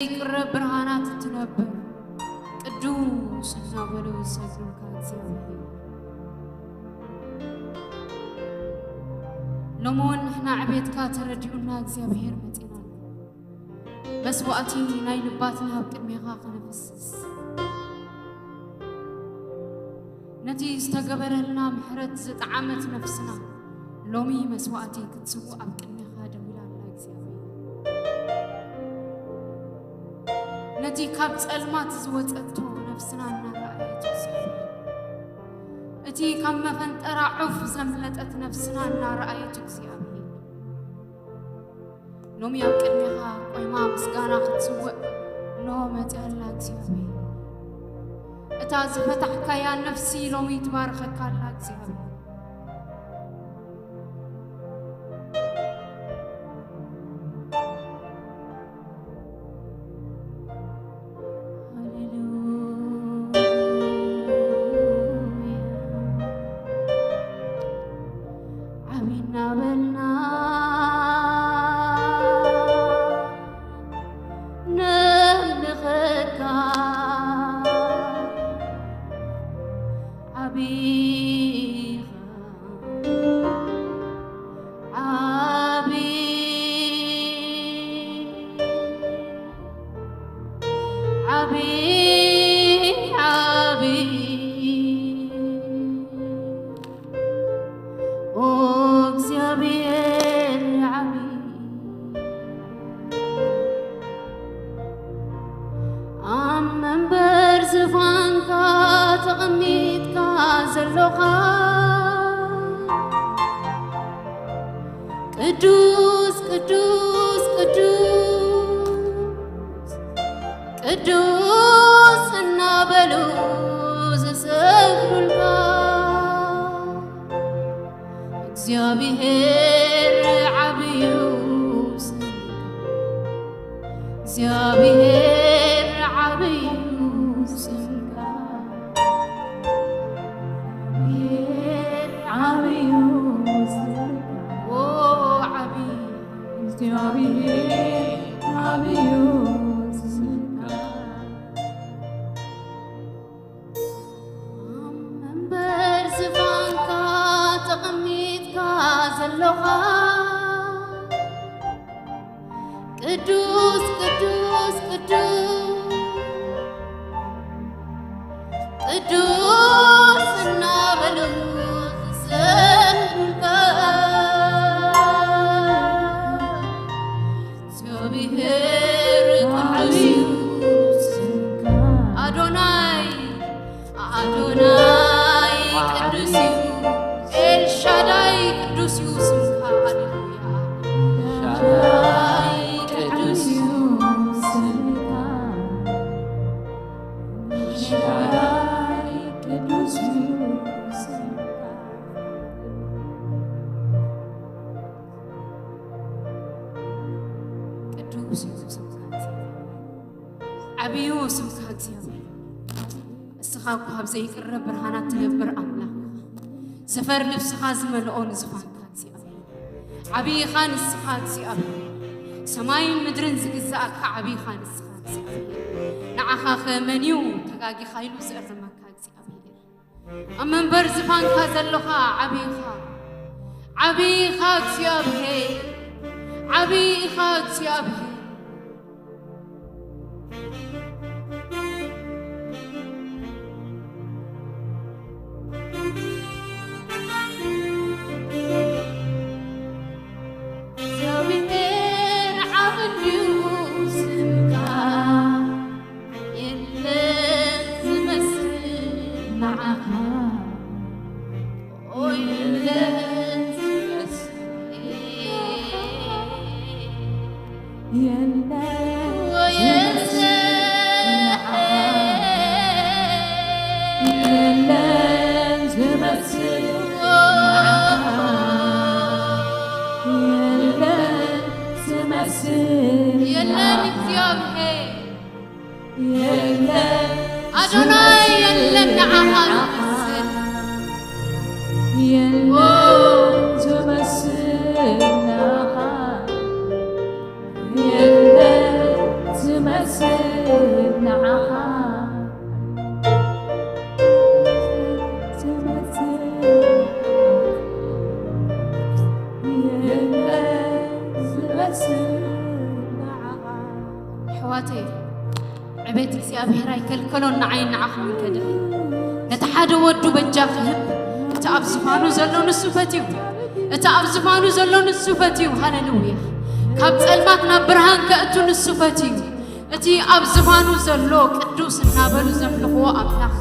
ዘይቅረብ ብርሃናት እትነብር ቅዱስ እናበሉ ዝሰግዱልካ እግዚኣብሔር። ሎሚ እውን ንሕና ዕቤትካ ተረዲኡና እግዚኣብሔር መጺና። መስዋዕቲ ናይ ልባትና ኣብ ቅድሜኻ ከነፍስስ፣ ነቲ ዝተገበረልና ምሕረት ዝጠዓመት ነፍስና ሎሚ መስዋዕቲ ክትስውእ ኣብ ቅድሜኻ ደው ኢላ ኣላ እግዚኣብሔር። ነቲ ካብ ጸልማት ዝወጸቶ ነፍስና እናረኣየት እግዚኣብሔር፣ እቲ ካብ መፈንጠራ ዑፍ ዘምለጠት ነፍስና እናረኣየት እግዚኣብሔር፣ ሎሚ ኣብ ቅድሜኻ ቆይማ ምስጋና ክትስውእ እንሆ መጺኣ ኣላ እግዚኣብሔር። እታ ዝፈታሕካያ ነፍሲ ሎሚ ትባርኸካ ኣላ እግዚኣብሔር። ሃሌሉያ። ዓቢ እናበልና ነምልኸካ፣ ዓቢ ኢኻ፣ ዓቢ፣ ዓቢ፣ ዓቢ። ኦ እግዚኣብሔር ዓቢ፣ ኣብ መንበር ዝፋንካ ተቐሚጥካ ዘሎኻ፣ ቅዱስ፣ ቅዱስ፣ ቅዱስ፣ ቅዱስ እናበሉ ዝሰግዱልካ፣ እግዚኣብሔር ዓብዩ ስምካ፣ እግዚኣብሔር ዓብዩ ስምካ፣ እግዚኣብሔር ዓብዩ ስምካ። ኦ፣ ዓብዩ እግዚኣብሔር ዓብዩ ስምካ። ኣብ መንበር ዝፋንካ ተቐሚጥካ ዘሎኻ፣ ቅዱስ፣ ቅዱስ፣ ቅዱስ፣ ቅዱስ እናበሉ ዝሰግዱልካ፣ እግዚኣብሔር ቅዱስ እዩ። ኣዶናይ፣ ኣዶናይ ቅዱስ እዩ። ኤልሻዳይ ቅዱስ እዩ ስምካ። ሃሌሉያ። ሻዳይ ቅዱስ እዩ ስምካ። ሻዳይ ቅዱስ እዩ ስምካ። ቅዱስ እዩ ስምካ። ዓብዩ ስምካ እግዚኣብሔር። እስኻ እኮ ኣብ ዘይቅረብ ብርሃናት ትነብር ኣምላኽ ኢኻ። ዘፈር ልብስኻ ዝመልኦ ንዝፋንካ እግዚኣብሔር። ዓብዪ ኢኻ ንስኻ እግዚኣብሔር። ሰማይን ምድርን ዝግዛእካ ዓብዪ ኢኻ ንስኻ እግዚኣብሔር። ንዓኻ ኸ መን እዩ ተጋጊኻ ኢሉ ዝእርመካ እግዚኣብሔር? ኣብ መንበር ዝፋንካ ዘለኻ ዓብዪ ኢኻ። ዓብዪ ኢኻ እግዚኣብሔር። ዓብዪ ኢኻ እግዚኣብሔር። እግዚኣብሔር ዓብዩ ስምካ፣ የለን ዝመስል ንዓኻ። ኦ፣ የለን ዝመስል፣ የለን ዝመስል ንዓኻ። የለን ዝመስል ንዓኻ። የለን ዝመስል የለን ንዓኻ። እግዚኣብሔር። የለን ኣዶናይ፣ የለን ንዓኻ ዝመስል። የለን ዝመስል ንዓኻ። የለን ዝመስል ንዓኻ ኣሕዋተይ፣ ዕቤት እግዚኣብሔር ኣይከልከሎን፣ ንዓይን ንዓኹምን ከድሕን። ነቲ ሓደ ወዱ በጃ ክህብ፣ እቲ ኣብ ዝፋኑ ዘሎ ንሱ ፈትዩ። እቲ ኣብ ዝፋኑ ዘሎ ንሱ ፈትዩ። ሃሌሉያ። ካብ ጸልማት ናብ ብርሃን ከእቱ ንሱ ፈትዩ። እቲ ኣብ ዝፋኑ ዘሎ ቅዱስ እናበሉ ዘምልኽዎ ኣምላኽ፣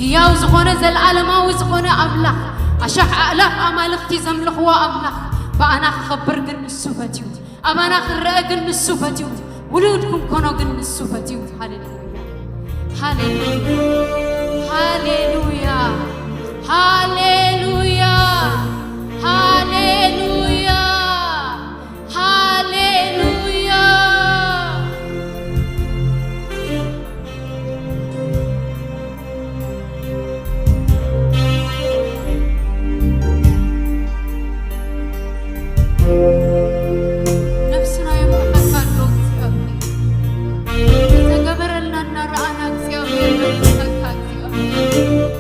ህያው ዝኾነ፣ ዘለዓለማዊ ዝኾነ ኣምላኽ፣ ኣሻሕ ኣእላፍ ኣማልኽቲ ዘምልኽዎ ኣምላኽ፣ ብኣና ክኸብር ግን ንሱ ፈትዩ። ኣባና ክረአ ግን ንሱ ፈትዩ። ውሉድ ክንኮኖ ግን ንሱ ፈትዩ። ሃሌሉያ። ሃሌሉያ። ሃሌሉያ። ሃሌሉያ። ሃሌሉያ። ሃሌሉያ። ነፍስና የምልኸካ ኣሎ እግዚኣብሔር። ዝተገበረልና እናረኣና እግዚኣብሔር የምልኸካ እግዚኣብሔር።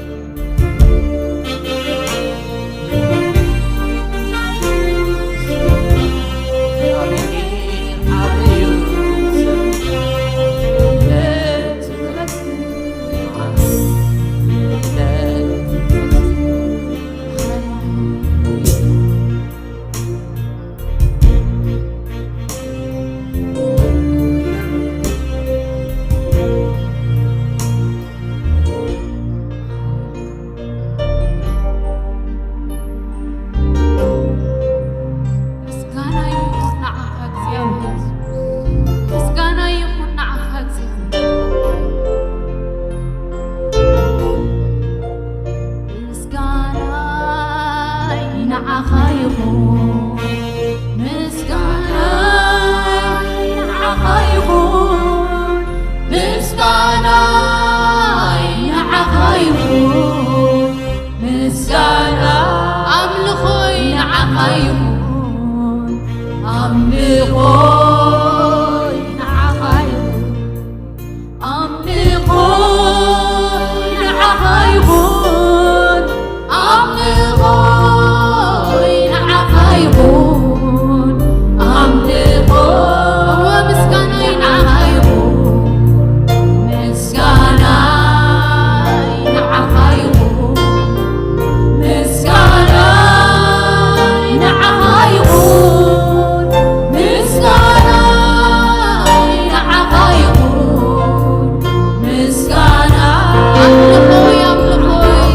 ምስጋና ይኹን ንዓኻ እግዚኣብሔር። ምስጋና ይኹን ንዓኻ እግዚኣብሔር። ምስጋናይ ንዓኻ ይኹን። ምስጋናይ ንዓኻ ይኹን። ምስጋናይ ንዓኻ ይኹን። ምስጋና ኣምልኾይ ንዓኻ ይኹን። ኣምልኾይ ንዓኻ ይኹን። ኣምልኾይ ንዓኻ ይኹን። ኣምልኾይ ንዓኻ ይኹን። ኣምልኾይ እወ፣ ምስጋናይ ንዓኻ ይኹን። ምስጋናይ ንዓኻ ይኹን። ምስጋናይ ንዓኻ ይኹን። ምስጋናይ ንዓኻ ይኹን። ምስጋና ኣምልኾይ፣ ኣምልኾይ፣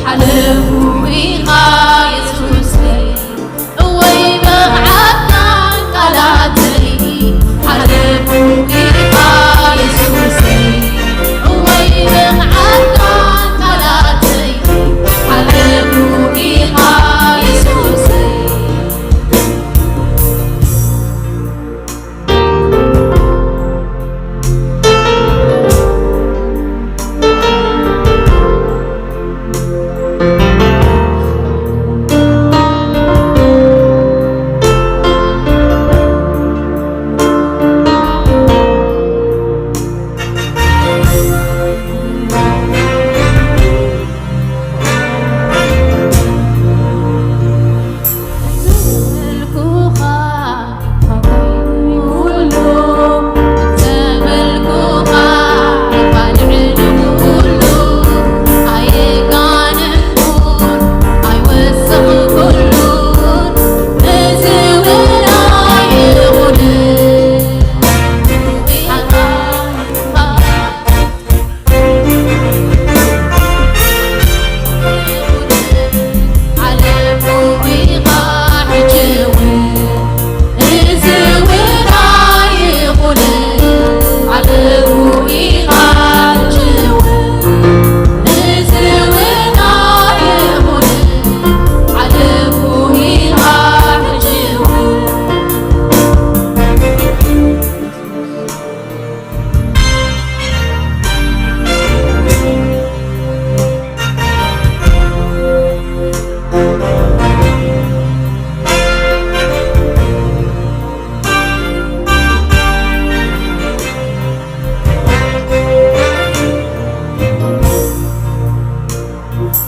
ሓለፉ ኢኻ የሱሰይ፣ እወይ መቕዓትካን ቃላተይ። ሓለፉ ኢኻ የሱሰይ፣ እወይ መቕዓትካን ቃላተይ። ሓለፉ ኢኻ የሱሰይ።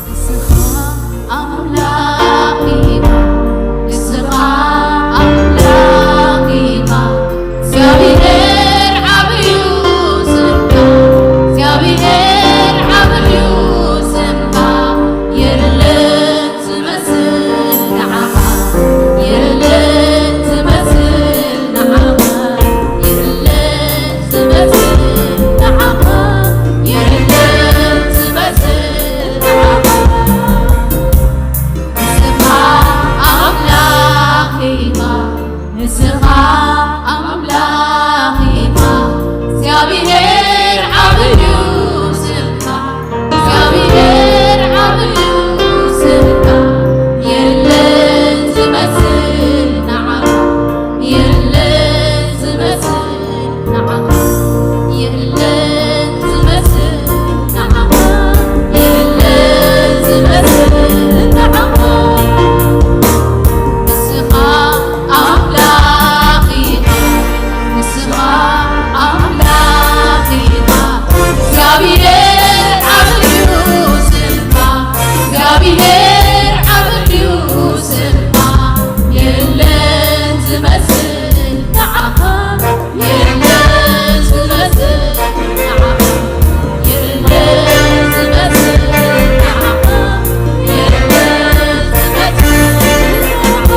ንስኻ ኣምላኽ ኢኻ፣ ንስኻ ኣምላኽ ኢኻ፣ እግዚኣብሔር ዓብዩ ስምካ፣ እግዚኣብሔር ዓብዩ ስምካ፣ የለን ዝመስል ንዓኻ፣ የለን ዝመስል ንዓኻ፣ የለን ዝመስል ንዓኻ፣ የለን ዝመስል ንዓኻ። ንስኻ ኣምላኽ ኢኻ፣ ንስኻ ኣምላኽ ኢኻ፣ እግዚኣብሔር ዓብዩ ስምካ፣ እግዚኣብሔር ዓብዩ ስምካ፣ የለን ዝመስል ንዓኻ፣ የለን ዝመስል ንዓኻ፣ የለን ዝመስል ንዓኻ፣ የለን ዝመስል ንዓኻ። ንስኻ ኣምላኽ ኢኻ፣ ንስኻ ኣምላኽ ኢኻ፣ እግዚኣብሔር ዓብዩ ስምካ፣ እግዚኣብሔር ዓብዩ ስምካ፣ የለን ዝመስል ንዓኻ፣ የለን ዝመስል ንዓኻ፣ የለን ዝመስል ንዓኻ፣ የለን ዝመስል ንዓኻ።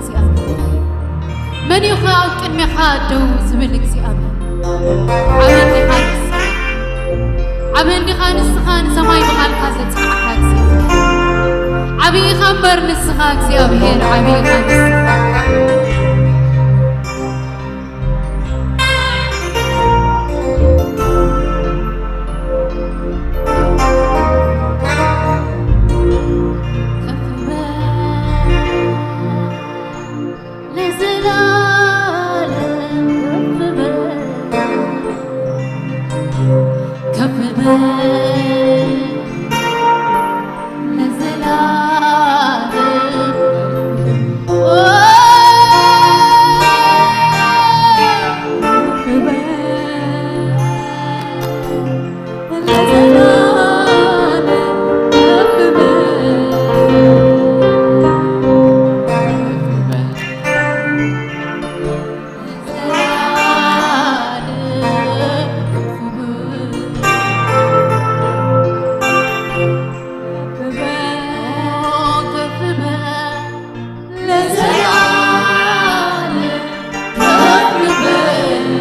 እግዚኣብሔር? መን እዩ ኣብ ቅድሜኻ ደው ዝብል እግዚኣብሔር? ዓቢ እንዲኻ ንስኻ፣ ዓቢ እንዲኻ ንስኻ፣ ንሰማይ ብቓልካ ዘጽንዓካ እግዚኣብሔር። ዓቢ ኢኻ እምበር ንስኻ እግዚኣብሔር፣ ዓቢ ኢኻ ንስኻ።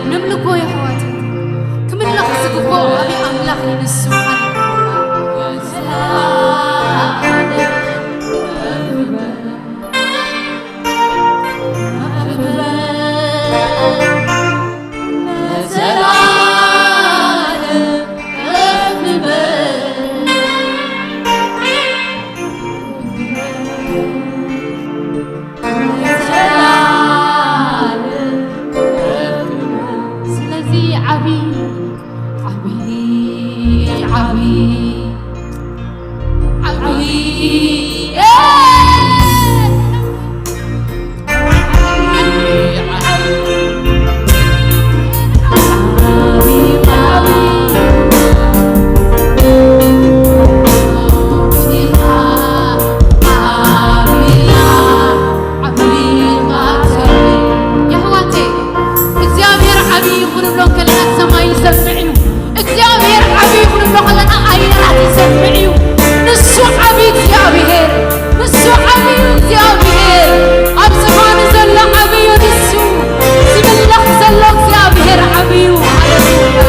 ንምልኮ የሕዋት፣ ክምለኽ ዝግብኦ ዓቢ ኣምላኽ እዩ ንሱ። ስለዚ ዓቢ ዓቢ ዓቢ ዓቢ የሕዋተይ እግዚኣብሔር ዓብዪ እዩ ክንብሎ ከለና ሰማይ ይሰምዕ እዩ። እግዚኣብሔር ዓብዪ እዩ ክንብሎ ከለና ኣየራት ይሰምዕ እዩ። ንሱ ዓብዪ እግዚኣብሔር፣ ንሱ ዓብዪ እዩ እግዚኣብሔር። ኣብ ዝፋኑ ዘሎ ዓብዪ እዩ ንሱ። ዝምለኽ ዘሎ እግዚኣብሔር ዓብዪ እዩ። ሃሌሉያ።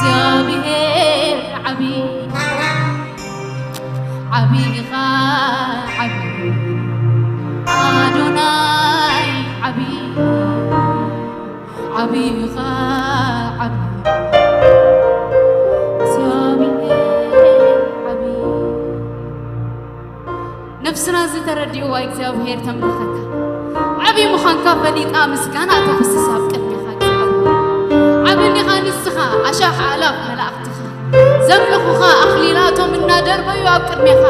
እግዚኣብሔር ዓቢ፣ ዓቢ ኢኻ ዓቢ፣ ኣዶናይ ዓቢ፣ ዓቢ ኢኻ ዓቢ፣ እግዚኣብሔር ዓቢ። ነፍስና ዝተረድእዋ እግዚኣብሔር ተምልኸካ። ዓቢ ምዃንካ ፈሊጣ ምስጋና ተፍስስ ኣብ ቅድሜኻ እግዚኣብሔር። ዓቢ እንዲኻ ንስኻ፣ ኣሻሕ ኣእላፍ መላእኽትኻ ዘምልኹኻ ኣኽሊላቶም እናደርበዩ ኣብ ቅድሜኻ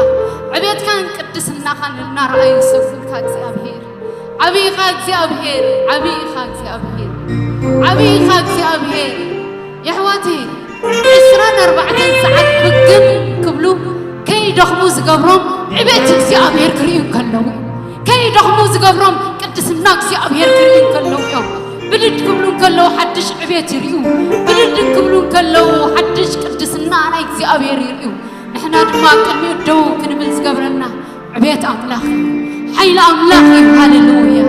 ዕቤትካን ቅድስናኻን እናረኣዩ ይሰግዱልካ እግዚኣብሔር። ዓቢ ኢኻ እግዚኣብሔር፣ ዓቢ ኢኻ እግዚኣብሔር፣ ዓቢ ኢኻ እግዚኣብሔር። የሕዋተይ፣ ዕስራን ኣርባዕተን ሰዓት ፍግም ክብሉ ከይደኽሙ ዝገብሮም ዕቤት እግዚኣብሔር ክርእዩ እንከለዉ፣ ከይደኽሙ ዝገብሮም ቅድስና እግዚኣብሔር ክርእዩ እንከለዉ እዮም። ብድድ ክብሉ እንከለዉ ሓድሽ ዕቤት ይርእዩ። ብድድ ክብሉ እንከለዉ ሓድሽ ቅድስና ናይ እግዚኣብሔር ይርእዩ። ንሕና ድማ ኣብ ቅድሚኡ ደው ክንብል ዝገብረና ዕቤት ኣምላኽ እዩ። ሓይሊ ኣምላኽ እዩ። ሃሌሉያ፣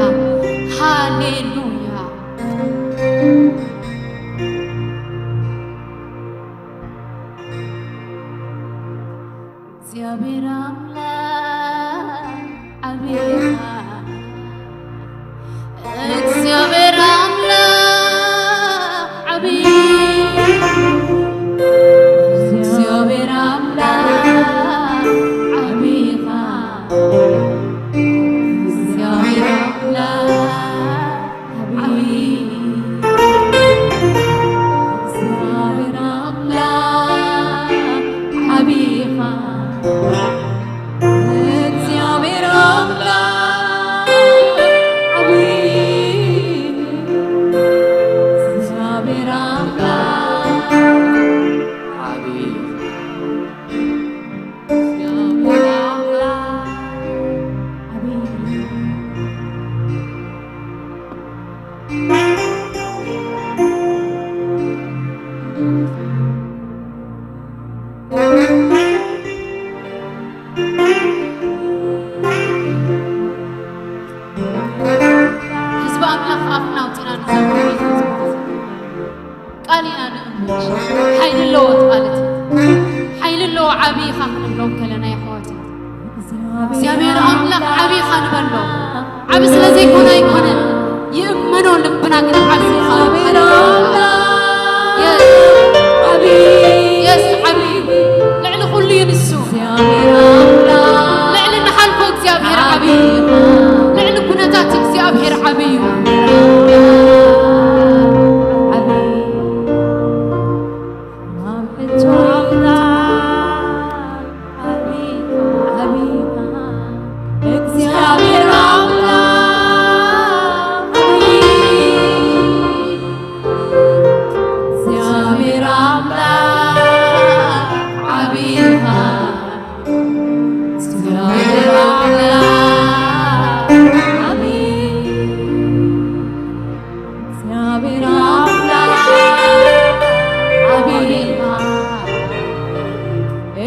ሃሌሉያ። እግዚኣብሔር ኣምላኽ ዓብይ ኢኻ። እግዚኣብሔር ኣምላኽ ዓብይ። እግዚኣብሔር ኣምላኽ ዓብይ ኢኻ። እግዚኣብሔር ኣምላኽ ዓብይ። እግዚኣብሔር ኣምላኽ ዓብይ ኢኻ። እግዚኣብሔር ኣምላኽ ዓብይ። እግዚኣብሔር ኣምላኽ ዓብይ። ህዝቢ ኣምላኽ ኣፍና ኣውፂና ንዘምር። ቃል ኢና ንእምር። ሓይሊ ኣለዎ ማለት እዩ። ሓይሊ ኣለዎ። ዓብዪ ኢኻ ክንብሎም ከለና፣ የሕዋት፣ እግዚኣብሔር ኣምላኽ ዓብዪ ኢኻ ንበሎ። ዓቢ ስለ ዘይኮነ ኣይኮነን። ይእመኖ ልብና ግን ዓብዪ ኢኻ። ሃሌሉያ። የስ። የስ፣ ዓብዪ። ልዕሊ ኩሉ እዩ ንሱ። ልዕሊ ንሓልፎ እግዚኣብሔር ዓብዪ እዩ። ልዕሊ ኩነታት እግዚኣብሔር ዓብዪ እዩ። እግዚኣብሔር ኣምላኽ ዓብዪ።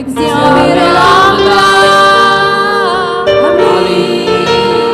እግዚኣብሔር ኣምላኽ ዓብዪ።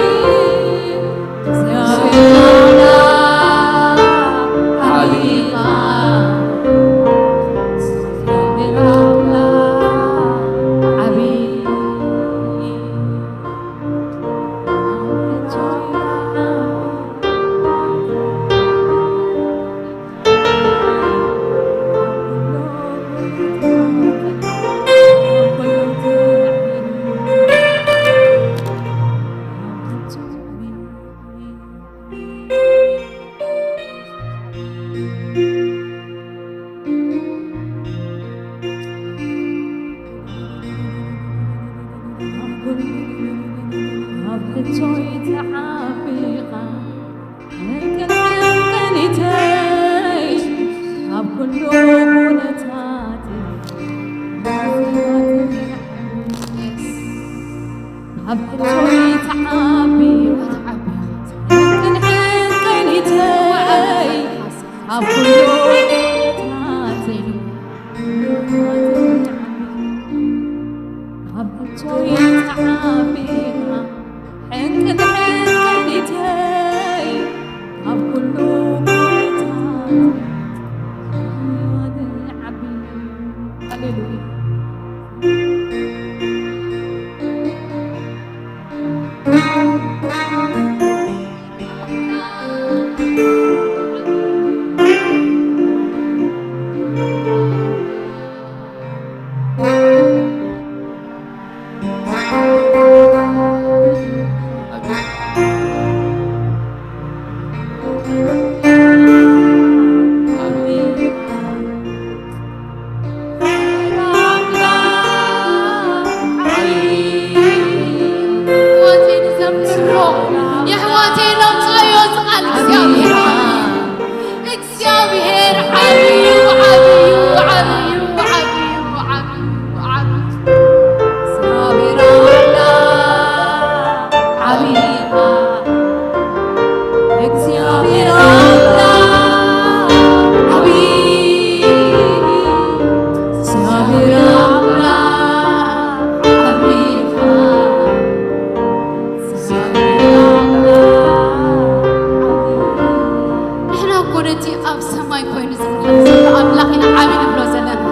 ሰማይ ኮይኑ ዝምለኽ ዘሎ ኣምላኽ ኢና ዓቢ ንብሎ ዘለና።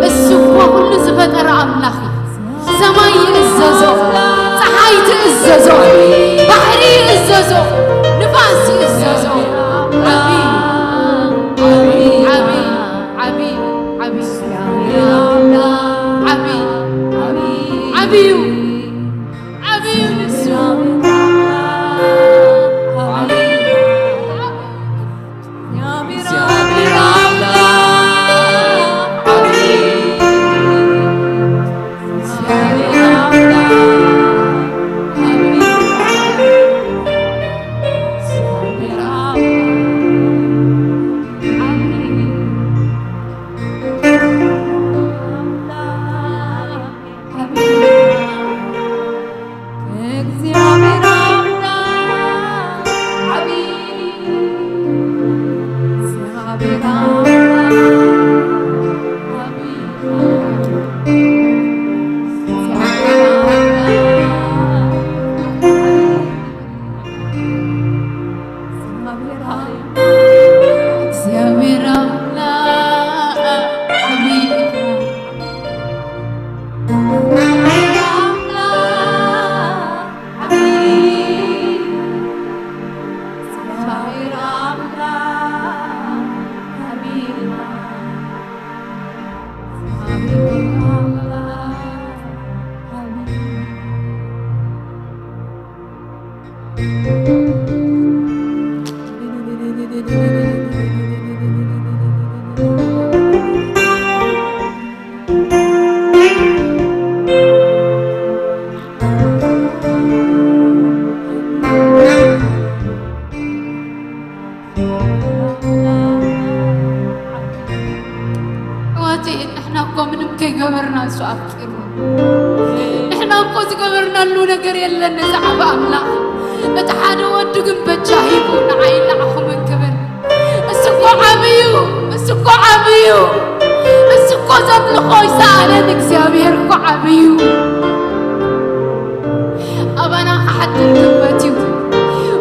እሱ እኮ ኩሉ ዝፈጠረ ኣምላኽ እዩ። ሰማይ ይእዘዞ፣ ፀሓይ ትእዘዞ፣ ባሕሪ ይእዘዞ፣ ንፋስ ይእዘዞ። ዓቢ፣ ዓቢ፣ ዓቢ፣ ዓቢ፣ ዓቢ፣ ዓቢ፣ ዓቢ እዩ። ዓቢ እዩ ንሱ። ዓቢ። ኣሕዋተይ፣ ንሕና እኮ ምንም ከይገበርና እሱ ኣፍቂሩ። ንሕና እኮ ዝገበርናሉ ነገር የለን። ንዛዕባ ኣምላኽ እቲ ሓደ ወዱ ግን በጃ ሂቡ ንዓይ ንዓኹምን ክብል። እሱ እኮ ዓብዩ፣ እሱ እኮ ዓብዩ፣ እሱ እኮ ዘምልኾ ይሰኣለን። እግዚኣብሔር እኮ ዓብዩ። ኣባና ክሓትት ግን መትዩ፣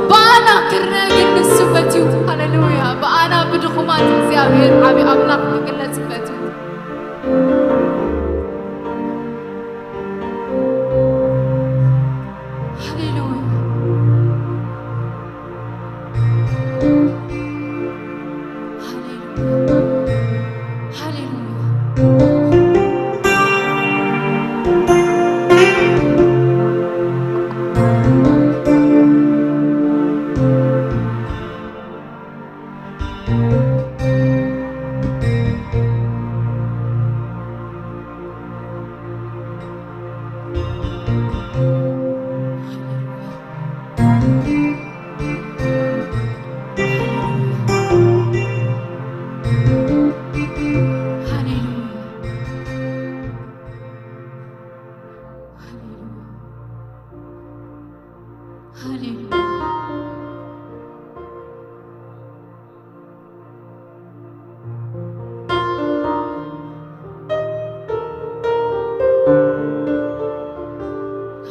ብኣና ክረአ ግን ንሱ መትዩ። ሃሌሉያ። ብኣና ብድኹማት እግዚኣብሔር ዓብዪ ኣምላኽ ክግለጽ መትዩ። ሃሌሉያ። ሃሌሉያ። ሃሌሉያ።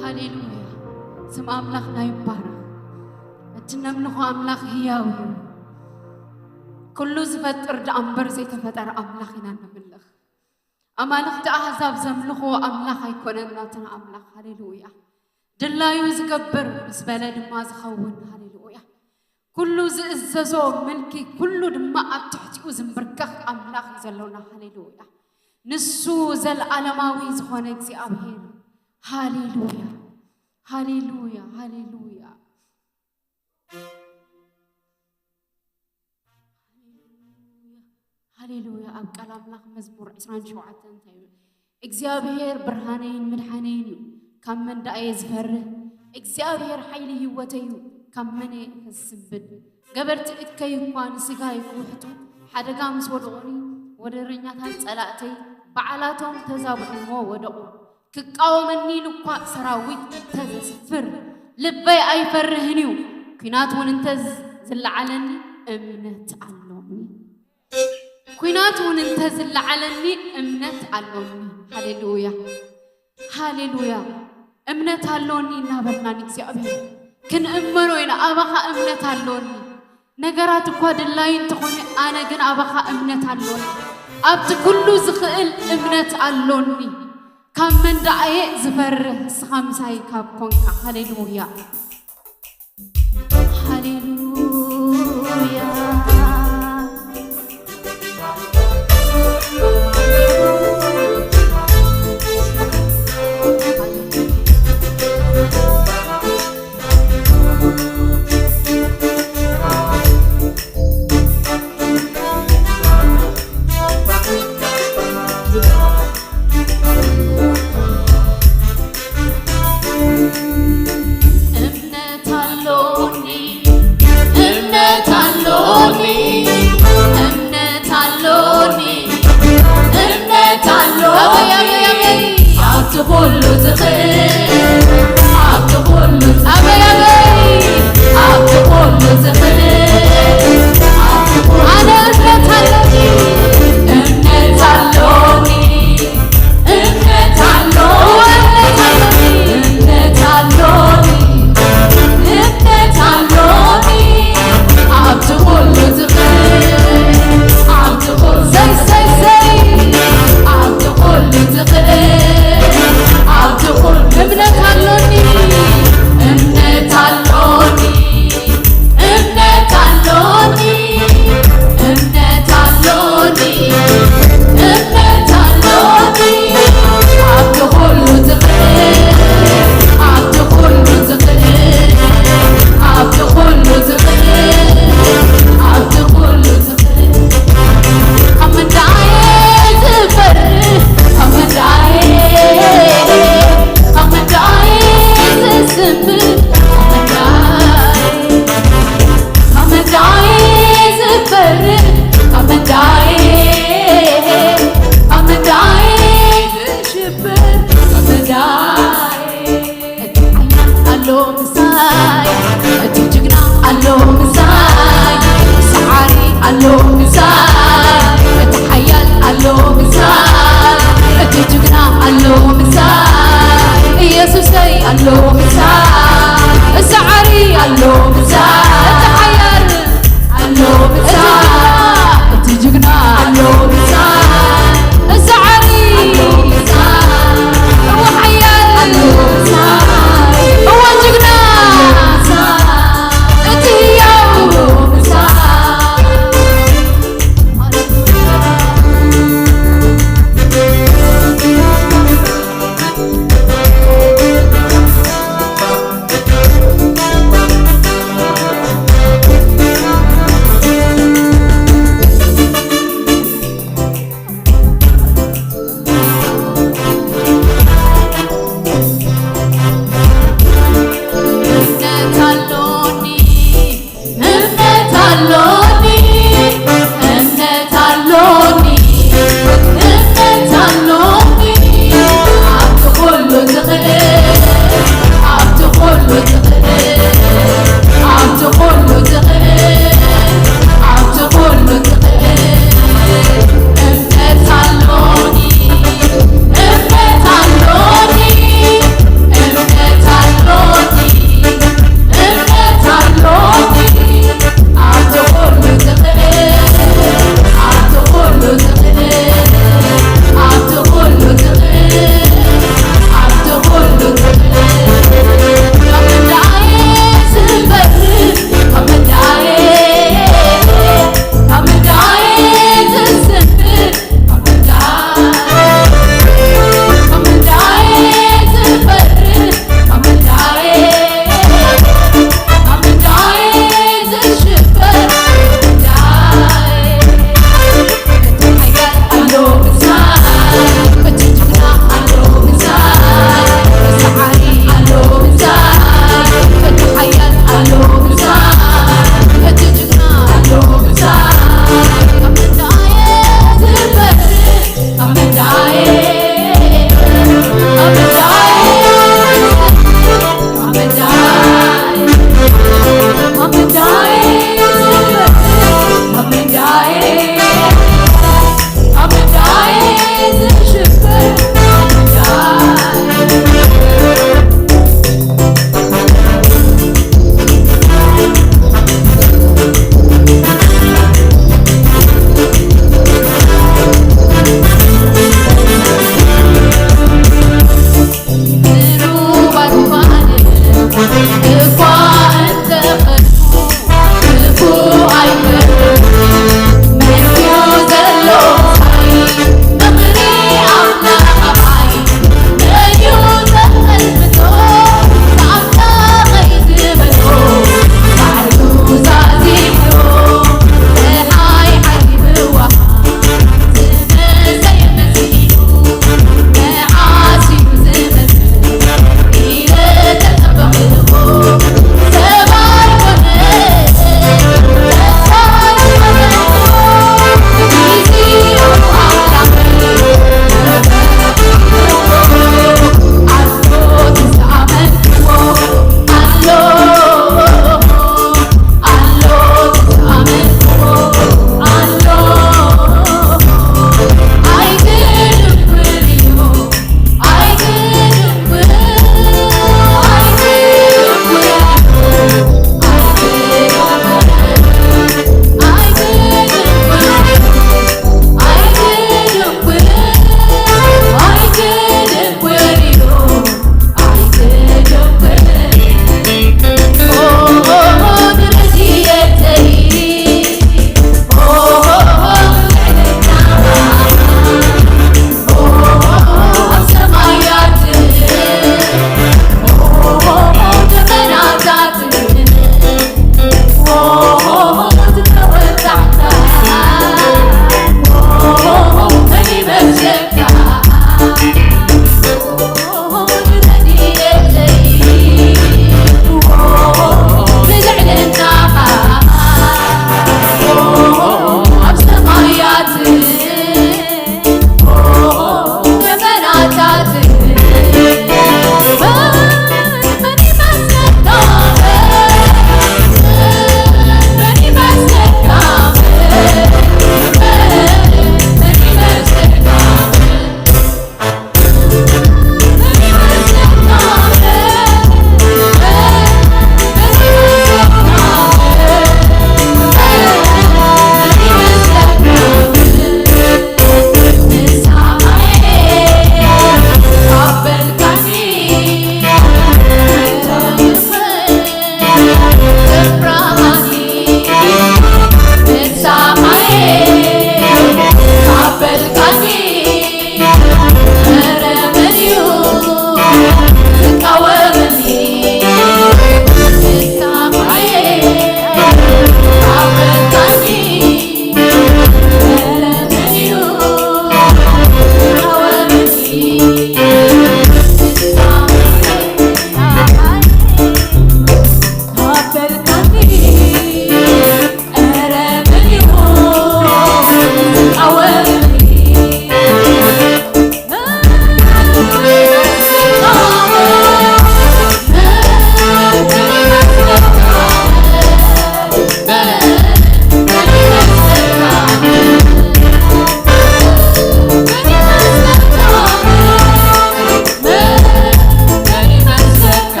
ሃሌሉያ። ስም ኣምላኽና ይባረኽ። እቲ ነምልኾ ኣምላኽ ህያው እዩ። ኩሉ ዝፈጥር ደኣ እምበር ዘይተፈጠረ ኣምላኽ ኢና ነምልኽ። ኣማልኽቲ ኣህዛብ ዘምልኽዎ ኣምላኽ ኣይኮነን ናትና ኣምላኽ። ሃሌሉያ። ድላዩ ዝገብር ምስ በለ ድማ ዝኸውን። ሃሌሉያ። ኩሉ ዝእዘዞ ምልኪ፣ ኩሉ ድማ ኣብ ትሕቲኡ ዝምብርከኽ ኣምላኽ እዩ ዘሎና። ሃሌሉያ። ንሱ ዘለዓለማዊ ዝኾነ እግዚኣብሔር። ሃሌሉያ፣ ሃሌሉያ፣ ሃሌሉያ። ሃሌሉያ። ኣብ ቃል ኣምላኽ መዝሙር ዕስራን ሸውዓተን እንታይ ይብል? እግዚኣብሔር ብርሃነይን ምድሓነይን እዩ፣ ካብ መን ደኣ እየ ዝፈርህ? እግዚኣብሔር ሓይሊ ህይወተይ እዩ፣ ካብ መን እየ ክስንብድ? ገበርቲ እከይ እኳ ንስጋይ ክውሕጡ፣ ሓደጋ ምስ ወደቑኒ፣ ወደረኛታት ጸላእተይ ባዕላቶም ተዛብዑ እሞ ወደቑ። ክቃወመኒ ኢሉ እኳ ሰራዊት እንተ ዘስፍር፣ ልበይ ኣይፈርህን እዩ። ኲናት እውን እንተ ዝ-፣ ዝለዓለኒ እምነት ኣሎኒ። ኲናት እውን እንተ ዝለዓለኒ እምነት ኣሎኒ። ሃሌሉያ፣ ሃሌሉያ። እምነት ኣሎኒ እናበልና ንእግዚኣብሔር ክንእመኖ ኢና። ኣባኻ እምነት ኣሎኒ። ነገራት እኳ ድላይ እንተኾነ፣ ኣነ ግን ኣባኻ እምነት ኣሎኒ። ኣብቲ ኩሉ ዝኽእል እምነት ኣሎኒ። ካብ መን ደኣ እየ ዝፈርህ? ንስኻ ምሳይ ካብ ኮንካ። ሃሌሉያ፣ ሃሌሉያ። እምነት ኣሎኒ፣ እምነት ኣሎኒ፣ እምነት ኣሎኒ፣ እምነት ኣሎኒ። ኣበይ፣ ኣበይ፣ ኣበይ? ኣብቲ ኩሉ ዝኽእል፣ ኣብቲ ኩሉ ኣበይ፣ ኣበይ? ኣብቲ ኩሉ ዝኽእል፣ ኣብቲ ኩሉ ኣነ እምነት ኣሎኒ፣ እምነት ኣሎኒ። እምነት ኣሎኒ፣ እምነት ኣሎኒ፣ እምነት ኣሎኒ። ኣብቲ ኩሉ ዝኽእል፣ ኣብቲ ኩሉ፣ ዘይ፣ ዘይ፣ ዘይ። ኣብቲ ኩሉ ዝኽእል፣ ኣብቲ ኩሉ እምነት ኣሎኒ፣ እምነት ኣሎኒ። እምነት ኣሎኒ፣ እምነት ኣሎኒ፣ እምነት ኣሎኒ። ኣብቲ ኩሉ ዝኽእል፣ ኣብቲ ኩሉ ዝኽእል፣ ኣብቲ ኩሉ ዝኽእል፣ ኣብቲ ኩሉ ዝኽእል። ካብ ምንታይ ዝፈርህ፣ ካብ ምንታይ፣ ካብ ምንታይ ዝስምዕ፣ ካብ ምንታይ ካብ ምንታይ ዝፈርህ፣ ካብ ምንታይ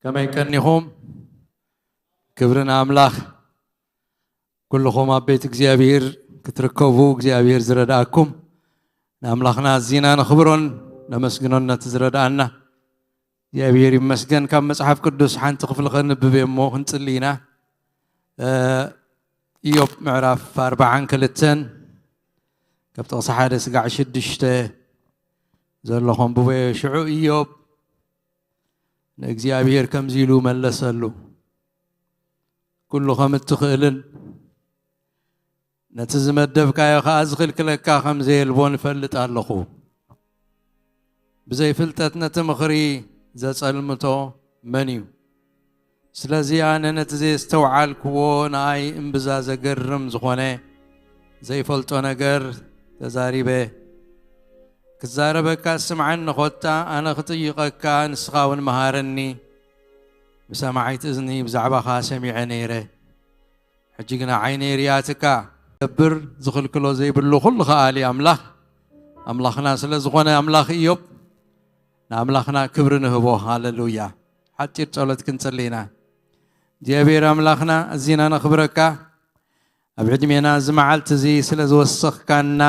ከመይ ቀኒኹም? ክብሪ ንኣምላኽ። ኩልኹም ኣብ ቤት እግዚኣብሔር ክትርከቡ እግዚኣብሔር ዝረድኣኩም፣ ንኣምላኽና ኣዚና ነኽብሮን ነመስግኖን ነቲ ዝረድኣና። እግዚኣብሔር ይመስገን። ካብ መጽሓፍ ቅዱስ ሓንቲ ክፍሊ ከንብብ እየ እሞ ክንጽሊ ኢና። እ፣ ኢዮብ ምዕራፍ ኣርባዓን ክልተን ካብ ጥቕሲ ሓደ ስጋዕ ሽዱሽተ ዘሎ ከንብቦ እየ። ሽዑ ኢዮብ ንእግዚኣብሔር ከምዚ ኢሉ መለሰሉ፣ ኩሉ ከም እትኽእልን ነቲ ዝመደብካዮ ኸኣ ዝኽልክለካ ከም ዘየልቦ ንፈልጥ ኣለኹ። ብዘይ ፍልጠት ነቲ ምኽሪ ዘጸልምቶ መን እዩ? ስለዚ ኣነ ነቲ ዘየስተውዓልክዎ ንኣይ እምብዛ ዘገርም ዝኾነ ዘይፈልጦ ነገር ተዛሪበ። ክዛረበካ ስምዓኒ ኾታ፣ ኣነ ክጥይቐካ ንስኻ እውን መሃረኒ። ብሰማዒት እዝኒ ብዛዕባኻ ሰሚዐ ነይረ፣ ሕጂ ግና ዓይነይ ርያትካ። ገብር ዝኽልክሎ ዘይብሉ ኩሉ ኸኣሊ ኣምላኽ፣ ኣምላኽና ስለ ዝኾነ ኣምላኽ ኢዮብ፣ ንኣምላኽና ክብሪ ንህቦ። ሃሌሉያ። ሓጺር ጸሎት ክንጽሊ ኢና። እግዚኣብሔር ኣምላኽና፣ ኣዚና ነኽብረካ። ኣብ ዕድሜና እዚ መዓልቲ እዚ ስለ ዝወሰኽካና፣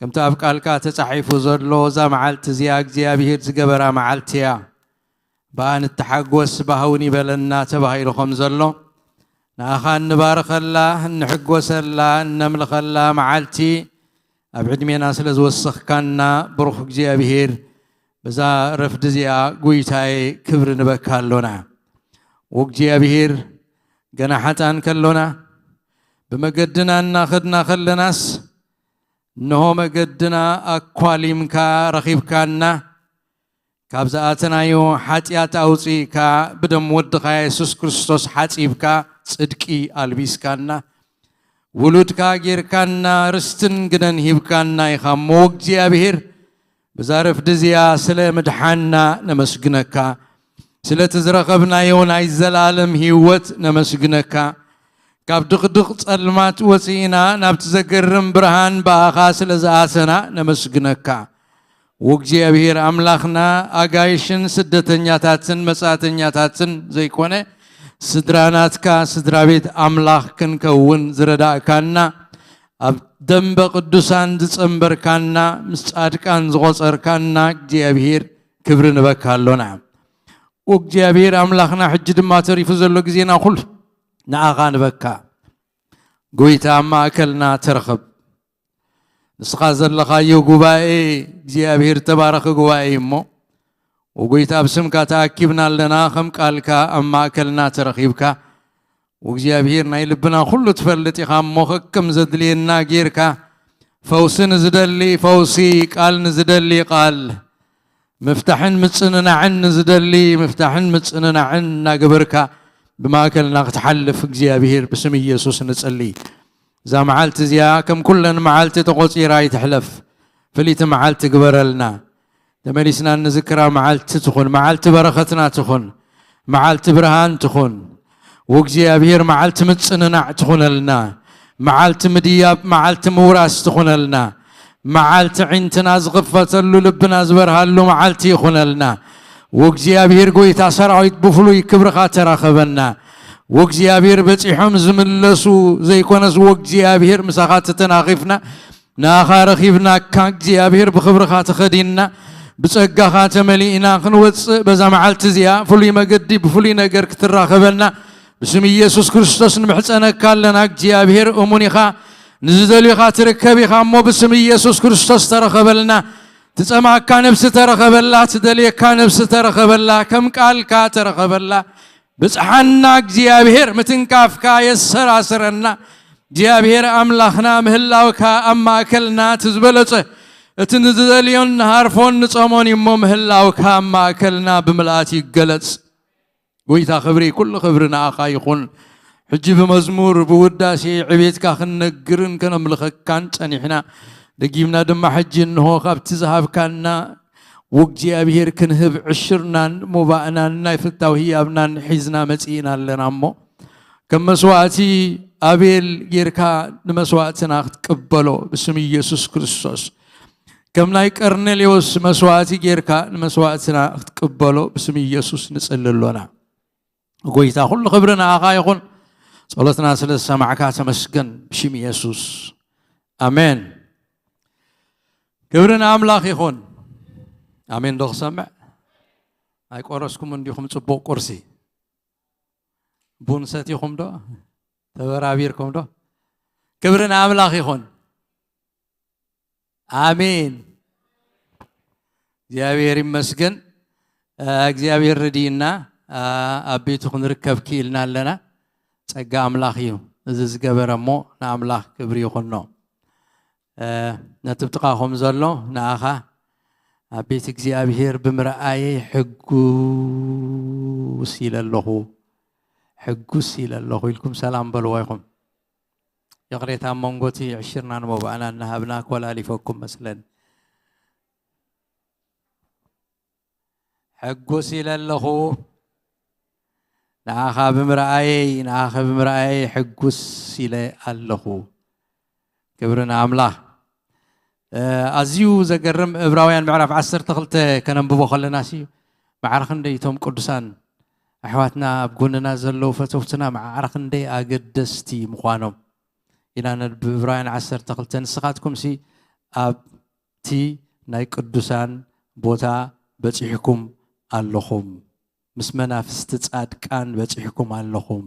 ከምቲ ኣብ ቃልካ ተጻሒፉ ዘሎ፣ እዛ መዓልቲ እዚኣ እግዚኣብሔር ዝገበራ መዓልቲ እያ። ብኣ ንተሓጎስ፣ ብሃውን ይበለና ተባሂሉ ከም ዘሎ፣ ንኣኻ እንባርኸላ፣ እንሕጎሰላ፣ እነምልኸላ መዓልቲ ኣብ ዕድሜና ስለ ዝወሰኽካና፣ ብሩኽ እግዚኣብሔር፣ በዛ ረፍዲ እዚኣ ጐይታዬ ክብሪ ንበካ ኣሎና። ወእግዚኣብሔር፣ ገና ሓጥኣን ከሎና፣ ብመገድና እናኸድና ከለናስ፣ እንሆ መገድና ኣኳሊምካ ረኺብካና፣ ካብ ዝኣተናዮ ሓጢኣት ኣውጺእካ፣ ብደም ወድኻ የሱስ ክርስቶስ ሓጺብካ፣ ጽድቂ ኣልቢስካና፣ ውሉድካ ጌርካና፣ ርስትን ግደን ሂብካና ኢኻ እሞ፣ እግዚኣብሔር፣ በዛ ረፍዲ እዚኣ ስለ ምድሓንና ነመስግነካ። ስለቲ ዝረኸብናዮ ናይ ዘለኣለም ህይወት ነመስግነካ። ካብ ድቕድቕ ጸልማት ወጺእና ናብቲ ዘገርም ብርሃን ብኣኻ ስለ ዝኣተና ነመስግነካ። ወእግዚኣብሔር ኣምላኽና፣ ኣጋይሽን ስደተኛታትን መጻእተኛታትን ዘይኮነ፣ ስድራ ናትካ ስድራ ቤት ኣምላኽ ክንከውን ዝረዳእካና፣ ኣብ ደንበ ቅዱሳን ዝጸንበርካና፣ ምስ ጻድቃን ዝቖጸርካና እግዚኣብሔር ክብሪ ንበካ ኣሎና። ወእግዚኣብሔር ኣምላኽና፣ ሕጂ ድማ ተሪፉ ዘሎ ግዜና ኩሉ ንኣኻ ንበካ። ጐይታ ኣብ ማእከልና ተረኸብ። ንስኻ ዘለኻዮ ጉባኤ እግዚኣብሔር ተባረኸ ጉባኤ እዩ እሞ፣ ወጎይታ ኣብ ስምካ ተኣኪብና ኣለና፣ ከም ቃልካ ኣብ ማእከልና ተረኺብካ። ወእግዚኣብሔር ናይ ልብና ኩሉ ትፈልጥ ኢኻ እሞ፣ ከከም ዘድልየና ጌርካ፣ ፈውሲ ንዝደሊ ፈውሲ፣ ቃል ንዝደሊ ቃል፣ ምፍታሕን ምጽንናዕን ንዝደሊ ምፍታሕን ምጽንናዕን እናገበርካ ብማእከልና ክትሓልፍ እግዚኣብሔር ብስም ኢየሱስ ንጽሊ። እዛ መዓልቲ እዚኣ ከም ኩለን መዓልቲ ተቖጺራ ኣይትሕለፍ። ፍልይቲ መዓልቲ ግበረልና። ተመሊስና እንዝክራ መዓልቲ ትኹን፣ መዓልቲ በረኸትና ትኹን፣ መዓልቲ ብርሃን ትኹን። ወእግዚኣብሔር መዓልቲ ምጽንናዕ ትኹነልና፣ መዓልቲ ምድያብ፣ መዓልቲ ምውራስ ትኹነልና፣ መዓልቲ ዒንትና ዝኽፈተሉ ልብና ዝበርሃሉ መዓልቲ ይኹነልና። ወእግዚኣብሔር ጐይታ ሰራዊት ብፍሉይ ክብርኻ ተራኸበና። ወእግዚኣብሔር በጺሖም ዝምለሱ ዘይኮነስ ወእግዚኣብሔር ምሳኻ ተተናኺፍና ንኣኻ ረኺብናካ እግዚኣብሔር ብኽብርኻ ተኸዲንና ብጸጋኻ ተመሊእና ክንወጽእ በዛ መዓልቲ እዚኣ ፍሉይ መገዲ ብፍሉይ ነገር ክትራኸበና ብስም ኢየሱስ ክርስቶስ ንምሕጸነካ ኣለና። እግዚኣብሔር እሙን ኢኻ፣ ንዝደልዩኻ ትርከብ ኢኻ እሞ ብስም ኢየሱስ ክርስቶስ ተረኸበልና። ትጸምኣካ ነብሲ ተረኸበላ፣ ትደልየካ ነብሲ ተረኸበላ፣ ከም ቃልካ ተረኸበላ። ብጽሓና እግዚኣብሔር ምትንካፍካ የሰራስረና። እግዚኣብሔር ኣምላኽና ምህላውካ ኣብ ማእከልና እቲ ዝበለጸ፣ እቲ ንዝደልዮን ንሃርፎን ንጸሞን እሞ ምህላውካ ኣብ ማእከልና ብምልኣት ይገለጽ። ጎይታ ክብሪ፣ ኩሉ ክብሪ ንኣኻ ይኹን። ሕጂ ብመዝሙር ብውዳሴ ዕቤትካ ክንነግርን ከነምልኸካን ጸኒሕና። ደጊምና ድማ ሕጂ እንሆ ካብቲ ዝሃብካና ወእግዚኣብሔር ክንህብ ዕሽርናን ሞባእናን ናይ ፍታው ህያብናን ሒዝና መጺእና ኣለና እሞ፣ ከም መስዋእቲ ኣቤል ጌርካ ንመስዋእትና ክትቅበሎ ብስም ኢየሱስ ክርስቶስ። ከም ናይ ቀርኔሌዎስ መስዋእቲ ጌርካ ንመስዋእትና ክትቅበሎ ብስም ኢየሱስ ንጽሊ ኣሎና። ጎይታ፣ ኩሉ ክብሪ ንኣኻ ይኹን። ጸሎትና ስለ ዝሰማዕካ ተመስገን፣ ብሽም ኢየሱስ፣ ኣሜን። ክብሪ ንኣምላኽ ይኹን። ኣሜን ዶ ክሰምዕ? ኣይቆረስኩምን ዲኹም ጽቡቕ ቁርሲ? ቡን ሰቲኹም ዶ? ተበራቢርኩም ዶ? ክብሪ ንኣምላኽ ይኹን። ኣሜን። እግዚኣብሔር ይመስገን። እ፣ እግዚኣብሔር ረድእና፣ እ፣ ኣብ ቤቱ ክንርከብ ክኢልና ኣለና። ጸጋ ኣምላኽ እዩ። እዚ ዝገበረ እሞ ንኣምላኽ ክብሪ ይኹኖ። እ፣ ነቲ ብጥቓኹም ዘሎ ንኣኻ ኣብ ቤት እግዚኣብሔር ብምርኣየይ ሕጉስ ኢለ ኣለኹ። ሕጉስ ኢለ ኣለኹ ኢልኩም ሰላም በልዎ ኢኹም። ይቕሬታ፣ ኣብ መንጎ እቲ ዕሽርናን መባእናን እናሃብና ኮላሊፈኩም መስለን። ሕጉስ ኢለ ኣለኹ። ንኣኻ ብምርኣየይ፣ ንኣኺ ብምርኣየይ ሕጉስ ኢለ ኣለኹ። ክብሪ ንኣምላኽ። እ፣ ኣዝዩ ዘገርም፣ ዕብራውያን ምዕራፍ ዓሰርተ ክልተ ከነንብቦ ከለናሲ፣ ማዕረ ክንደይ እቶም ቅዱሳን ኣሕዋትና ኣብ ጎንና ዘለዉ ፈተውትና ማዕረ ክንደይ ኣገደስቲ ምዃኖም ኢና ነንብብ። ዕብራውያን ዓሰርተ ክልተ፣ ንስኻትኩምሲ ኣብቲ ናይ ቅዱሳን ቦታ በጺሕኩም ኣለኹም፣ ምስ መናፍስቲ ጻድቃን በጺሕኩም ኣለኹም፣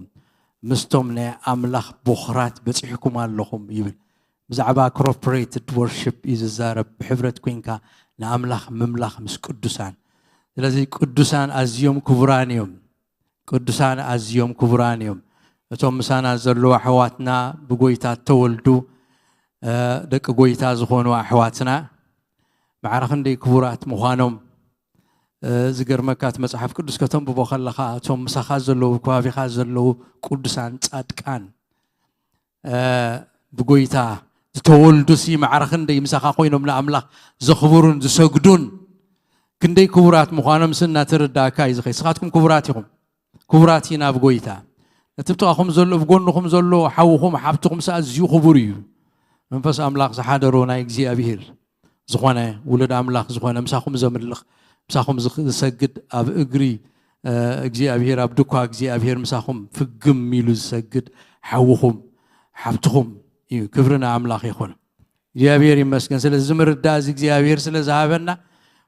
ምስቶም ናይ ኣምላኽ ቦኽራት በጺሕኩም ኣለኹም ይብል። ብዛዕባ ኮርፖሬትድ ወርሺፕ እዩ ዝዛረብ፣ ብሕብረት ኮይንካ ንኣምላኽ ምምላኽ ምስ ቅዱሳን። ስለዚ ቅዱሳን ኣዝዮም ክቡራን እዮም። ቅዱሳን ኣዝዮም ክቡራን እዮም። እቶም ምሳና ዘለዉ ኣሕዋትና፣ ብጎይታ እተወልዱ፣ እ፣ ደቂ ጎይታ ዝኾኑ ኣሕዋትና፣ ማዕረ ክንደይ ክቡራት ምዃኖም፣ እ፣ ዝገርመካ፣ እቲ መጽሓፍ ቅዱስ ከተንብቦ ከለኻ፣ እቶም ምሳኻ ዘለዉ፣ ከባቢኻ ዘለዉ ቅዱሳን ጻድቃን፣ እ፣ ብጎይታ ዝተወልዱሲ ማዕረ ክንደይ ምሳኻ ኮይኖም ንኣምላኽ ዘኽብሩን ዝሰግዱን ክንደይ ክቡራት ምዃኖምሲ እናተረዳእካ እዩ ዝኸይድ። ንስኻትኩም ክቡራት ኢኹም። ክቡራት ኢና ብጎይታ። ነቲ ብጥቓኹም ዘሎ፣ ብጎንኹም ዘሎ ሓውኹም፣ ሓብትኹምሲ ኣዝዩ ክቡር እዩ። መንፈስ ኣምላኽ ዝሓደሮ ናይ እግዚኣብሔር ዝኾነ፣ ውሉድ ኣምላኽ ዝኾነ፣ ምሳኹም ዘምልኽ፣ ምሳኹም ዝኽ-፣ ዝሰግድ፣ ኣብ እግሪ፣ እ፣ እግዚኣብሔር፣ ኣብ ድኳ እግዚኣብሔር ምሳኹም ፍግም ኢሉ ዝሰግድ ሓውኹም፣ ሓብትኹም እዩ። ክብሪ ንኣምላኽ ይኹን። እግዚኣብሔር ይመስገን። ስለዚ እዚ ምርዳእ እዚ እግዚኣብሔር ስለ ዝሃበና፣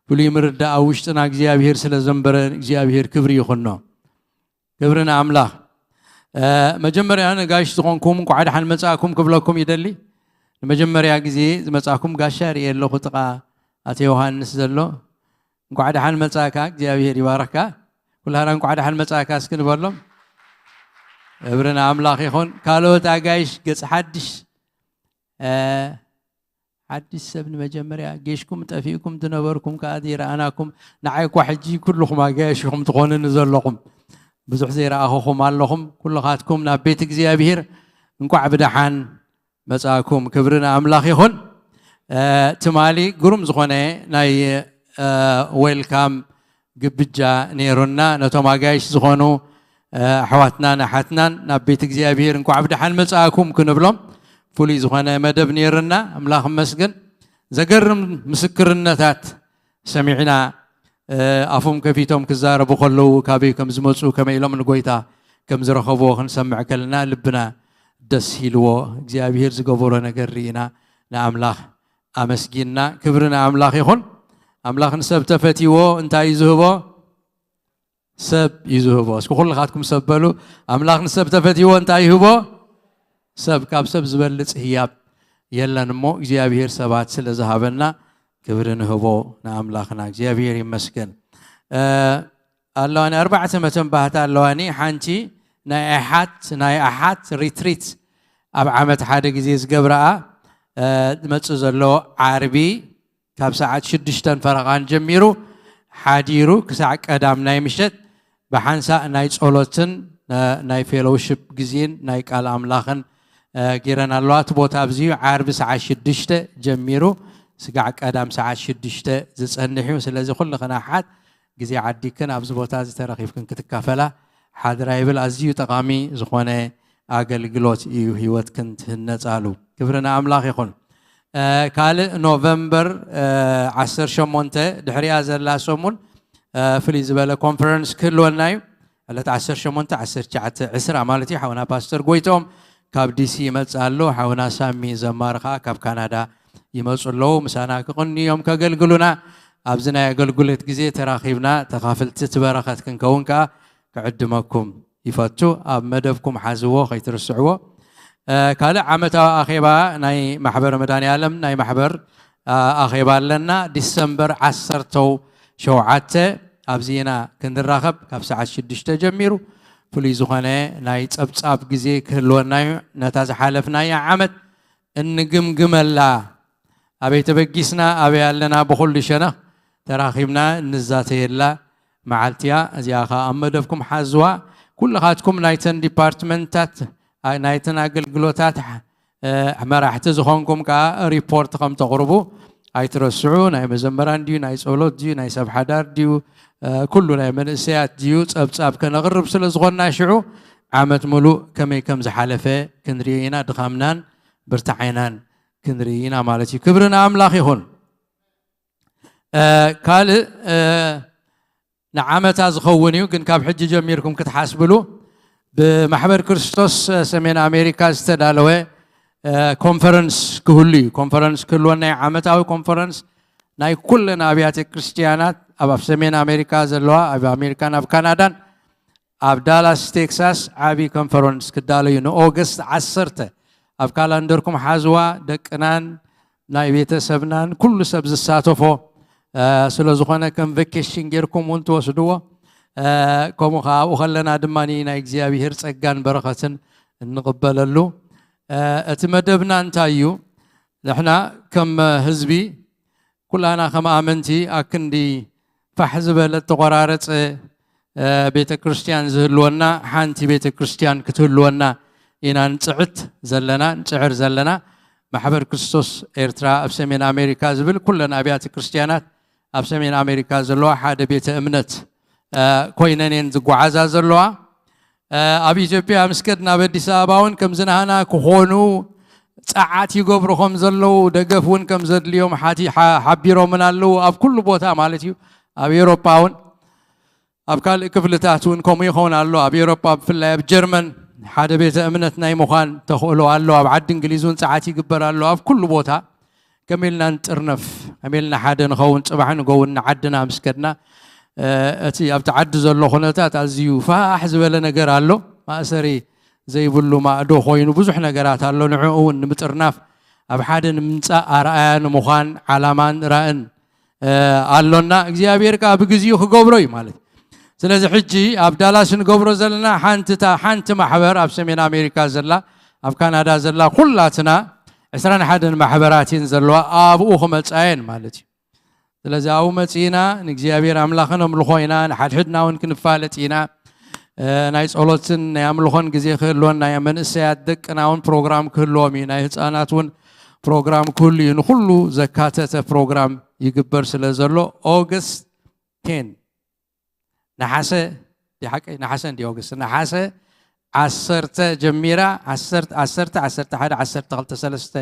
ፍሉይ ምርዳእ ኣብ ውሽጥና እግዚኣብሔር ስለ ዘንበረ እግዚኣብሔር ክብሪ ይኹኖ። ክብሪ ንኣምላኽ። እ፣ መጀመርያ ንጋሽ ዝኾንኩም እንኳዕ ደሓን መጻእኩም ክብለኩም ይደሊ። ንመጀመርያ ግዜ ዝመጻእኩም ጋሻ ርእየ ኣለኹ ጥቓ ኣቶ ዮሃንስ ዘሎ። እንኳዕ ደሓን መጻእካ፣ እግዚኣብሔር ይባርኽካ። ኩላህና እንኳዕ ደሓን መጻእካ እስኪ ንበሎም። ክብሪ ንኣምላኽ ይኹን። ካልኦት ኣጋይሽ ገጽ ሓድሽ፣ እ፣ ሓድሽ ሰብ ንመጀመርያ ጌሽኩም ጠፊእኩም ዝነበርኩም ከኣ ዘይረኣናኩም፣ ንዓይ እኳ ሕጂ ኩልኹም ኣጋይሽ ኢኹም ትኾኑኒ ዘለኹም። ብዙሕ ዘይረኣኹኹም ኣለኹም። ኩልኻትኩም ናብ ቤት እግዚኣብሔር እንቋዕ ብደሓን መጻእኩም። ክብሪ ንኣምላኽ ይኹን። እ፣ ትማሊ ግሩም ዝኾነ ናይ፣ እ፣ ዌልካም ግብጃ ነይሩና። ነቶም ኣጋይሽ ዝኾኑ፣ እ፣ ኣሕዋትናን ኣሓትናን ናብ ቤት እግዚኣብሔር እንቋዕ ብደሓን መጻእኩም ክንብሎም ፍሉይ ዝኾነ መደብ ነይሩና። ኣምላኽ ይመስገን። ዘገርም ምስክርነታት ሰሚዕና፣ እ፣ ኣፎም ከፊቶም ክዛረቡ ከለዉ ካበይ ከም ዝመጹ፣ ከመይ ኢሎም ንጎይታ ከም ዝረኸብዎ ክንሰምዕ ከለና ልብና ደስ ኢልዎ፣ እግዚኣብሔር ዝገበሮ ነገር ርኢና ንኣምላኽ ኣመስጊንና። ክብሪ ንኣምላኽ ይኹን። ኣምላኽ ንሰብ ተፈትይዎ እንታይ እዩ ዝህቦ? ሰብ እዩ ዝህቦ። እስኪ ኩልኻትኩም ሰብ በሉ። ኣምላኽ ንሰብ ተፈትይዎ እንታይ ይህቦ? ሰብ። ካብ ሰብ ዝበልጽ ህያብ የለን እሞ እግዚኣብሔር ሰባት ስለ ዝሃበና ክብሪ ንህቦ ንኣምላኽና። እግዚኣብሔር ይመስገን። እ፣ ኣለዋኒ ኣርባዕተ መተንባህታ ኣለዋኒ። ሓንቲ ናይ ኣሓት፣ ናይ ኣሓት ሪትሪት ኣብ ዓመት ሓደ ግዜ ዝገብረኣ፣ እ፣ ዝመጽእ ዘሎ ዓርቢ ካብ ሰዓት ሽዱሽተን ፈረቓን ጀሚሩ ሓዲሩ ክሳዕ ቀዳም ናይ ምሸት ብሓንሳእ ናይ ጸሎትን፣ እ፣ ናይ ፌሎውሽፕ ግዜን ናይ ቃል ኣምላኽን፣ እ፣ ጌረን ኣለዋ። እቲ ቦታ ኣብዚ እዩ። ዓርቢ ሰዓት ሽዱሽተ ጀሚሩ ስጋዕ ቀዳም ሰዓት ሽዱሽተ ዝጸንሕ እዩ። ስለዚ ኩልኽን ኣሓት ግዜ ዓዲክን ኣብዚ ቦታ እዚ ተረኺብክን ክትካፈላ ሓድራ ይብል። ኣዝዩ ጠቓሚ ዝኾነ ኣገልግሎት እዩ፣ ህይወትክን ትህነጻሉ። ክብሪ ንኣምላኽ ይኹን። ካልእ ኖቨምበር ዓሰርተ ሸሞንተ ድሕሪኣ ዘላ ሰሙን ፍልይ ዝበለ ኮንፈረንስ ክህልወና እዩ። ዕለት ዓሰርተ ሸሞንተ፣ ዓሰርተ ትሽዓተ፣ ዕስራ ማለት እዩ። ሓውና ፓስተር ጎይቶም ካብ ዲሲ ይመጽእ ኣሎ። ሓውና ሳሚ ዘማሪ ኸዓ ካብ ካናዳ ይመጹ ኣለዉ። ምሳና ክቕንዩ እዮም ከገልግሉና። ኣብዚ ናይ ኣገልግሎት ግዜ ተራኺብና ተኻፍልቲ እቲ በረኸት ክንከውን ከኣ ክዕድመኩም ይፈቱ። ኣብ መደብኩም ሓዝዎ፣ ከይትርስዕዎ። ካልእ ዓመታዊ ኣኼባ ናይ ማሕበር መድኃኔዓለም ናይ ማሕበር ኣኼባ ኣለና። ዲሰምበር ዓሰርተ ሸውዓተ ኣብዚ ኢና ክንራኸብ፣ ካብ ሰዓት ሽዱሽተ ጀሚሩ። ፍሉይ ዝኾነ ናይ ጸብጻብ ግዜ ክህልወና እዩ። ነታ ዝሓለፍናያ ዓመት እንግምግመላ፣ ኣበይ ተበጊስና፣ ኣበይ ኣለና፣ ብኹሉ ሸነኽ ተራኺብና እንዛተየላ መዓልቲ እያ። እዚኣ ኸዓ ኣብ መደብኩም ሓዝዋ። ኩልኻትኩም ናይተን ዲፓርትመንታት፣ ናይተን ኣገልግሎታት መራሕቲ ዝኾንኩም ከኣ ሪፖርት ከም ተቕርቡ ኣይትረስዑ። ናይ መዘመራን ድዩ፣ ናይ ጸሎት ድዩ፣ ናይ ሰብ ሓዳር ድዩ፣ ኩሉ ናይ መንእሰያት ድዩ፣ ጸብጻብ ከነቕርብ ስለ ዝኾንና ሽዑ ዓመት ሙሉእ ከመይ ከም ዝሓለፈ ክንርኢ ኢና። ድኻምናን ብርታዓይናን ክንርኢ ኢና ማለት እዩ። ክብሪ ንኣምላኽ ይኹን። ካልእ ንዓመታ ዝኸውን እዩ፣ ግን ካብ ሕጂ ጀሚርኩም ክትሓስብሉ። ብማሕበር ክርስቶስ ሰሜን ኣሜሪካ ዝተዳለወ ኮንፈረንስ ክህሉ እዩ። ኮንፈረንስ ክህልወና እዩ፣ ዓመታዊ ኮንፈረንስ ናይ ኩለን ኣብያተ ክርስቲያናት ኣብ ሰሜን ኣሜሪካ ዘለዋ፣ ኣብ ኣሜሪካን ኣብ ካናዳን፣ ኣብ ዳላስ ቴክሳስ ዓቢ ኮንፈረንስ ክዳሎ እዩ ንኦገስት ዓሰርተ። ኣብ ካላንደርኩም ሓዝዋ። ደቅናን ናይ ቤተሰብናን ኩሉ ሰብ ዝሳተፎ ስለ ዝኾነ ከም ቨኬሽን ጌርኩም እውን ትወስድዎ። ከምኡ ከዓ ኣብኡ ከለና ድማ ናይ እግዚኣብሔር ጸጋን በረኸትን እንቕበለሉ። እቲ መደብና እንታይ እዩ? ንሕና ከም ህዝቢ ኩላና ከም ኣመንቲ ኣክንዲ ፋሕ ዝበለ ተቆራረጸ ቤተ ክርስቲያን ዝህልወና፣ ሓንቲ ቤተ ክርስቲያን ክትህልወና ኢና ንጽዕት ዘለና፣ ንጽዕር ዘለና። ማሕበር ክርስቶስ ኤርትራ ኣብ ሰሜን ኣሜሪካ ዝብል ኩለን ኣብያተ ክርስቲያናት ኣብ ሰሜን ኣሜሪካ ዘለዋ ሓደ ቤተ እምነት ኮይነን እየን ዝጓዓዛ ዘለዋ። ኣብ ኢትዮጵያ ምስ ከድና ኣብ ኣዲስ ኣበባ እውን ከምዚ ናህና ክኾኑ ጸዓት ይገብሩ ከም ዘለዉ፣ ደገፍ እውን ከም ዘድልዮም ሓቲ-፣ ሓ-፣ ሓቢሮምን ኣለዉ። ኣብ ኩሉ ቦታ ማለት እዩ። ኣብ ኤውሮጳ እውን ኣብ ካልእ ክፍልታት እውን ከምኡ ይኸውን ኣሎ። ኣብ ኤውሮጳ ብፍላይ ኣብ ጀርመን ሓደ ቤተ እምነት ናይ ምዃን ተኽእሎ ኣሎ። ኣብ ዓዲ እንግሊዝ እውን ጸዓት ይግበር ኣሎ። ኣብ ኩሉ ቦታ ከመይ ኢልና ንጥርነፍ፣ ከመይ ኢልና ሓደ ንኸውን፣ ጽባሕ ንጎውን ንዓድና ምስ ከድና፣ እቲ ኣብቲ ዓዲ ዘሎ ኩነታት ኣዝዩ ፋሕ ዝበለ ነገር ኣሎ። ማእሰሪ ዘይብሉ ማእዶ ኮይኑ ብዙሕ ነገራት ኣሎ። ንዕኡ እውን ንምጥርናፍ ኣብ ሓደ ንምምጻእ ኣርኣያ ንምዃን ዓላማን ራእን ኣሎና። እግዚኣብሔር ከኣ ብግዚኡ ክገብሮ እዩ ማለት እዩ። ስለዚ ሕጂ ኣብ ዳላስ ንገብሮ ዘለና ሓንቲ፣ እታ ሓንቲ ማሕበር ኣብ ሰሜን ኣሜሪካ ዘላ፣ ኣብ ካናዳ ዘላ፣ ኩላትና ዕስራን ሓደን ማሕበራት እየን ዘለዋ፣ ኣብኡ ክመጻ እየን ማለት እዩ። ስለዚ ኣብኡ መጺእና ንእግዚኣብሔር ኣምላኽ ነምልኾ ኢና፣ ንሓድሕድና እውን ክንፋለጥ ኢና። ናይ ጸሎትን ናይ ኣምልኾን ግዜ ክህልወና እዩ። መንእሰያት ደቅና እውን ፕሮግራም ክህልዎም እዩ። ናይ ህጻናት እውን ፕሮግራም ክህሉ እዩ። ንኹሉ ዘካተተ ፕሮግራም ይግበር ስለ ዘሎ ኦገስት ቴን፣ ነሓሰ፣ ድዩ ሓቀይ? ነሓሰ እንድዩ ኦገስት። ነሓሰ ዓሰርተ ጀሚራ፣ ዓሰርተ፣ ዓሰርተ፣ ዓሰርተ ሓደ፣ ዓሰርተ ክልተ፣ ሰለስተ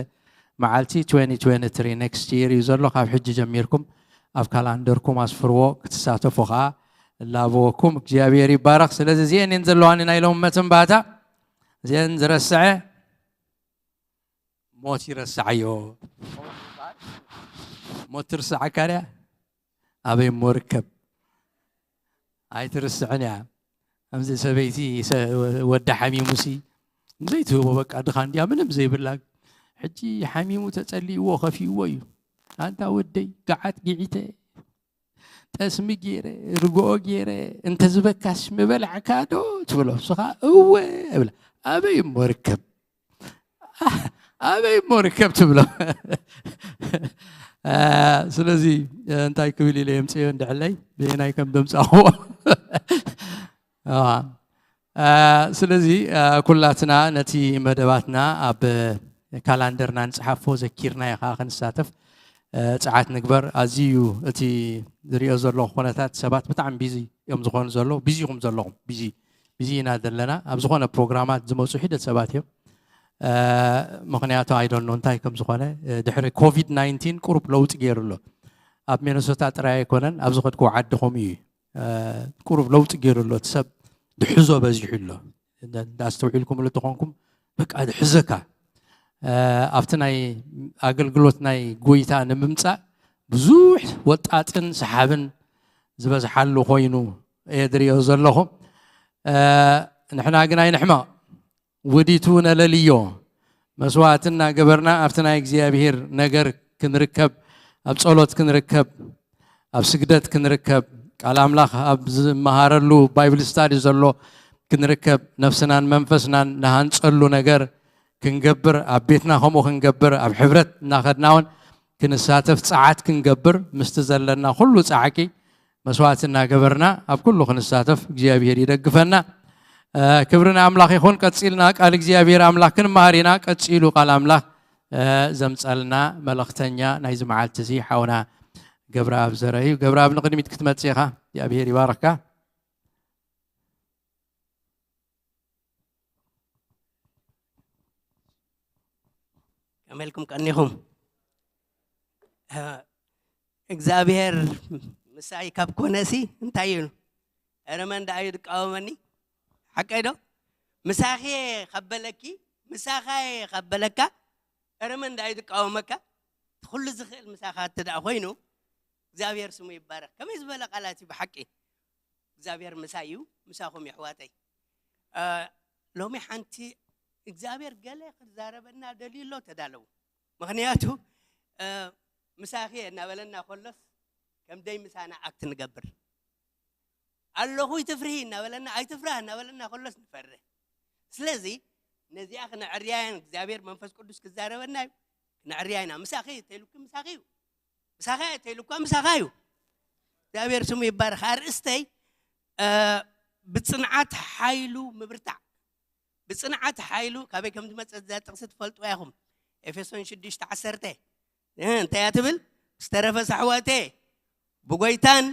መዓልቲ፣ ትዌንቲ ትዌንቲ ትሪ፣ ኔክስት ይር እዩ ዘሎ። ካብ ሕጂ ጀሚርኩም ኣብ ካላንደርኩም ኣስፍርዎ፣ ክትሳተፉ ኸዓ እላበወኩም። እግዚኣብሔር ይባረኽ። ስለዚ እዚአን እየን ዘለዋኒ ናይ ሎሚ መትንባታ። እዚአን ዝረስዐ ሞት ይረስዓዮ። ሞት ትርስዓካ ድያ? ኣበይ እሞ ርከብ? ኣይትርስዕን እያ። ከምዚ ሰበይቲ ሰ-፣ ወዳ ሓሚሙሲ ዘይትህቦ፣ በቃ ድኻ እንድያ፣ ምንም ዘይብላ። ሕጂ ሓሚሙ ተጸሊእዎ ከፊእዎ እዩ። ኣንታ ወደይ፣ ገዓት ጊዒተ፣ ጠስሚ ገይረ፣ ርግኦ ገይረ፣ እንተዝበካስ ምበላዕካ ዶ ትብሎ። ንሱ ኸኣ እወ እብላ። ኣበይ እሞ ርከብ? ኣበይ እሞ ርከብ ትብሎ? አ፣ ስለዚ፣ አ፣ እንታይ ክብል ኢለ የምጽዮ እንድሕለይ፣ በየናይ ከም ዘምጻእዎ። አ፣ አ፣ ስለዚ፣ አ፣ ኩላትና ነቲ መደባትና ኣብ ካላንደርና ንጽሓፎ፣ ዘኪርናዮ ኸኣ ክንሳተፍ፣ አ፣ ጸዓት ንግበር። ኣዝዩ እቲ ዝሪኦ ዘለኹ ኩነታት፣ ሰባት ብጣዕሚ ቢዚ እዮም ዝኾኑ ዘለዉ። ቢዚ ኢኹም ዘለኹም፣ ቢዚ፣ ቢዚ ኢና ዘለና። ኣብ ዝኾነ ፕሮግራማት ዝመጹ ሒደት ሰባት እዮም። ምክንያቱ ኣይደኖ እንታይ ከም ዝኾነ ድሕሪ ኮቪድ ናይንቲን ቁሩብ ለውጢ ገይሩ ኣሎ። ኣብ ሚነሶታ ጥራይ ኣይኮነን፣ ኣብ ዝኸድክዎ ዓዲ ከምኡ እዩ። ቁሩብ ለውጢ ገይሩ ኣሎ። እቲ ሰብ ድሕዞ በዚሑ ኣሎ። እንዳስተውዒልኩምሉ ተኾንኩም በቃ ድሕዘካ። ኣብቲ ናይ ኣገልግሎት ናይ ጎይታ ንምምፃእ ብዙሕ ወጣጥን ሰሓብን ዝበዝሓሉ ኮይኑ እየ ዝሪኦ ዘለኹ። ንሕና ግን ኣይንሕመቕ። ውዲቱ ነለልዮ። መስዋዕቲ እናገበርና ኣብቲ ናይ እግዚኣብሔር ነገር ክንርከብ፣ ኣብ ጸሎት ክንርከብ፣ ኣብ ስግደት ክንርከብ፣ ቃል ኣምላኽ ኣብ ዝመሃረሉ ባይብል ስታዲ ዘሎ ክንርከብ፣ ነፍስናን መንፈስናን ንሃንጸሉ ነገር ክንገብር፣ ኣብ ቤትና ከምኡ ክንገብር፣ ኣብ ሕብረት እናኸድና እውን ክንሳተፍ ጸዓት ክንገብር ምስቲ ዘለና ኩሉ ጻዕቂ መስዋዕቲ እናገበርና ኣብ ኩሉ ክንሳተፍ እግዚኣብሔር ይደግፈና። ክብሪ ንኣምላኽ ይኹን። ቀጺልና ቃል እግዚኣብሔር ኣምላኽ ክንመሃር ኢና። ቀጺሉ ቃል ኣምላኽ ዘምጸልና መልእኽተኛ ናይዚ መዓልቲ እዚ ሓውና ገብረኣብ ዘረ እዩ። ገብረኣብ ንቕድሚት ክትመጽእ ኢኻ። እግዚኣብሔር ይባርኽካ። ከመይ ኢልኩም ቀኒኹም? እግዚኣብሔር ምሳይ ካብ ኮነሲ እንታይ እዩ? እረ መን ደኣ እዩ ዝቃወመኒ? ሓቀይ ዶ? ምሳኺ ከበለኪ፣ ምሳኻይ ከበለካ፣ እረ መን ደኣ እዩ ዝቃወመካ? ኩሉ ዝኽእል ምሳኻ እቲ ደኣ ኮይኑ እግዚኣብሔር ስሙ ይባረኽ። ከመይ ዝበለ ቃላት እዩ ብሓቂ? እግዚኣብሔር ምሳይ እዩ፣ ምሳኹም የሕዋተይ። ሎሚ ሓንቲ እግዚኣብሔር ገለ ክዛረበና ደልዩ ኣሎ፣ ተዳለዉ። ምኽንያቱ ምሳኺ እናበለና ከሎስ ከም ደይ ምሳና ኣክት ንገብር። ኣለኹ ይትፍርሂ እናበለና ኣይትፍራህ እናበለና ከሎስ ንፈርህ። ስለዚ ነዚኣ ክነዕርያ ኢና። እግዚኣብሔር መንፈስ ቅዱስ ክዛረበና እዩ፣ ክነዕርያ ኢና። ምሳኺ ተይሉኪ ምሳኺ እዩ፣ ምሳኻ ተይሉኳ ምሳኻ እዩ። እግዚኣብሔር ስሙ ይባረኽ። ኣርእስተይ ብፅንዓት ሓይሉ ምብርታዕ። ብፅንዓት ሓይሉ ካበይ ከም ዝመፀት እዛ ጥቕሲ ትፈልጥዋ ኢኹም። ኤፌሶን ሽዱሽተ ዓሰርተ እንታይ እያ ትብል? ዝተረፈ ሳሕዋቴ ብጎይታን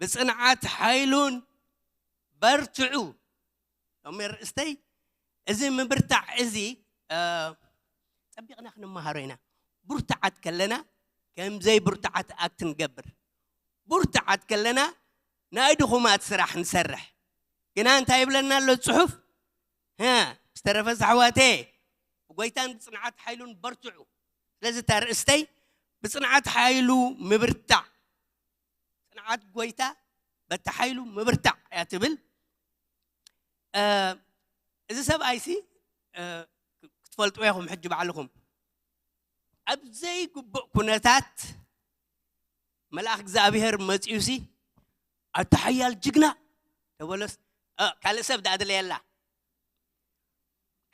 ብፅንዓት ሓይሉን በርትዑ። ሎሚ ርእስተይ እዚ ምብርታዕ እዚ ፀቢቕና ክንመሃሮ ኢና። ብርቱዓት ከለና ከምዘይ ብርቱዓት ኣክት ንገብር። ብርቱዓት ከለና ናይ ድኹማት ስራሕ ንሰርሕ። ግና እንታይ ይብለና ኣሎ ጽሑፍ? ዝተረፈ ኣሕዋተየ ብጎይታን ብጽንዓት ሓይሉን በርትዑ። ስለዚ እታ ርእስተይ ብጽንዓት ሓይሉ ምብርታዕ፣ ጽንዓት ጎይታ በቲ ሓይሉ ምብርታዕ እያ ትብል። እዚ ሰብኣይሲ ክትፈልጥዎ ኢኹም ሕጂ ባዕልኹም። ኣብ ዘይግቡእ ኩነታት መልኣኽ እግዚኣብሔር መጺኡሲ ኣታ ሓያል ጅግና ተበሎስ ካልእ ሰብ ደኣ ድለየላ፣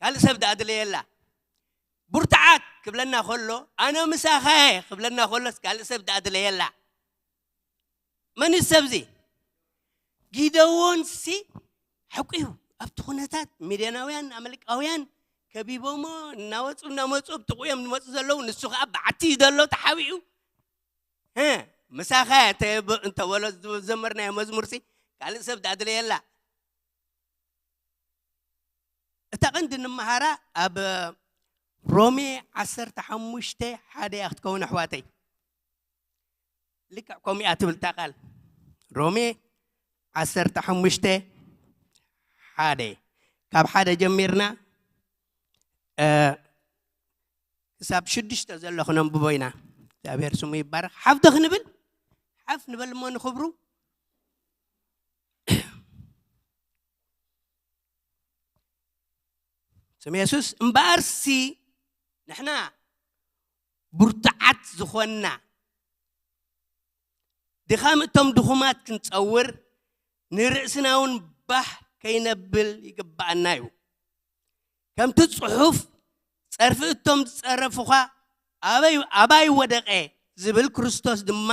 ካልእ ሰብ ደኣ ድለየላ። ብርቱዓት ክብለና ከሎ ኣነ ምሳኸ ክብለና ከሎስ ካልእ ሰብ ደኣ ድለየላ። መን እዩ ሰብዚ? ጊደዎንሲ ሓቁ እዩ። ኣብቲ ኩነታት ሚድያናውያን ኣመልቃውያን ከቢቦሞ እናወፁ እናመፁ ኣብ ጥቑ እዮም ዝመፁ ዘለዉ። ንሱ ከዓ በዓቲ እዩ ዘሎ ተሓቢኡ። ምሳኸ እንተበሎ ዝዘመርናዮ መዝሙርሲ ካልእ ሰብ ዳኣ ድለየላ። እታ ቀንዲ ንመሃራ ኣብ ሮሜ ዓሰርተ ሓሙሽተ ሓደ እያ ክትከውን ኣሕዋተይ። ልክዕ ከምኡ እያ ትብል እታ ቃል። ሮሜ ዓሰርተ ሓሙሽተ ሓደ፣ ካብ ሓደ ጀሚርና ክሳብ ሽዱሽተ ዘሎ ክነንብቦ ኢና። እግዚኣብሔር ስሙ ይባረክ። ሓፍ ዶ ክንብል? ሓፍ ንበል እሞ ንክብሩ። ስም የሱስ። እምበኣርሲ ንሕና ብርቱዓት ዝኾንና ድኻም እቶም ድኹማት ክንጸውር ንርእስና እውን ባህ ከይነብል ይግብኣና እዩ። ከምቲ ጽሑፍ ጸርፊ እቶም ዝጸረፉኻ ኣበይ ኣባይ ወደቐ ዝብል ክርስቶስ ድማ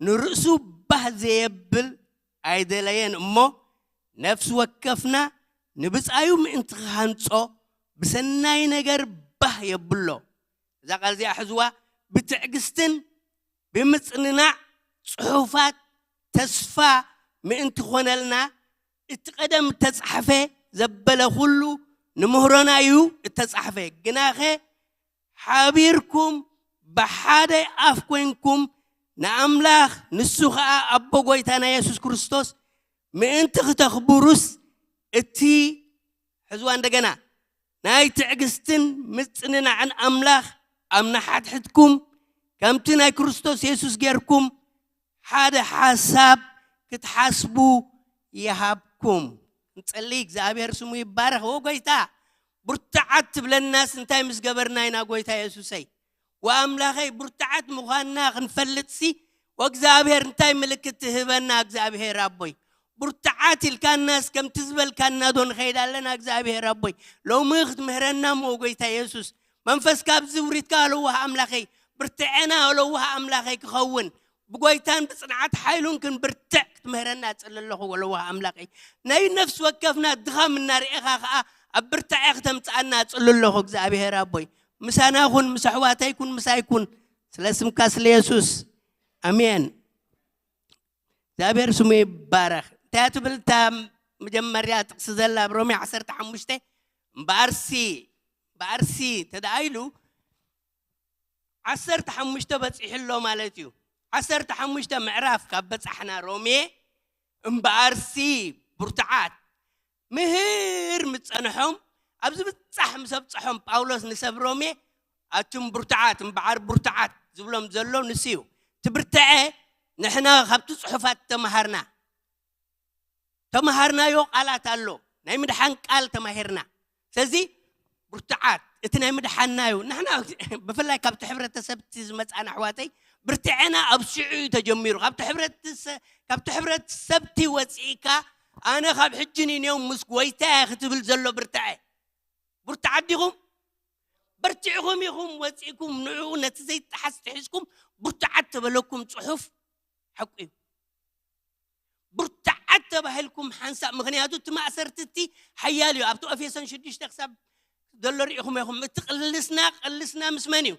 ንርእሱ ባህ ዘየብል ኣይደለየን እሞ ነፍሲ ወከፍና ንብጻዩ ምእንቲ ክሃንጾ ብሰናይ ነገር ባህ የብሎ። እዛ ቃል እዚኣ ሕዝዋ ብትዕግስትን ብምጽንናዕ ጽሑፋት ተስፋ ምእንቲ ኾነልና እቲ ቀደም እተጻሕፈ ዘበለ ኩሉ ንምህሮና እዩ እተጻሕፈ። ግናኸ ሓቢርኩም ብሓደ ኣፍ ኮይንኩም ንኣምላኽ፣ ንሱ ኸኣ ኣቦ ጎይታና የሱስ ክርስቶስ ምእንቲ ክተኽብሩስ፣ እቲ፣ ሕዝዋ እንደገና፣ ናይ ትዕግስትን ምጽንናዕን ኣምላኽ ኣብ ንሓድሕድኩም ከምቲ ናይ ክርስቶስ የሱስ ጌርኩም ሓደ ሓሳብ ክትሓስቡ ይሃብኩም። ንጸሊ። እግዚኣብሔር ስሙ ይባረኽ። ወጎይታ፣ ብርትዓት ትብለናስ እንታይ ምስ ገበርና ኢና? ጎይታ የሱሰይ፣ ወኣምላኸይ፣ ብርትዓት ምዃንና ክንፈልጥሲ፣ ወእግዚኣብሔር እንታይ ምልክት ትህበና? እግዚኣብሔር ኣቦይ፣ ብርትዓት ኢልካናስ ከምቲ ዝበልካና ዶ ንኸይድ ኣለና? እግዚኣብሔር ኣቦይ፣ ሎሚ ክትምህረና እሞ፣ ጎይታ የሱስ፣ መንፈስካ ኣብዚ ውሪድካ ኣለዎ ኣምላኸይ፣ ብርትዐና ኣለዎ ኣምላኸይ ክኸውን፣ ብጎይታን ብጽንዓት ሓይሉን ክንብርትዕ ክትምህረና እጽሊ ኣለኹ ኣለዎ ኣምላኸይ። ናይ ነፍሲ ወከፍና ድኻም እናርኤኻ ኸኣ ኣብ ብርትዐ ክተምጽኣና እጽሊ ኣለኹ እግዚኣብሔር ኣቦይ። ምሳና ኩን፣ ምስ ኣሕዋተይ ኩን፣ ምሳይ ኩን፣ ስለ ስምካ ስለ የሱስ። ኣሜን። እግዚኣብሔር ስሙ ይባረኽ። እንታይ ትብል እታ መጀመርያ ጥቕሲ ዘላ ኣብ ሮሜ ዓሰርተ ሓሙሽተ? እምበኣርሲ፣ እምበኣርሲ ተደኣ ኢሉ ዓሰርተ ሓሙሽተ በጺሑ ኣሎ ማለት እዩ። ዓሰርተ ሓሙሽተ ምዕራፍ ካብ በጻሕና ሮሜ፣ እምበኣርሲ ብርቱዓት ምህር ምስ ጸንሖም፣ ኣብዚ ብጻሕ ምስ ኣብጽሖም ጳውሎስ ንሰብ ሮሜ፣ ኣቱም ብርቱዓት፣ እምበኣር ብርቱዓት ዝብሎም ዘሎ ንሱ እዩ። እቲ ብርትዐ ንሕና ካብቲ ጽሑፋት ተመሃርና፣ ተመሃርናዮ ቃላት ኣሎ፣ ናይ ምድሓን ቃል ተማሂርና። ስለዚ ብርቱዓት፣ እቲ ናይ ምድሓንና እዩ። ንሕና ብፍላይ ካብቲ ሕብረተሰብ እቲ ዝመጻና ኣሕዋተይ፣ ብርትዐና ኣብ ሽዑ እዩ ተጀሚሩ። ካብቲ ሕብረተሰ-፣ ካብቲ ሕብረተሰብ እቲ ወጺእካ፣ ኣነ ካብ ሕጂ ንኔው ምስ ጎይታ እየ ክትብል ዘሎ ብርትዐ። ብርቱዓት ዲኹም? በርቲዕኹም ኢኹም ወጺእኩም ንዕኡ ነቲ ዘይጠሓስ ጥሒስኩም ብርቱዓት ተበለኩም ጽሑፍ ሓቁ እዩ። ብርቱዓት ተባሂልኩም ሓንሳእ፣ ምኽንያቱ እቲ ማእሰርቲ እቲ ሓያል እዩ። ኣብቲ ኤፌሶን ሽዱሽተ ክሳብ ዘሎ ርኢኹም ኢኹም። እቲ ቅልስና፣ ቅልስና ምስ መን እዩ?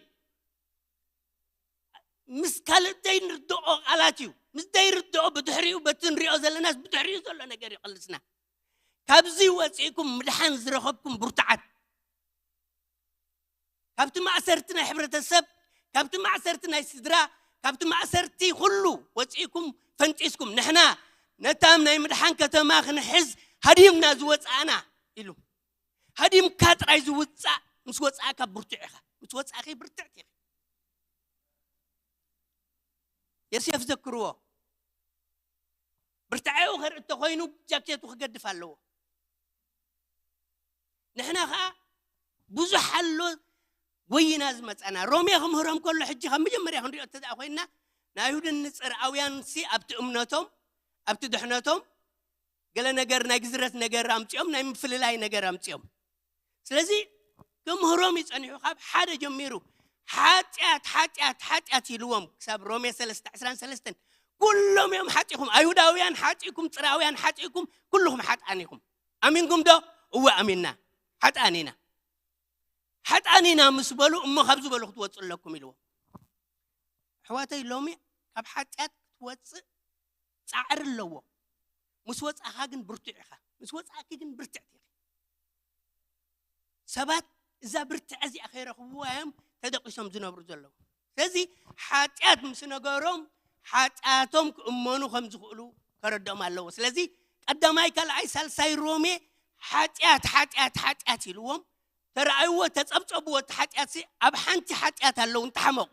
ምስ ካልእ ዘይንርድኦ ቃላት እዩ። ምስ ዘይርድኦ ብድሕሪኡ፣ በቲ ንሪኦ ዘለናስ ብድሕሪኡ ዘሎ ነገር እዩ ቅልስና። ካብዚ ወፂእኩም ምድሓን ዝረኸብኩም ብርቱዓት፣ ካብቲ ማእሰርቲ ናይ ሕብረተሰብ፣ ካብቲ ማእሰርቲ ናይ ስድራ፣ ካብቲ ማእሰርቲ ኩሉ ወፂእኩም ፈንጢስኩም፣ ንሕና ነታም ናይ ምድሓን ከተማ ክንሕዝ ሃዲምና ዝወፃእና ኢሉ። ሃዲምካ ጥራይ ዝውፃእ፣ ምስ ወፃእካ ብርቱዕ ኢኻ፣ ምስ ወፃእኺ ብርትዕቲ ኢኺ። ዮሴፍ ዘክርዎ፣ ብርትዐኡ ከርኢ እንተኾይኑ ጃኬቱ ክገድፍ ኣለዎ። ንሕና ኸዓ ብዙሕ ኣሎ ጎይና ዝመፀና። ሮሜ ክምህሮም ከሎ፣ ሕጂ ካብ መጀመርያ ክንሪኦ እንተ ደኣ ኮይንና፣ ንኣይሁድን ንፅርኣውያን ሲ ኣብቲ እምነቶም፣ ኣብቲ ድሕነቶም ገለ ነገር፣ ናይ ግዝረት ነገር ኣምፂኦም፣ ናይ ምፍልላይ ነገር ኣምፂኦም። ስለዚ ክምህሮም እዩ ጸኒሑ፣ ካብ ሓደ ጀሚሩ ሓጢኣት፣ ሓጢኣት፣ ሓጢኣት ኢልዎም፣ ክሳብ ሮሜ ሰለስተ ዕስራን ሰለስተን። ኩሎም እዮም ሓጢእኩም፣ ኣይሁዳውያን ሓጢእኩም፣ ጽራውያን ሓጢእኩም፣ ኩልኹም ሓጥኣን ኢኹም። ኣሚንኩም ዶ? እወ ኣሚንና፣ ሓጥኣን ኢና። ሓጥኣን ኢና ምስ በሉ፣ እሞ ካብ ዝበሉ ክትወጹ ኣለኩም ኢልዎም። ኣሕዋተይ፣ ሎሚ ካብ ሓጢኣት ክትወጽእ ጻዕሪ ኣለዎ። ምስ ወጻእኻ ግን ብርቱዕ ኢኻ። ምስ ወጻእኪ ግን ብርትዕቲ ኢኺ። ሰባት እዛ ብርትዐ እዚኣ ከይረኽብዋ እዮም ተደቂሶም ዝነብሩ ዘለዉ። ስለዚ ሓጢኣት ምስ ነገሮም፣ ሓጢኣቶም ክእመኑ ከም ዝኽእሉ ከረድኦም ኣለዎ። ስለዚ ቀዳማይ፣ ካልኣይ፣ ሳልሳይ ሮሜ ሓጢኣት፣ ሓጢኣት፣ ሓጢኣት ኢልዎም ተረኣይዎ፣ ተጸብጸብዎ። እቲ ሓጢኣትሲ ኣብ ሓንቲ ሓጢኣት ኣለዉ እንተሓመቑ።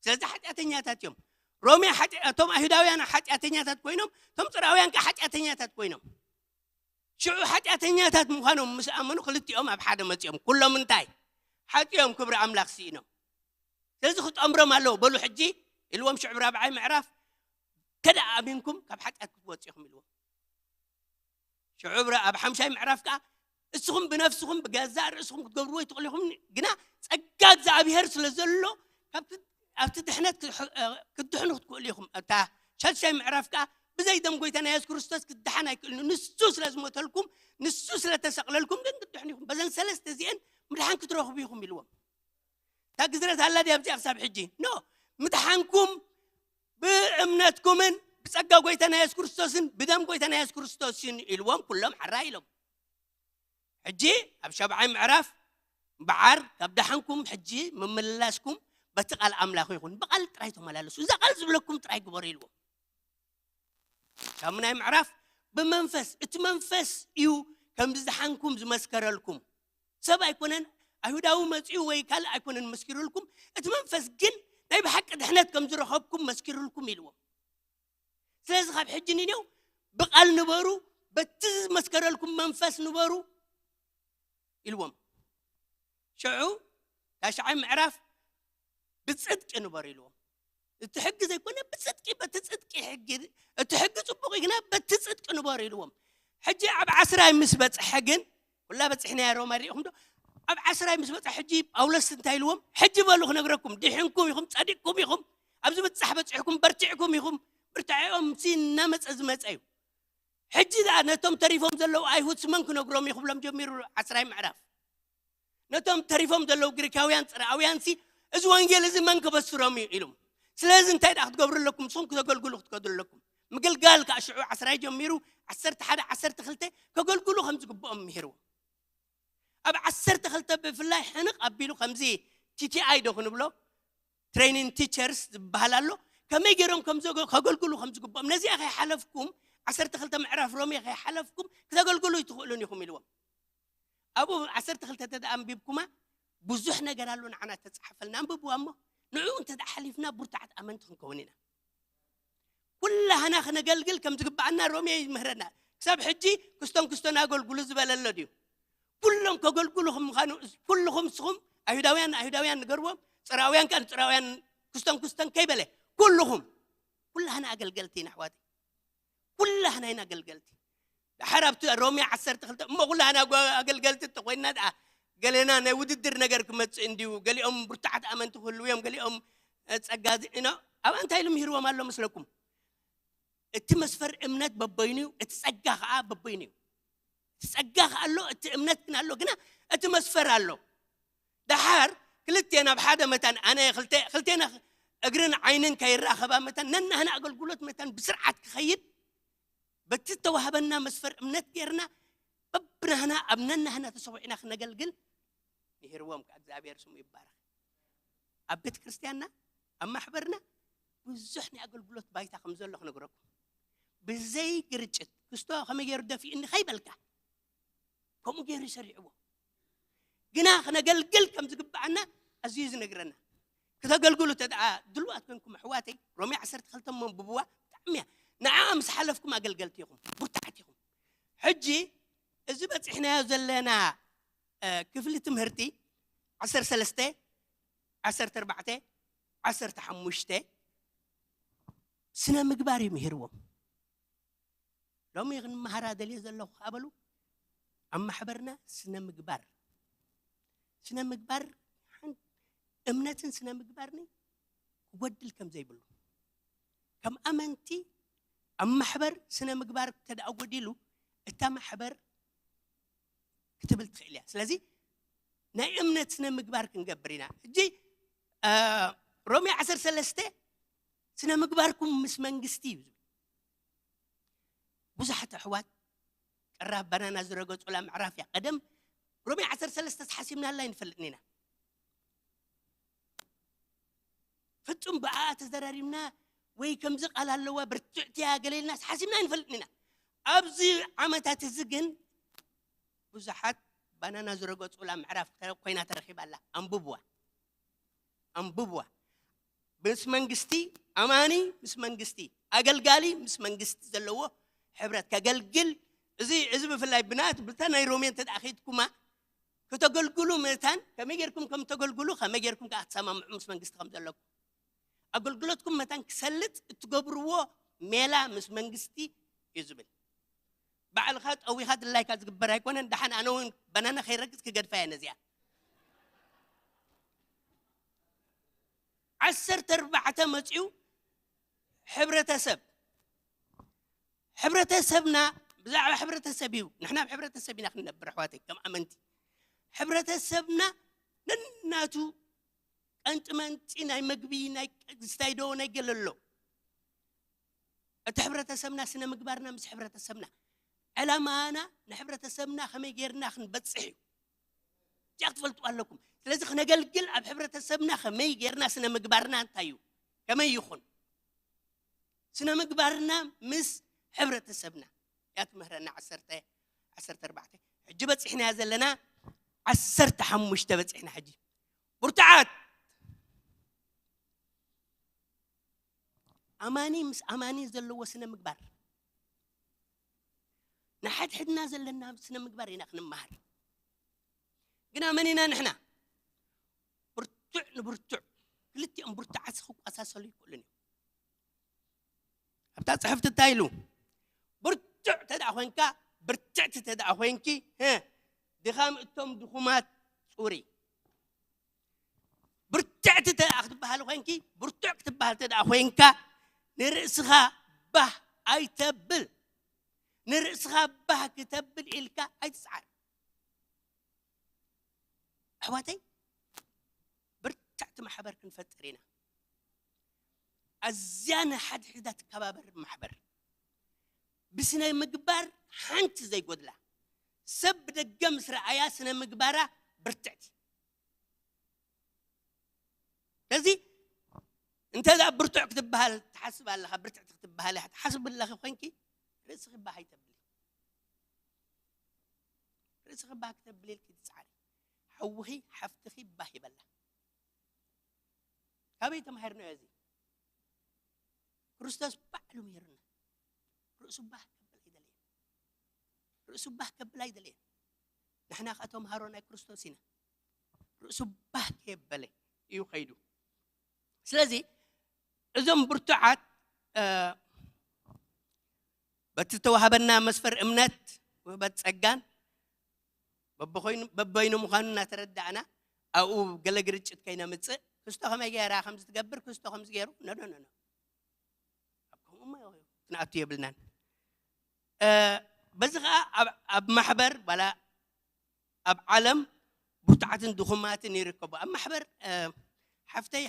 ስለዚ ሓጢኣተኛታት እዮም። ሮሜ ሓጢ-፣ እቶም ኣይሁዳውያን ሓጢኣተኛታት ኮይኖም፣ እቶም ጽርኣውያን ከኣ ሓጢኣተኛታት ኮይኖም። ሽዑ ሓጢኣተኛታት ምዃኖም ምስ ኣመኑ፣ ክልቲኦም ኣብ ሓደ መጺኦም። ኩሎም እንታይ? ሓጢኦም፣ ክብሪ ኣምላኽ ስኢኖም። ስለዚ ክጠምሮም ኣለዎ። በሉ ሕጂ ኢልዎም፣ ሽዑ ራብዓይ ምዕራፍ፣ ከደኣ ኣሚንኩም ካብ ሓጢኣት ክትወጹ ኢኹም ኢልዎም። ሽዑ ብረ-፣ ኣብ ሓምሻይ ምዕራፍ ከኣ፣ እስኹም ብነፍስኹም ብገዛእ ርእስኹም ክትገብርዎ ኣይትኽእሉ ኢኹም፣ ግና ጸጋ እግዚኣብሄር ስለ ዘሎ፣ ካብቲ፣ ኣብቲ ድሕነት ክድሕ-፣ እ፣ ክትድሕኑ ክትክእሉ ኢኹም። ኣብታ ሻድሻይ ምዕራፍ ከኣ፣ ብዘይ ደም ጎይታና የሱስ ክርስቶስ ክትደሓን ኣይክእልን እዩ። ንሱ ስለ ዝሞተልኩም፣ ንሱ ስለ ተሰቕለልኩም ግን ክትድሕኑ ኢኹም። በዘን ሰለስተ እዚአን ምድሓን ክትረኽቡ ኢኹም ኢልዎም። እታ ግዝረት ኣላ ድያ ኣብዚኣ ክሳብ ሕጂ? ኖ። ምድሓንኩም ብእምነትኩምን ብጸጋ ጎይታና የሱስ ክርስቶስን ብደም ጎይታና የሱስ ክርስቶስን ኢልዎም፣ ኩሎም ሓራ ኢሎም። ሕጂ ኣብ ሻብዓይ ምዕራፍ፣ በዓር ካብ ደሓንኩም ሕጂ ምምልላስኩም በቲ ቃል ኣምላኽ ይኹን፣ ብቓል ጥራይ ተመላለሱ፣ እዛ ቃል ዝብለኩም ጥራይ ግበሩ ኢልዎም። ካብ ናይ ምዕራፍ ብመንፈስ፣ እቲ መንፈስ እዩ ከም ዝደሓንኩም ዝመስከረልኩም። ሰብ ኣይኮነን፣ ኣይሁዳዊ መጺኡ ወይ ካልእ ኣይኮነን መስኪሩልኩም፣ እቲ መንፈስ ግን ናይ ብሓቂ ድሕነት ከም ዝረኸብኩም መስኪሩልኩም ኢልዎም። ስለዚ ካብ ሕጂ ንኔው ብቓል ንበሩ፣ በቲ ዝመስከረልኩም መንፈስ ንበሩ ኢልዎም። ሽዑ ታሽዓይ ምዕራፍ ብጽድቂ ንበሩ ኢልዎም። እቲ ሕጊ ዘይኮነ ብጽድቂ፣ በቲ ጽድቂ ሕጊ፣ እቲ ሕጊ ጽቡቕ እዩ፣ ግና በቲ ጽድቂ ንበሩ ኢልዎም። ሕጂ ኣብ ዓስራይ ምስ በጽሐ ግን፣ ኩላ በጺሕናያ ሮማ ሪኢኹም ዶ? ኣብ ዓስራይ ምስ በጽሐ ሕጂ ጳውሎስ እንታይ ኢልዎም? ሕጂ በሉ ክነግረኩም፣ ድሒንኩም ኢኹም፣ ጸዲቕኩም ኢኹም፣ ኣብዚ ብጻሕ በጺሕኩም፣ በርቲዕኩም ኢኹም። ብርታዒኦም ሲ እናመጸ ዝመጸ እዩ። ሕጂ ደኣ ነቶም ተሪፎም ዘለዉ ኣይሁድ ስመን ክነግሮም እዩ ክብሎም ጀሚሩ። ዓስራይ ምዕራፍ ነቶም ተሪፎም ዘለዉ ግሪካውያን ጽርኣውያን ሲ፣ እዚ ወንጌል እዚ መን ክበስሮም እዩ ኢሉም። ስለዚ እንታይ ደኣ ክትገብሩ ኣለኩም? ንስኹም ክተገልግሉ ክትከዱ ኣለኩም። ምግልጋል ከዓ ሽዑ ዓስራይ ጀሚሩ ዓሰርተ ሓደ ዓሰርተ ክልተ ከገልግሉ ከም ዝግብኦም ምሂርዎም። ኣብ ዓሰርተ ክልተ ብፍላይ ሕንቕ ኣቢሉ ከምዚ ቲቲኣይ ዶ ክንብሎ፣ ትሬኒንግ ቲቸርስ ዝበሃል ኣሎ። ከመይ ገይሮም ከም ዘገ-፣ ከገልግሉ ከም ዝግብኦም፣ ነዚኣ ከይሓለፍኩም፣ ዓሰርተ ክልተ ምዕራፍ ሮሜ ከይሓለፍኩም ክተገልግሉ ኣይትኽእሉን ኢኹም ኢልዎም። ኣብኡ ዓሰርተ ክልተ እንተ ደኣ ኣንቢብኩማ፣ ብዙሕ ነገር ኣሎ ንዓና ተጻሓፈልና። ኣንብብዋ እሞ፣ ንዕኡ እንተ ደኣ ሓሊፍና ብርቱዓት ኣመንቲ ክንከውን ኢና። ኩላህና ክነገልግል ከም ዝግብኣና ሮሜ ይምህረና። ክሳብ ሕጂ ክስቶን ክስቶን ኣገልግሉ ዝበለ ኣሎ ድዩ? ኩሎም ከገልግሉ ከም ምዃኑ፣ ኩልኹም ንስኹም ኣይሁዳውያን ንኣይሁዳውያን ንገርዎም፣ ጽርኣውያን ከኣ ንጽርኣውያን፣ ክስቶን ክስቶን ከይበለ፣ ኩልኹም፣ ኩላህና ኣገልገልቲ ኢና ኣሕዋተይ። ኩላህና ኢና ኣገልገልቲ። ድሓር ኣብቲ ሮሜ ዓሰርተ ክልተ፣ እሞ ኩላህና ኣጓ-፣ ኣገልገልቲ እንተኾይንና ደኣ፣ ገሌና ናይ ውድድር ነገር ክመጽእ እንድዩ፣ ገሊኦም ብርቱዓት ኣመንቲ ክህልዉ እዮም፣ ገሊኦም፣ እ፣ ጸጋ ዝ-፣ ኢኖ፣ ኣብኣ እንታይ ኢሉ ምሂርዎም ኣሎ መስለኩም? እቲ መስፈር እምነት በበይኑ እዩ፣ እቲ ጸጋ ኸኣ በበይኑ እዩ። እቲ ጸጋ ኸኣ ኣሎ፣ እቲ እምነት ግን ኣሎ፣ ግና እቲ መስፈር ኣሎ። ደሓር ክልቴን ኣብ ሓደ መታን፣ ኣነ ክልተ-፣ ክልቴና እግርን ዓይንን ከይራኸባ መታን፣ ነናህና ኣገልግሎት መታን ብስርዓት ክኸይድ፣ በቲ ዝተዋህበና መስፈር እምነት ጌርና፣ በብናህና ኣብ ነናህና ተሰዊዕና ክነገልግል ምሂርዎም ከኣ እግዚኣብሔር ስሙ ይባረኽ። ኣብ ቤተ ክርስቲያንና፣ ኣብ ማሕበርና ብዙሕ ናይ ኣገልግሎት ባይታ ከም ዘሎ ክነግረኩም። ብዘይ ግርጭት፣ ክስቶ ከመይ ገይሩ ደፊእኒ ከይበልካ፣ ከምኡ ገይሩ ይሰሪዕዎ። ግና ክነገልግል ከም ዝግብኣና ኣዝዩ ዝነግረና። ክተገልግሉ እንተ ደኣ ድሉዋት ኮንኩም ኣሕዋተይ፣ ሮሜ ዓሰርተ ክልተ እሞ ኣንብብዋ፣ ብጣዕሚ እያ። ንዓኣ ምስ ሓለፍኩም ኣገልገልቲ ኢኹም፣ ብርቱዓት ኢኹም። ሕጂ እዚ በጺሕናዮ ዘለና፣ እ፣ ክፍሊ ትምህርቲ ዓሰርተ ሰለስተ፣ ዓሰርተ ኣርባዕተ፣ ዓሰርተ ሓሙሽተ ስነ ምግባር እዩ ምሂርዎም። ሎሚ ክንመሃራ ደልየ ዘለኹ ከኣ በሉ፣ ኣብ ማሕበርና ስነ ምግባር፣ ስነ ምግባር ሓን-፣ እምነትን ስነ ምግባርን ክጎድል ከም ዘይብሉ። ከም ኣመንቲ ኣብ ማሕበር ስነ ምግባር እንተ ደኣ ጎዲሉ፣ እታ ማሕበር ክትብል ትኽእል እያ። ስለዚ ናይ እምነት ስነ ምግባር ክንገብር ኢና። ሕጂ፣ እ፣ ሮሜ ዓሰርተ ሰለስተ ስነ ምግባርኩም ምስ መንግስቲ እዩ ዝብል። ብዙሓት ኣሕዋት ቀራብ ባናና ዝረገጹላ ምዕራፍ እያ። ቀደም ሮሜ ዓሰርተ ሰለስተ ሓሲብናላ ኣይንፈልጥን ኢና። ፍጹም ብኣኣ ተዘራሪብና ወይ ከምዚ ቃል ኣለዋ ብርትዕቲ እያ ገለ ኢልና ሓሲብና ኣይንፈልጥን ኢና። ኣብዚ ዓመታት እዚ ግን ብዙሓት ባናና ዝረገጹላ ምዕራፍ ኮይና ተረኺባ ኣላ። ኣንብብዋ። ኣንብብዋ። ምስ መንግስቲ፣ ኣማኒ ምስ መንግስቲ፣ ኣገልጋሊ ምስ መንግስቲ ዘለዎ ሕብረት ከገልግል፣ እዚ፣ እዚ ብፍላይ ብናት፣ ብታ ናይ ሮሜ እንተ ደኣ ኸይድኩማ፣ ከተገልግሉ መታን፣ ከመይ ጌርኩም ከም ተገልግሉ፣ ከመይ ጌርኩም ከኣ ክትሰማምዑ ምስ መንግስቲ ከም ዘለኩም። ኣገልግሎትኩም መታን ክሰልጥ እትገብርዎ ሜላ ምስ መንግስቲ እዩ ዝብል። ባዕልኻ ጠዊኻ ድላይካ ዝግበር ኣይኮነን። ደሓን ኣነ እውን ባናና ከይረግጽ ክገድፋ እየ ነዚኣ። ዓሰርተ ኣርባዕተ መጺኡ ሕብረተሰብ። ሕብረተሰብና ብዛዕባ ሕብረተሰብ እዩ። ንሕና ኣብ ሕብረተሰብ ኢና ክንነብር ኣሕዋተይ፣ ከም ኣመንቲ። ሕብረተሰብና ነናቱ ቀንጢ መንጢ ናይ መግቢ፣ ናይ ዝስታይ ዶ፣ ናይ ገለ ኣሎ። እቲ ሕብረተሰብና፣ ስነ ምግባርና ምስ ሕብረተሰብና ዕላማና ንሕብረተሰብና ከመይ ጌርና ክንበጽሕ እዩ። እዚኣ ክትፈልጡ ኣለኩም። ስለዚ ክነገልግል ኣብ ሕብረተሰብና ከመይ ጌርና፣ ስነ ምግባርና እንታይ እዩ፣ ከመይ ይኹን፣ ስነ ምግባርና ምስ ሕብረተሰብና እያ ትምህረና። ዓሰርተ፣ ዓሰርተ ኣርባዕተ፣ ሕጂ በጺሕናያ ዘለና ዓሰርተ ሓሙሽተ በጺሕና። ሕጂ ብርቱዓት ኣማኒ ምስ ኣማኒ ዘለዎ ስነ ምግባር፣ ንሓድሕድና ዘለና ስነ ምግባር ኢና ክንመሃር። ግና መን ኢና ንሕና? ብርቱዕ ንብርቱዕ፣ ክልቲኦም ብርቱዓት ክቋሳሰሉ ይክእሉን እዮም። ኣብታ ጽሕፍቲ እንታይ ኢሉ? ብርቱዕ ተደኣ ኮንካ፣ ብርትዕቲ ተደኣ ኮንኪ፣ ህ፣ ድኻም እቶም ድኹማት ጹሪ። ብርትዕቲ ተደኣ ክትበሃል ኮንኪ፣ ብርቱዕ ክትበሃል ተደኣ ኮንካ፣ ንርእስኻ ባህ ኣይተብል። ንርእስኻ ባህ ክተብል ኢልካ ኣይትጽዓር። ኣሕዋተይ፣ ብርትዕቲ ማሕበር ክንፈጥር ኢና። ኣዝያ ንሓድሕዳ ትከባበር ማሕበር፣ ብስነ ምግባር ሓንቲ ዘይጎድላ፣ ሰብ ብደገ ምስ ረኣያ ስነ ምግባራ ብርትዕቲ። ስለዚ እንተ ደኣ ብርቱዕ ክትበሃል ትሓስብ ኣለኻ፣ ብርትዕቲ ክትበሃል እያ ትሓስብ ኣለኺ ኮንኪ፣ ርእስኺ ባህ ኣይተብሊ። ርእስኺ ባህ ክተብሊ ኢልኪ ትጽዓሪ። ሓውኺ ሓፍትኺ ባህ ይበላ። ካበይ ተማሂርናዮ እዚ? ክርስቶስ ባዕሉ ምሂሩና። ርእሱ ባህ ከብል ኣይደለየን። ርእሱ ባህ ከብል ኣይደለየን። ንሕና ከኣ ተምሃሮ ናይ ክርስቶስ ኢና። ርእሱ ባህ ከየበለ እዩ ከይዱ። ስለዚ እዞም ብርቱዓት፣ እ፣ በቲ ተዋህበና መስፈር እምነት ውህበት ጸጋን በብኾይኑ፣ በበይኑ ምዃኑ እናተረዳእና ኣብኡ ገለ ግርጭት ከይነምጽእ፣ ክስቶ ከመይ ገይራ ከምዚ ትገብር፣ ክስቶ ከምዚ ገይሩ፣ ኖ፣ ኖ፣ ኖ፣ ኖ። ኣብ ከምኡ እሞ ክንኣቱ የብልናን። እ፣ በዚ ኸኣ ኣብ፣ ኣብ ማሕበር ዋላ ኣብ ዓለም ብርቱዓትን ድኹማትን ይርከቡ። ኣብ ማሕበር፣ እ፣ ሓፍተይ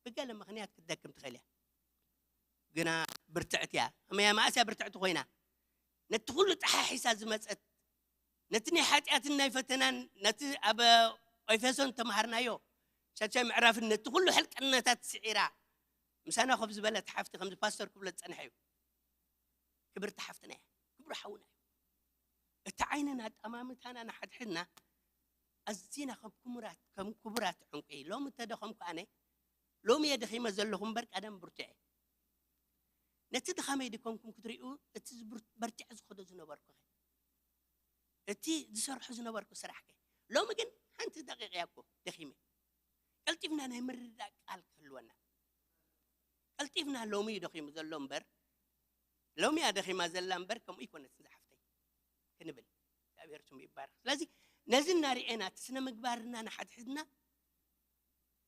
ብገለ ምኽንያት ክትደክም ትኽእል እያ። ግና ብርትዕቲ እያ። ከመይ እያ፣ መኣስ እያ ብርትዕቲ ኮይና? ነቲ ኩሉ ጠሓሒሳ ዝመጸት፣ ነቲ ናይ ሓጢኣትን ናይ ፈተናን፣ ነቲ ኣብ ኤፌሶን ተማሃርናዮ ሻድሻይ ምዕራፍን፣ ነቲ ኩሉ ሕልቅነታት ስዒራ፣ ምሳና ኮፍ ዝበለት ሓፍቲ፣ ከምዚ ፓስተር ክብሎ ዝጸንሐ እዩ። ክብርቲ ሓፍትና እያ። ክቡር ሓውና እዩ። እቲ ዓይንን ኣጠማምታና ንሓድሕድና ኣዚና ከም ክሙራት፣ ከም ክቡራት ዕንቁ እዩ። ሎሚ እተደኸምኩ ኣነ፣ ሎሚ እየ ደኺመ ዘለኹ እምበር ቀደም ብርቱዕ እየ። ነቲ ድኻመይ ድከምኩም ክትሪኡ፣ እቲ ዝብር-፣ በርቲዐ ዝኸዶ ዝነበርኩ ኸ? እቲ ዝሰርሖ ዝነበርኩ ስራሕ ከ? ሎሚ ግን ሓንቲ ደቂቕ እያ እኮ ደኺመ። ቀልጢፍና ናይ ምርዳእ ቃል ክህልወና። ቀልጢፍና ሎሚ እዩ ደኺሙ ዘሎ እምበር፣ ሎሚ እያ ደኺማ ዘላ እምበር፣ ከምኡ ይኮነትን ዝሓፍተይ ክንብል። እግዚኣብሔር ስሙ ይባረክ። ስለዚ ነዚ እናርኤና፣ እቲ ስነ ምግባርና ንሓድሕድና፣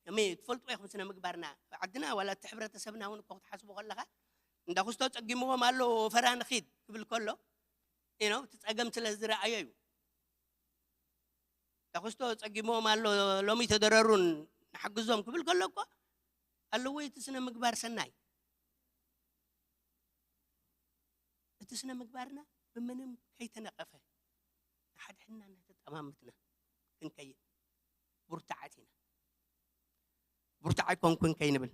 ከመይ ትፈልጥዎ ኢኹም ስነ ምግባርና? ዓድና ዋላ እቲ ሕብረተሰብና እውን እኮ ክትሓስቦ ከለኻ፣ እንዳ ኩስቶ ጸጊምዎም ኣሎ፣ ወፈራ ንኺድ ክብል ከሎ፣ you know፣ እቲ ጸገም ስለ ዝረኣዮ እዩ። እንዳ ኩስቶ ጸጊምዎም ኣሎ፣ ሎሚ ተደረሩን ንሓግዞም ክብል ከሎ እኮ ኣለዎ እቲ ስነ ምግባር ሰናይ። እቲ ስነ ምግባርና ብምንም ከይተነቐፈ፣ ንሓድሕድና እናተጠማመትና ክንከይድ ብርቱዓት ኢና። ብርቱዕ ኣይኮንኩን ከይንብል።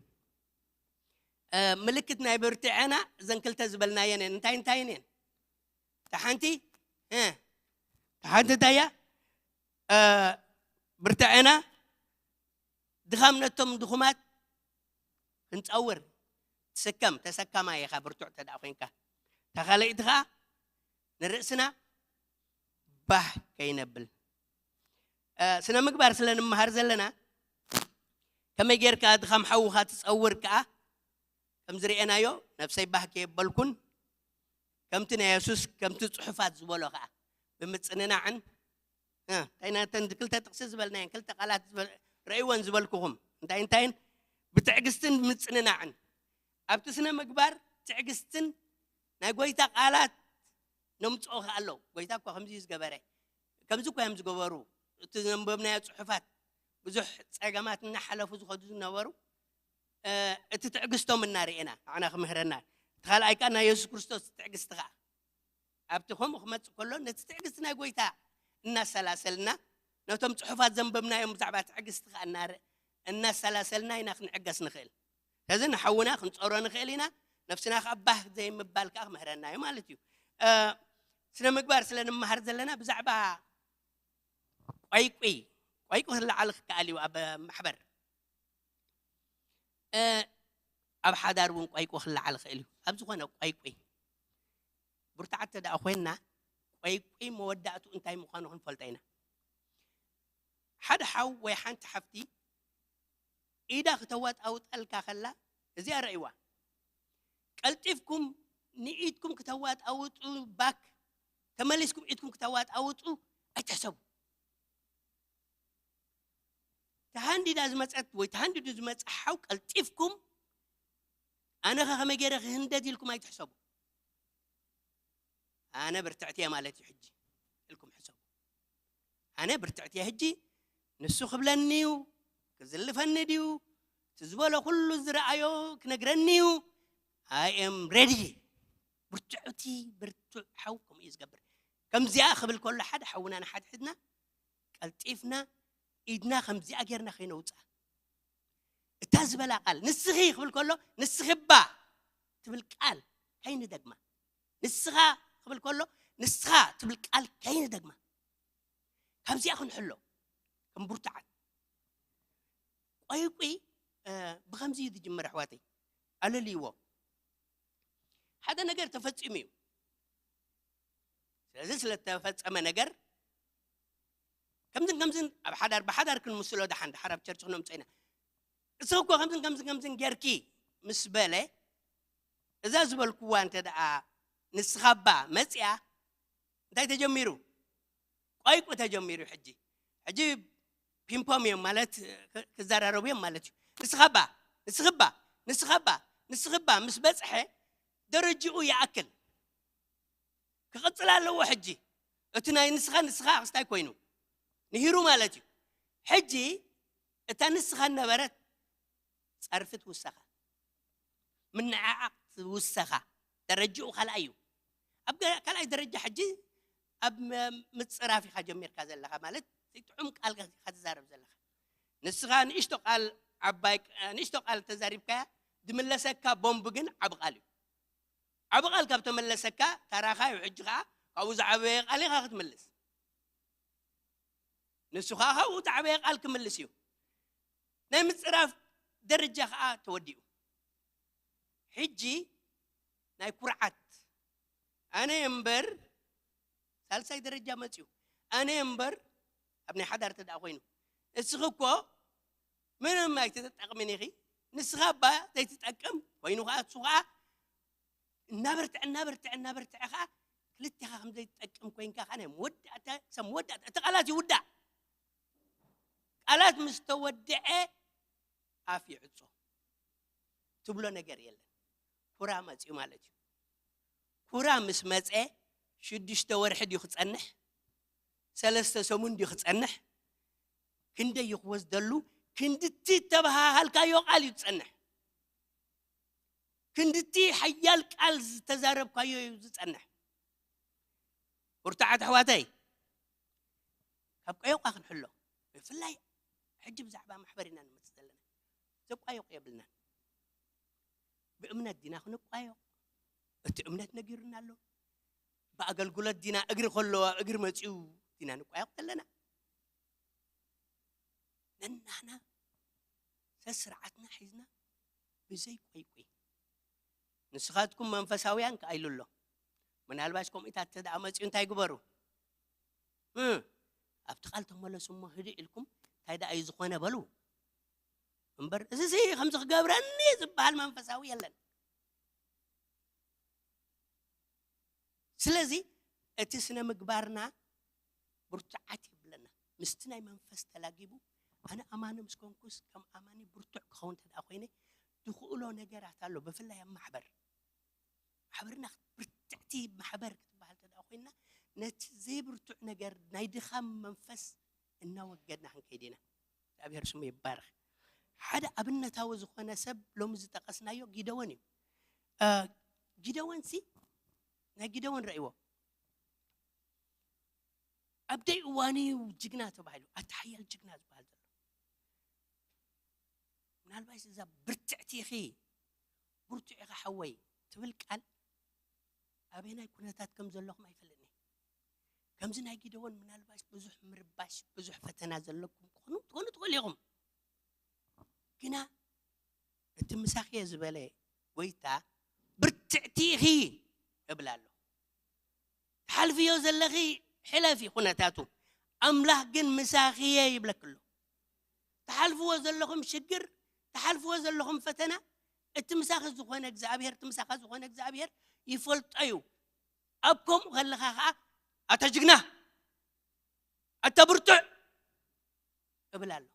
እ፣ ምልክት ናይ ብርትዐና እዘን ክልተ ዝበልናየን እየን። እንታይ እንታይን እየን? እታ ሓንቲ፣ እ፣ እታ ሓንቲ እንታይ እያ? እ፣ ብርትዐና ድኻም ነቶም ድኹማት ክንጸውር። ትስከም፣ ተሰካማይ ኢኻ ብርቱዕ እንተ ደኣ ኮይንካ። እታ ካልኣይቲ ኸኣ ንርእስና ባህ ከይነብል። እ፣ ስነ ምግባር ስለ ንምሃር ዘለና፣ ከመይ ጌርካ ድኻም ሓውኻ ትጸውር ከኣ፣ ከም ዝርኤናዮ፣ ነፍሰይ ባህ ከየበልኩን፣ ከምቲ ናይ የሱስ፣ ከምቲ ጽሑፋት ዝበሎ ከኣ፣ ብምጽንናዕን፣ እ፣ እንታይ ናተን ክልተ ጥቕሲ ዝበልናየን፣ ክልተ ቃላት ዝበል-፣ ረእይወን ዝበልኩኹም፣ እንታይ እንታይን፣ ብትዕግስትን ብምጽንናዕን፣ ኣብቲ ስነ ምግባር ትዕግስትን ናይ ጎይታ ቃላት ነምጽኦ ከኣ ኣሎ። ጎይታ እኮ ከምዚ እዩ ዝገበረ፣ ከምዚ እኮ እዮም ዝገበሩ። እቲ ዘንበብናዮ ጽሑፋት ብዙሕ ጸገማት እናሓለፉ ዝኸዱ ዝነበሩ፣ እ፣ እቲ ትዕግስቶም እናርኤና ንዓና ክምህረና። እቲ ካልኣይ ከኣ ናይ የሱስ ክርስቶስ ትዕግስቲ ከኣ ኣብቲ ከምኡ ክመጽእ ከሎ ነቲ ትዕግስቲ ናይ ጎይታ እናሰላሰልና ነቶም ጽሑፋት ዘንበብናዮም ብዛዕባ ትዕግስቲ ከኣ እናረ እናሰላሰልና ኢና ክንዕገስ ንኽእል። ስለዚ ንሓውና ክንጸሮ ንኽእል ኢና፣ ነፍስና ከኣ ባህ ዘይምባል ከኣ ክምህረና እዩ ማለት እዩ። ስነ ምግባር ስለ ንመሃር ዘለና ብዛዕባ ቆይቁይ ቆይቁ ክለዓል ክከኣል እዩ ኣብ ማሕበር ኣብ ሓዳር እውን ቆይቁ ክለዓል ክእል እዩ ኣብ ዝኾነ ቆይቁይ ብርትዓት ተደኣ ኮይንና ቆይቁይ መወዳእቱ እንታይ ምዃኑ ክንፈልጦ ኢና ሓደ ሓው ወይ ሓንቲ ሓፍቲ ኢዳ ክተዋጣውጠልካ ከላ እዚኣ ረእይዋ ቀልጢፍኩም ንኢድኩም ክተዋጣውጡ ባክ ተመሊስኩም ኢድኩም ክተዋጣውጡ ኣይትሕሰቡ ተሃንዲዳ ዝመፀት ወይ ተሃንዲዱ ዝመፀ ሓው ቀልጢፍኩም ኣነ ከ ከመይ ገይረ ክህንደድ ኢልኩም ኣይትሕሰቡ ኣነ ብርትዕቲ እየ ማለት እዩ ሕጂ ኢልኩም ሕሰቡ ኣነ ብርትዕቲ እየ ሕጂ ንሱ ክብለኒ እዩ ክዝልፈኒ ድዩ እቲ ዝበሎ ኩሉ ዝረኣዮ ክነግረኒ እዩ I am ready ብርትዕቲ ብርቱዕ ሓው ከምኡ እዩ ዝገብር ከምዚኣ ክብል ከሎ ሓደ ሓውና ንሓድሕድና ቀልጢፍና ኢድና ከምዚኣ ጌርና ከይነውፅኣ እታ ዝበላ ቃል ንስኺ ክብል ከሎ ንስኺ እባ ትብል ቃል ከይንደግማ ንስኻ ክብል ከሎ ንስኻ ትብል ቃል ከይንደግማ ካብዚኣ ክንሕሎ ከም ብርቱዓት ቆይቁይ ብኸምዚ እዩ ዝጅምር ኣሕዋተይ ኣለልይዎ ሓደ ነገር ተፈፂሙ እዩ ስለዚ ስለተፈፀመ ነገር ከምዝን ከምዝን ኣብ ሓዳር ብሓዳር ክንምስሎ ደሓን ድሓር ኣብ ቸርች ክነምፅኦ ኢና እስኺ እኮ ከምዝን ከምዝን ከምዝን ጌርኪ ምስ በለ እዛ ዝበልክዋ እንተ ደኣ ንስኻ እባ መፅያ እንታይ ተጀሚሩ ቆይቁ ተጀሚሩ ሕጂ ሕጂ ፒምፖም እዮም ማለት ክዘራረቡ እዮም ማለት እዩ ንስኻ እባ ንስኺ እባ ንስኻ እባ ንስኺ እባ ምስ በፅሐ ደረጅኡ ይኣክል ክቕፅል ኣለዎ ሕጂ እቲ ናይ ንስኻ ንስኻ ክስታይ ኮይኑ ንሂሩ ማለት እዩ ሕጂ እታ ንስኻ ነበረት ጸርፊ ትውሰኻ ምንዓዓቕ ትውሰኻ ደረጅኡ ካልኣይ እዩ ኣብ ካልኣይ ደረጃ ሕጂ ኣብ ምፅራፍ ኢኻ ጀሚርካ ዘለኻ ማለት ጥዑም ቃል ኢኻ ትዛረብ ዘለኻ ንስኻ ንእሽቶ ቃል ዓባይ ንእሽቶ ቃል ተዛሪብካያ ዝምለሰካ ቦምብ ግን ዓቢ ቃል እዩ ዓቢ ቃል ካብ ተመለሰካ ታራኻ እዩ ሕጂ ከዓ ካብኡ ዝዓበየ ቃል ኢኻ ክትምልስ ንሱ ከዓ ካብኡ ዝዓበየ ቃል ክምልስ እዩ ናይ ምፅራፍ ደረጃ ከዓ ተወዲኡ ሕጂ ናይ ኩርዓት ኣነ እምበር ሳልሳይ ደረጃ መፅዩ ኣነ እምበር ኣብ ናይ ሓዳር ተደኣ ኮይኑ እስኺ እኮ ምንም ኣይትጠቅምን ኢኺ ንስኻ እባ ዘይትጠቅም ኮይኑ ከዓ እሱ ከዓ እናበርትዐ እናበርትዐ እናበርትዐ ከዓ ክልቴኻ ከም ዘይትጠቅም ኮይንካ ከዓ ናይ መወዳእታ ክሳብ መወዳእታ እቲ ቃላት ይውዳእ ቃላት ምስ ተወድዐ ኣፍ ይዕጾ ትብሎ ነገር የለን ኩራ መፅዩ ማለት እዩ ኩራ ምስ መፀ ሽዱሽተ ወርሒ ድዩ ክፀንሕ ሰለስተ ሰሙን ድዩ ክፀንሕ ክንደይ እዩ ክወስደሉ ክንድቲ ተበሃሃልካዮ ቃል እዩ ዝፀንሕ ክንድቲ ሓያል ቃል ዝተዛረብካዮ እዩ ዝፀንሕ ብርቱዓት ኣሕዋተይ ካብ ቀዮቋ ክንሕሎ ብፍላይ ሕጂ ብዛዕባ ማሕበር ኢና ንመፅእ ዘለና ዘቋየቑ የብልናን ብእምነት ዲና ክንቋየቕ እቲ እምነት ነጊሩና ኣሎ ብኣገልግሎት ዲና እግሪ ከለዋ እግሪ መፂኡ ዲና ንቋየቕ ዘለና ነናህና ሰስርዓትና ሒዝና ብዘይ ቆይቆይ ንስኻትኩም መንፈሳውያን ከኣ ኢሉ ኣሎ ምናልባሽ ከምኡታት ተደኣ መፅኡ እንታይ ግበሩ ኣብቲ ቃል ተመለሱ እሞ ህድእ ኢልኩም እንታይ ደኣ እዩ ዝኾነ በሉ እምበር እዚ ሲ ከምዚ ክገብረኒ ዝበሃል መንፈሳዊ የለን ስለዚ እቲ ስነ ምግባርና ብርቱዓት የብለና ምስቲ ናይ መንፈስ ተላጊቡ ኣነ ኣማኒ ምስ ኮንኩስ ከም ኣማኒ ብርቱዕ ክኸውን እንተ ኮይነ ዝኽእሎ ነገራት ኣሎ ብፍላይ ኣብ ማሕበር ማሕበርና ብርትዕቲ ማሕበር ክትበሃል እንተ ኮይና ነቲ ዘይብርቱዕ ነገር ናይ ድኻም መንፈስ እናወገድና ክንከይድ ኢና እግዚኣብሔር ስሙ ይባረኽ ሓደ ኣብነታዊ ዝኾነ ሰብ ሎሚ ዝጠቀስናዮ ጊደወን እዩ ጊደወን ሲ ናይ ጊደወን ረእይዎ ኣብ ደይ እዋን እዩ ጅግና ተባሂሉ፣ ኣቲ ሓያል ጅግና ዝበሃል ዘሎ። ምናልባት እዛ ብርትዕቲ ኢኺ፣ ብርቱዕ ኢኻ ሓወይ ትብል ቃል ኣበየናይ ኩነታት ከም ዘለኹም ኣይፈልጥን እየ። ከምዚ ናይ ጊደዎን ምናልባት ብዙሕ ምርባሽ፣ ብዙሕ ፈተና ዘለኩም ክኾኑ ትኾኑ ትኽእሉ ኢኹም። ግና እቲ ምሳኺ እየ ዝበለ ጎይታ ብርትዕቲ ኢኺ እብል ኣሎ። ትሓልፍዮ ዘለኺ ሕለፊ ኩነታቱ፣ ኣምላኽ ግን ምሳኺ እየ ይብለኪ ኣሎ። ትሓልፍዎ ዘለኹም ሽግር፣ ትሓልፍዎ ዘለኹም ፈተና፣ እቲ ምሳኺ ዝኾነ እግዚኣብሔር፣ እቲ ምሳኻ ዝኾነ እግዚኣብሔር ይፈልጦ እዩ። ኣብ ከምኡ ከለኻ ኸዓ ኣታ ጅግና፣ ኣታ ብርቱዕ እብል ኣሎ።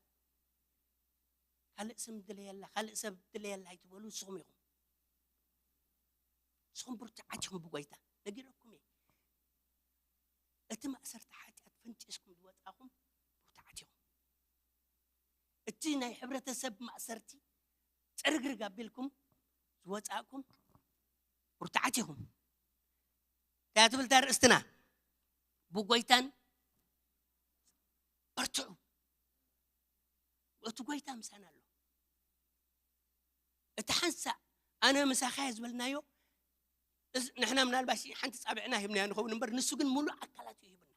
ካልእ ስም ድለየላ፣ ካልእ ሰብ ድለየላ ኣይትበሉ፣ ንስኹም ኢኹም። ንስኹም ብርቱዓት ኢኹም ብጎይታ። ነጊረኩም እየ። እቲ ማእሰርቲ ሓጢኣት ፈንጢስኩም ዝወጻኹም ብርቱዓት ኢኹም። እቲ ናይ ሕብረተሰብ ማእሰርቲ ጽርግርግ ኣቢልኩም ዝወጻእኩም ብርቱዓት ኢኹም። እንታይ ትብል እታ ርእስትና? ብጎይታን በርትዑ። እቲ ጎይታ ምሳና ኣሎ። እቲ ሓንሳእ ኣነ ምሳኻ እየ ዝበልናዮ፣ እዝ-፣ ንሕና ምናልባሽ ሓንቲ ጻብዕና ሂብናዮ ንኸውን እምበር፣ ንሱ ግን ሙሉእ ኣካላት እዩ ሂብና።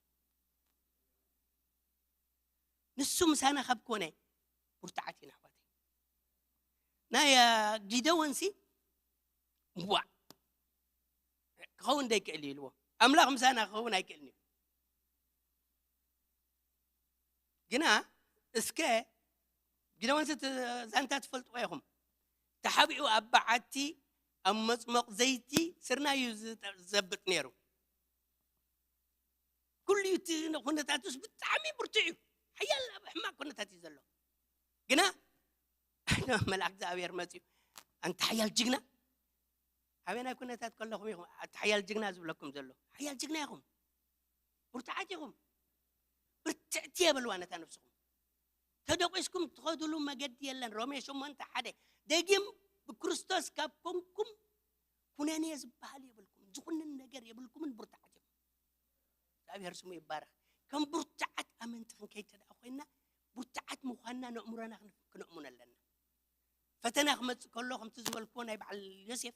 ንሱ ምሳና ካብ ኮነ ብርቱዓት ኢና ኣሕዋተይ። ናይ፣ አ፣ ጊደዎንሲ፣ ዋእ፣ ክኸውን ደይክእል እዩ ኢልዎ። ኣምላኽ ምሳና ክኸውን ኣይክእልን እዩ። ግና እስከ ጊደዎንሲ እቲ ዛንታ ትፈልጥዎ ኢኹም። ተሓቢኡ ኣብ በዓቲ፣ ኣብ መጽመቕ ዘይቲ ስርናይ እዩ ዝጠ-፣ ዘብጥ ነይሩ። ኩሉ እቲ ኩነታቱስ ብጣዕሚ ብርቱዕ እዩ። ሓያል ኣብ ሕማቕ ኩነታት እዩ ዘሎ። ግና መልኣክ እግዚኣብሔር መፅዩ፣ "ኣንታ ሓያል ጅግና፣ ኣበየናይ ኩነታት ከለኹም ኢኹም ኣንታ ሓያል ጅግና ዝብለኩም ዘሎ? ሓያል ጅግና ኢኹም፣ ብርቱዓት ኢኹም፣ ብርትዕቲ እየ በልዋ ነታ ነብስኹም። ተደቂስኩም ትኸዱሉ መገዲ የለን። ሮሜ ሸሞንተ ሓደ። ደጊም ብክርስቶስ ካብ ኮንኩም ኩነኔ ዝበሃል የብልኩም፣ ዝኹንን ነገር የብልኩምን፣ ብርቱዓት ኢኹም።" እግዚኣብሔር ስሙ ይባረኽ። ከም ብርቱዓት ኣመንቲ ክንከይድ እንተ ደኣ ኮይንና፣ ብርቱዓት ምዃንና ነእምሮና ክን-፣ ክነእምኖ ኣለና። ፈተና ክመጽእ ከሎ፣ ከምቲ ዝበልክዎ ናይ በዓል ዮሴፍ፣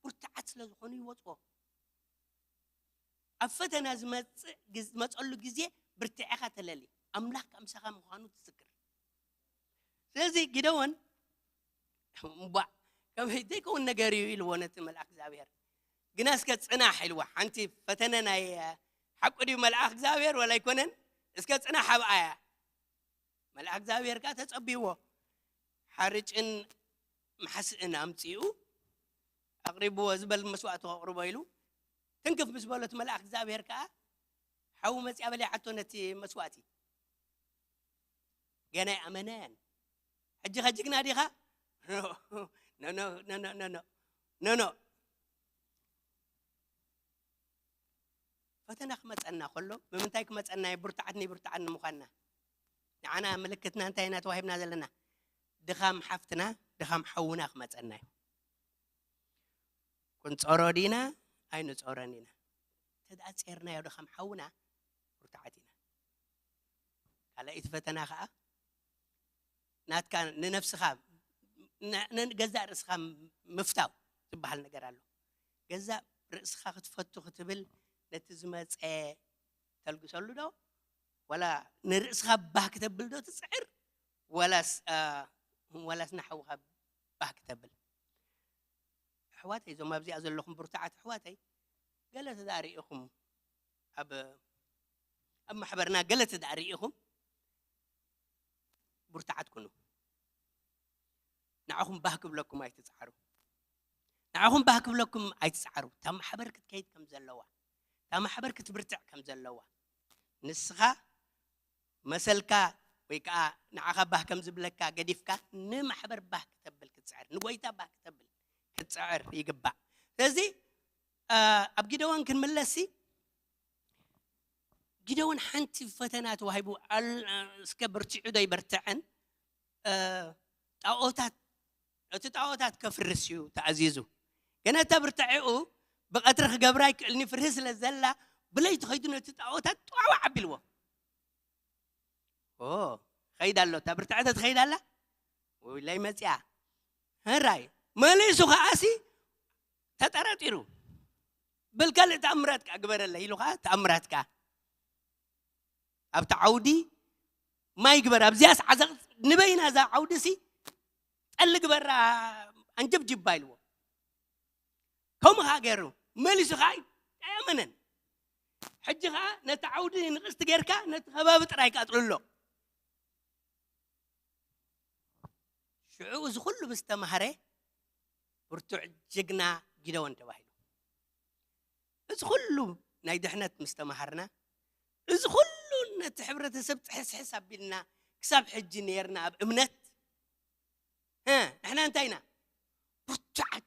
ብርቱዓት ስለ ዝኾኑ ይወጽዎ። ኣብ ፈተና ዝመጽእ ግዝ-፣ ዝመጸሉ ግዜ ብርትዕኻ ተለሊ፣ ኣምላኽ ከኣ ምሳኻ ምዃኑ ትዝክር። ስለዚ ጊደዎን፣ "እምቧእ፣ ከመይ ዘይከውን ነገር እዩ?" ኢልዎ ነቲ መልኣክ እግዚኣብሔር። "ግና እስከ ጽናሕ" ኢልዎ። ሓንቲ ፈተነ ናይ፣ ሓቁ ድዩ መልኣክ እግዚኣብሔር ወላ ኣይኮነን? "እስከ ጽናሕ ኣብኣያ።" መልኣክ እግዚኣብሔር ከኣ ተጸብይዎ። ሓርጭን ማሕስእን ኣምጺኡ ኣቕሪብዎ፣ "ዝበል መስዋእቲ ከቕርቦ" ኢሉ። ትንክፍ ምስ በሎ እቲ መልኣክ እግዚኣብሔር ከኣ ሓዊ መጺኣ በሊዓቶ ነቲ መስዋእቲ። ገና ኣይኣመነን። "ሕጂ ኸ ጅግና ዲኻ?" ኖ፣ ኖ፣ ኖ። ፈተና ክመጸና ከሎ፣ ብምንታይ ክመጸና እዩ? ብርቱዓት ንብርቱዓት ንምዃንና። ንዓና ምልክትና እንታይ ኢና ተዋሂብና ዘለና? ድኻም ሓፍትና፣ ድኻም ሓውና ክመጸና እዩ። ክንጾሮ ዲና ኣይንጾሮን ኢና። እንተ ደኣ ጼርናዮ ድኻም ሓውና፣ ብርቱዓት ኢና። ካልኣይቲ ፈተና ኸኣ፣ ናትካ ንነፍስኻ፣ ን-፣ ንገዛእ ርእስኻ ምፍታው ዝበሃል ነገር ኣሎ። ገዛእ ርእስኻ ክትፈቱ ክትብል ነቲ ዝመጸ ተልግሰሉ ዶ? ዋላ ንርእስኻ ባህ ክተብል ዶ ትጽዕር? ዋላስ፣ አ፣ ዋላስ ንሓውኻ ባህ ክተብል? ኣሕዋተይ፣ እዞም ኣብዚኣ ዘለኹም ብርቱዓት ኣሕዋተይ፣ ገለ ተዳእ ርኢኹም፣ ኣብ፣ ኣብ ማሕበርና ገለ ተዳእ ርኢኹም፣ ብርቱዓት ኩኑ። ንዓኹም ባህ ክብለኩም ኣይትጽዓሩ። ንዓኹም ባህ ክብለኩም ኣይትጽዓሩ። እታ ማሕበር ክትከይድ ከም ዘለዋ፣ እታ ማሕበር ክትብርትዕ ከም ዘለዋ፣ ንስኻ መሰልካ ወይ ከዓ ንዓኻ ባህ ከም ዝብለካ ገዲፍካ ንማሕበር ባህ ክተብል ክትጽዕር፣ ንጎይታ ባህ ክተብል ክትጽዕር ይግባእ። ስለዚ፣ አ፣ ኣብ ጊደዎን ክንምለስሲ፣ ጊደዎን ሓንቲ ፈተና ተዋሂቡ፣ ኣል-፣ እስከ በርቲዑ ዶ ይበርትዐን? እ፣ ጣኦታት፣ እቲ ጣኦታት ከፍርስ እዩ ተኣዚዙ። ገና እታ ብርታዐኡ ብቐትሪ ክገብራ ኣይክእልን እዩ፣ ፍርሂ ስለ ዘላ፣ ብለይቲ ኸይዱ ነቲ ጣዖታት ጥዋዕዋዕ ኣቢልዎ። ኦ፣ ኸይዳ ኣሎ፣ እታ ብርትዕተ ትኸይዳ ኣላ። ውይ፣ ለይ መጽያ። ህራይ፣ መሊሱ ኸኣሲ ተጠራጢሩ። በል ካልእ ተኣምራትካ ግበረለይ ኢሉ ኸኣ ተኣምራትካ። ኣብቲ ዓውዲ ማይ ግበር፣ ኣብዚኣስ ዓዘቕት ንበይና እዛ ዓውዲ ሲ ጠሊ ግበራ፣ ኣንጀብጅባ ኢልዎ። ከምኡ ኸኣ ገይሩ፣ መሊሱ ኸኣ ኣየመነን። ሕጂ ኸኣ ነቲ ዓውዲ ንቕስቲ ጌርካ ነቲ ከባቢ ጥራይ ቀጽልሎ። ሽዑ እዚ ኹሉ ምስ ተማህረ፣ ብርቱዕ ጅግና ጊደዎን ተባሂሉ። እዚ ኹሉ ናይ ድሕነት ምስ ተማሃርና፣ እዚ ኹሉ ነቲ ሕብረተሰብ ጥሕስሕስ ኣቢልና ክሳብ ሕጂ ነይርና ኣብ እምነት። እ፣ ንሕና እንታይ ኢና? ብርቱዓት።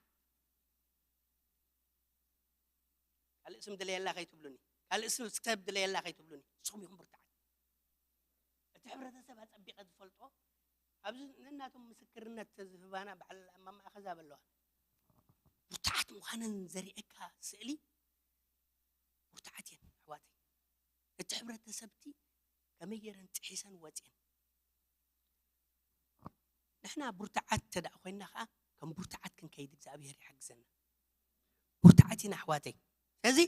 ካልእ ስም ድለየላ ከይትብሉኒ፣ ካልእ ስም ሰብ ድለየላ ከይትብሉኒ፣ ንስኹም ኢኹም ብርቱዓት። እቲ ሕብረተሰብ ኣጸቢቐ ዝፈልጦ፣ ኣብዚ ነናቶም ምስክርነት ተዝህባና በዓል ማማ ኣኸዛብ ኣለዋ። ብርቱዓት ምዃነን ዘርእየካ ስእሊ ብርቱዓት እየን ኣሕዋተይ። እቲ ሕብረተሰብቲ ከመይ ገይረን ጥሒሰን ወፅየን። ንሕና ብርቱዓት እንተ ደኣ ኮይንና ኸዓ ከም ብርቱዓት ክንከይድ እግዚኣብሔር ይሓግዘና። ብርቱዓት ኢና ኣሕዋተይ። ስለዚ፣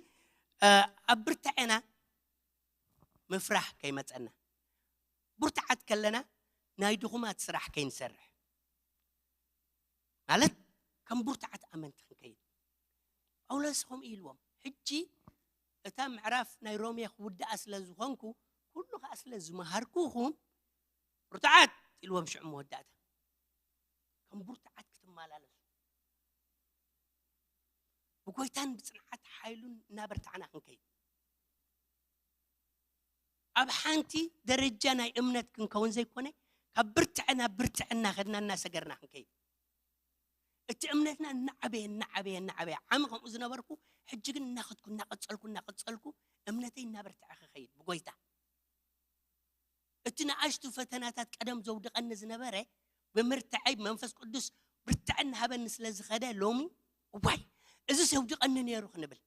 እ፣ ኣብ ብርትዐና ምፍራህ ከይመፀና፣ ብርቱዓት ከለና ናይ ድኹማት ስራሕ ከይንሰርሕ፣ ማለት ከም ብርቱዓት ኣመንቲ ክንከይድ። ጳውሎስ ከምኡ ኢልዎም፣ ሕጂ እታ ምዕራፍ ናይ ሮሜ ክውድኣ ስለ ዝኾንኩ፣ ኩሉ ኸዓ ስለ ዝመሃርኩኹም፣ ብርቱዓት ኢልዎም ሽዑ መወዳእታ። ከም ብርቱዓት ክትመላለሱ፣ ብጎይታን ብጽንዓት ሓይሉን እናበርታዕና ክንከይድ። ኣብ ሓንቲ ደረጃ ናይ እምነት ክንከውን ዘይኮነ፣ ካብ ብርትዐ ናብ ብርትዐ እናኸድና እናሰገርና ክንከይድ። እቲ እምነትና እናዓበየ፣ እናዓበየ፣ እናዓበየ፣ ዓሚ ከምኡ ዝነበርኩ፣ ሕጂ ግን እናኸድኩ፣ እናቐጸልኩ፣ እናቐጸልኩ፣ እምነተይ እናበርትዐ ክኸይድ ብጎይታ። እቲ ንኣሽቱ ፈተናታት ቀደም ዘውድቐኒ ዝነበረ፣ ብምርትዐይ መንፈስ ቅዱስ ብርትዐ እናሃበኒ ስለ ዝኸደ፣ ሎሚ፣ "እዋይ፣ እዚስ የውድቐኒ ነይሩ" ክንብል።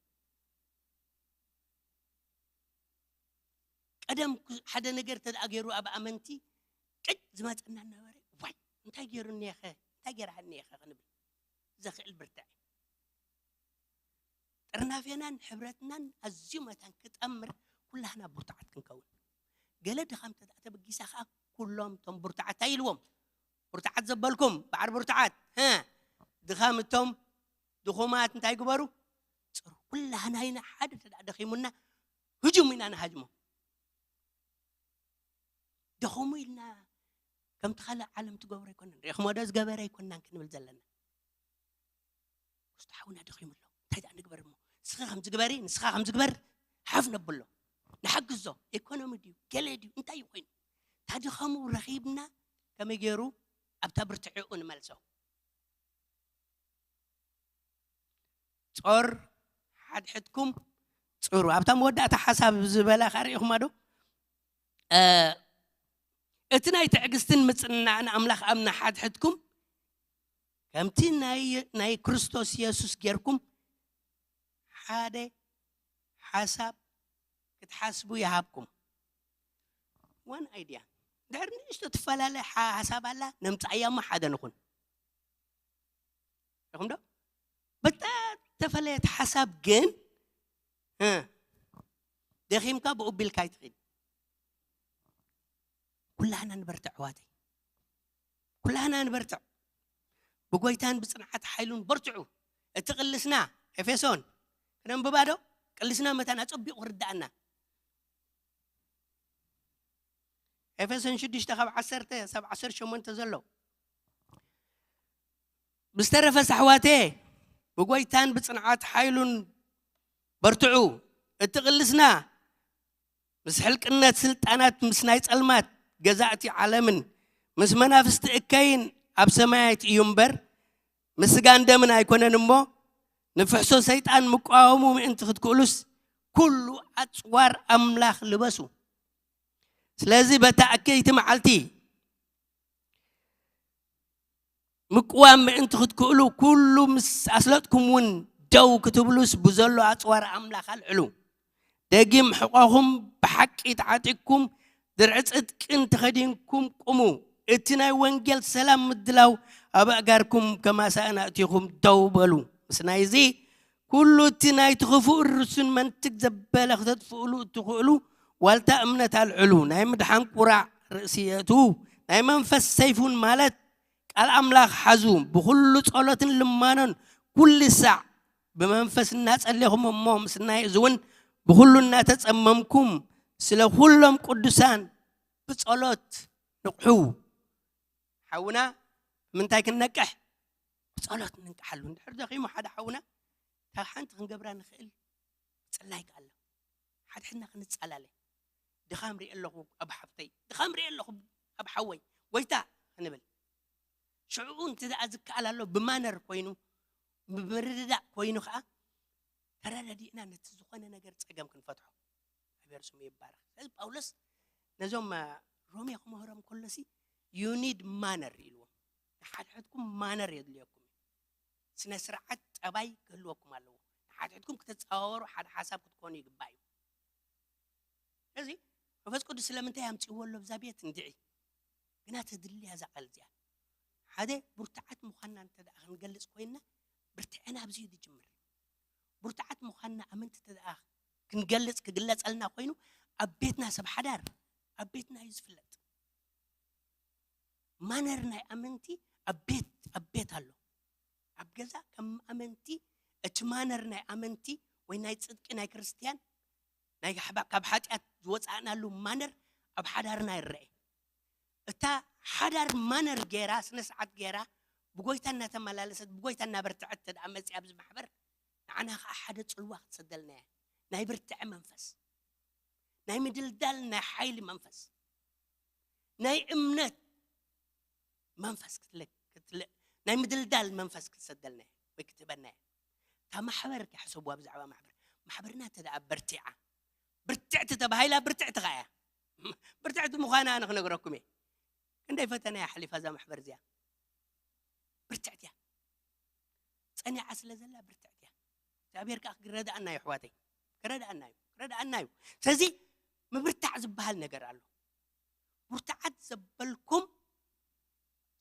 ቀደም ኩ-፣ ሓደ ነገር እንተ ደኣ ገይሩ ኣብ ኣመንቲ ቅጭ ዝመጸና ነበረ፣ "ዋይ፣ እንታይ ገይሩኒ እየ ኸ? እንታይ ገይራኒ እየ ኸ?" ክንብል ዘኽእል ብርትዐ። ጥርናፌናን ሕብረትናን ኣዝዩ መታን ክጠምር፣ ኩላህና ብርቱዓት ክንከውን። ገለ ድኻም እንተ ደኣ ተበጊሳ ኸኣ፣ ኩሎም እቶም ብርቱዓት እንታይ ኢልዎም? "ብርቱዓት ዘበልኩም፣ በዓል ብርቱዓት፣ ሀ፣ ድኻም እቶም ድኹማት እንታይ ግበሩ? ጽሩ። ኩላህና ኢና፣ ሓደ እንተ ደኣ ደኺሙና፣ ህጅሙ ኢና ንሃጅሞ። ደኸሙ ኢልና ከምቲ ካልእ ዓለም ትገብሮ ኣይኮነን። ርኢኹሞ ዶ ዝገበረ ኣይኮናን ክንብል ዘለና። ክስቶ ሓውና ደኺሙ ኣሎ። እንታይ ደኣ ንግበር እሞ? ንስኻ ከም ዝግበሪ፣ ንስኻ ከም ዝግበር ሓፍ ነብሎ። ንሓግዞ። ኢኮኖሚ ድዩ? ገለ ድዩ? እንታይ እዩ ኮይኑ? እታ ድኸሙ ረኺብና ከመይ ገይሩ ኣብታ ብርትዕኡ ንመልሶ? ጾር ሓድሕድኩም ጽሩ። ኣብታ መወዳእታ ሓሳብ ዝበላ ከኣ ርኢኹማ ዶ? እ፣ እቲ ናይ ትዕግስትን ምጽንናዕን ኣምላኽ ኣብ ንሓድሕድኩም ከምቲ ናይ፣ ናይ ክርስቶስ የሱስ ጌርኩም ሓደ ሓሳብ ክትሓስቡ ይሃብኩም። ዋን ኣይድያ። ድሕሪ ንእሽቶ ትፈላለ ሓ-፣ ሓሳብ ኣላ፣ ነምጽኣያ እሞ ሓደ ንኹን። ኢኹም ዶ? በታ ተፈለየት ሓሳብ ግን፣ እ፣ ደኺምካ ብኡ ቢልካ ኣይትኺድ። ኩላህና ንበርትዕ ኣሕዋተይ። ኩላህና ንበርትዕ። ብጎይታን ብጽንዓት ሓይሉን በርትዑ። እቲ ቅልስና፣ ኤፌሶን፣ ክነንብባ ዶ? ቅልስና መታን ኣጸቢቑ ክርድኣና። ኤፌሶን ሽዱሽተ ካብ ዓሰርተ ሳብ ዓሰርተ ሸሞንተ ዘሎ። ብዝተረፈስ ኣሕዋተየ፣ ብጎይታን ብጽንዓት ሓይሉን በርትዑ። እቲ ቅልስና ምስ ሕልቅነት ስልጣናት፣ ምስ ናይ ጸልማት ገዛእቲ ዓለምን ምስ መናፍስቲ እከይን ኣብ ሰማያት እዩ እምበር፣ ምስ ስጋን ደምን ኣይኮነን እሞ፣ ንፍሕሶ ሰይጣን ምቋወሙ ምእንቲ ክትክእሉስ፣ ኩሉ ኣጽዋር ኣምላኽ ልበሱ። ስለዚ በታ እከይቲ መዓልቲ ምቅዋም ምእንቲ ክትክእሉ፣ ኩሉ ምስ ኣስለጥኩም እውን ደው ክትብሉስ፣ ብዘሎ ኣጽዋር ኣምላኽ ኣልዕሉ። ደጊም ሕቆኹም ብሓቂ ተዓጢቅኩም፣ ድርዒ ጽድቅን ተኸዲንኩም ቁሙ። እቲ ናይ ወንጌል ሰላም ምድላው ኣብ ኣእጋርኩም ከማሳእን ኣእቲኹም ደው በሉ። ምስ ናይዚ ኩሉ እቲ ናይቲ ክፉእ ርሱን መንትግ ዘበለ ክተጥፍእሉ እትኽእሉ ዋልታ እምነት ኣልዕሉ። ናይ ምድሓን ቁራዕ ርእሲ የእትዉ። ናይ መንፈስ ሰይፉን ማለት ቃል ኣምላኽ ሓዙ። ብኹሉ ጸሎትን ልማኖን ኩሉ ሳዕ ብመንፈስ እናጸሌኹም እሞ ምስናይ እዚ እውን ብኹሉ እናተጸመምኩም ስለ ኩሎም ቅዱሳን ብጸሎት ንቕሑ። ሓውና ብምንታይ ክንነቅሕ? ብጸሎት ንንቅሓሉ። እንድሕር ደኺሙ ሓደ ሓውና፣ እታ ሓንቲ ክንገብራ ንኽእል ምጽላይ ከኣ ኣሎ። ሓድሕድና ክንጻላለ። ድኻም ሪኤ ኣለኹ ኣብ ሓፍተይ፣ ድኻም ሪኤ ኣለኹ ኣብ ሓወይ፣ ጎይታ ክንብል። ሽዕኡ እንተ ደኣ ዝከኣል ኣሎ ብማነር ኮይኑ፣ ብምርድዳእ ኮይኑ ከኣ ተረዳዲእና ነቲ ዝኾነ ነገር ጸገም ክንፈትሖ። እግዚኣብሔር ስሙ ይባረኽ። ስለዚ ጳውሎስ ነዞም ሮሜ ክምህሮም ከሎሲ you need manner ኢልዎም። ንሓድሕድኩም ማነር የድልየኩም እዩ። ስነ ስርዓት ጠባይ ክህልወኩም ኣለዎ። ንሓድሕድኩም ክትጸዋወሩ ሓደ ሓሳብ ክትኮኑ ይግባእ እዩ። ስለዚ መንፈስ ቅዱስ ስለምንታይ ኣምጽእዎ ኣሎ ብዛ ቤት እንድዒ? ግና ተድልያ እዛ ቃል እዚኣ። ሓደ ብርቱዓት ምዃንና እንተ ደኣ ክንገልጽ ኮይንና ብርትዐና ኣብዚ እዩ ዝጅምር። ብርቱዓት ምዃንና ኣመንቲ እንተ ደኣ ክንገልጽ ክግለጸልና ኮይኑ ኣብ ቤትና ሰብ ሓዳር ኣብ ቤትና እዩ ዝፍለጥ። ማነር ናይ ኣመንቲ ኣብ ቤት ኣብ ቤት ኣሎ። ኣብ ገዛ ከም ኣመንቲ እቲ ማነር ናይ ኣመንቲ ወይ ናይ ጽድቂ ናይ ክርስትያን ናይ ካብ ሓጢኣት ዝወጻእናሉ ማነር ኣብ ሓዳርና ይረአ። እታ ሓዳር ማነር ገይራ ስነ ስርዓት ገይራ ብጎይታ እናተመላለሰት ብጎይታ እናበርትዐት ተደኣ መፅያ ኣብዚ ማሕበር ንዓና ከዓ ሓደ ፅልዋ ክትሰደልና እያ። ናይ ብርትዐ መንፈስ፣ ናይ ምድልዳል ናይ ሓይሊ መንፈስ፣ ናይ እምነት መንፈስ ክትልእ ናይ ምድልዳል መንፈስ ክትሰደልና እያ ወይ ክትህበና እያ። እታ ማሕበር ክሕሰብዋ ብዛዕባ ማሕበር ማሕበርና እንተ ደኣ በርቲዓ ብርትዕቲ ተባሂላ ብርትዕቲ ከኣ እያ። ብርትዕቲ ምዃና ኣነ ክነግረኩም እየ። ክንደይ ፈተና እያ ሓሊፋ እዛ ማሕበር እዚኣ። ብርትዕቲ እያ። ጸኒዓ ስለ ዘላ ብርትዕቲ እያ። እግዚኣብሔር ከዓ ክረድኣና እዩ ኣሕዋተይ። ክረድኣና እዩ። ክረድኣና እዩ። ስለዚ ምብርታዕ ዝበሃል ነገር ኣሎ። ብርቱዓት ዘበልኩም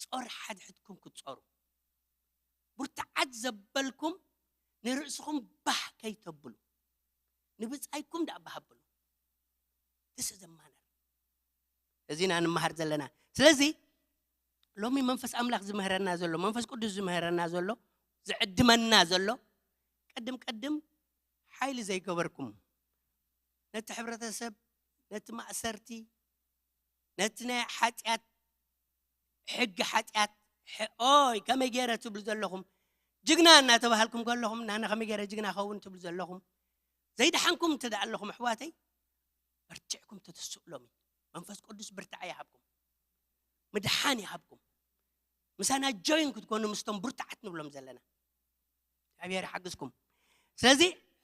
ጾር ሓድሕድኩም ክትጾሩ። ብርቱዓት ዘበልኩም ንርእስኹም ባህ ከይተብሉ ንብጻይኩም ደኣ ባህ ኣብሉ። This is a manner። እዚ ኢና ንምሃር ዘለና። ስለዚ ሎሚ መንፈስ ኣምላኽ ዝምህረና ዘሎ መንፈስ ቅዱስ ዝምህረና ዘሎ ዝዕድመና ዘሎ ቅድም ቅድም ሓይሊ ዘይገበርኩም ነቲ ሕብረተሰብ ነቲ ማእሰርቲ ነቲ ናይ ሓጢኣት ሕጊ ሓጢኣት ኦይ ከመይ ገይረ ትብሉ ዘለኹም ጅግና እናተባሃልኩም ከለኹም ናነ ከመይ ገይረ ጅግና ኸውን ትብሉ ዘለኹም ዘይደሓንኩም እንተ ደኣ ኣለኹም ኣሕዋተይ በርቲዕኩም ተተስኡ ሎሚ መንፈስ ቅዱስ ብርታዕ ይሃብኩም ምድሓን ይሃብኩም ምሳና ጆይን ክትኮኑ ምስቶም ብርቱዓት ንብሎም ዘለና እግዚኣብሔር ይሓግዝኩም ስለዚ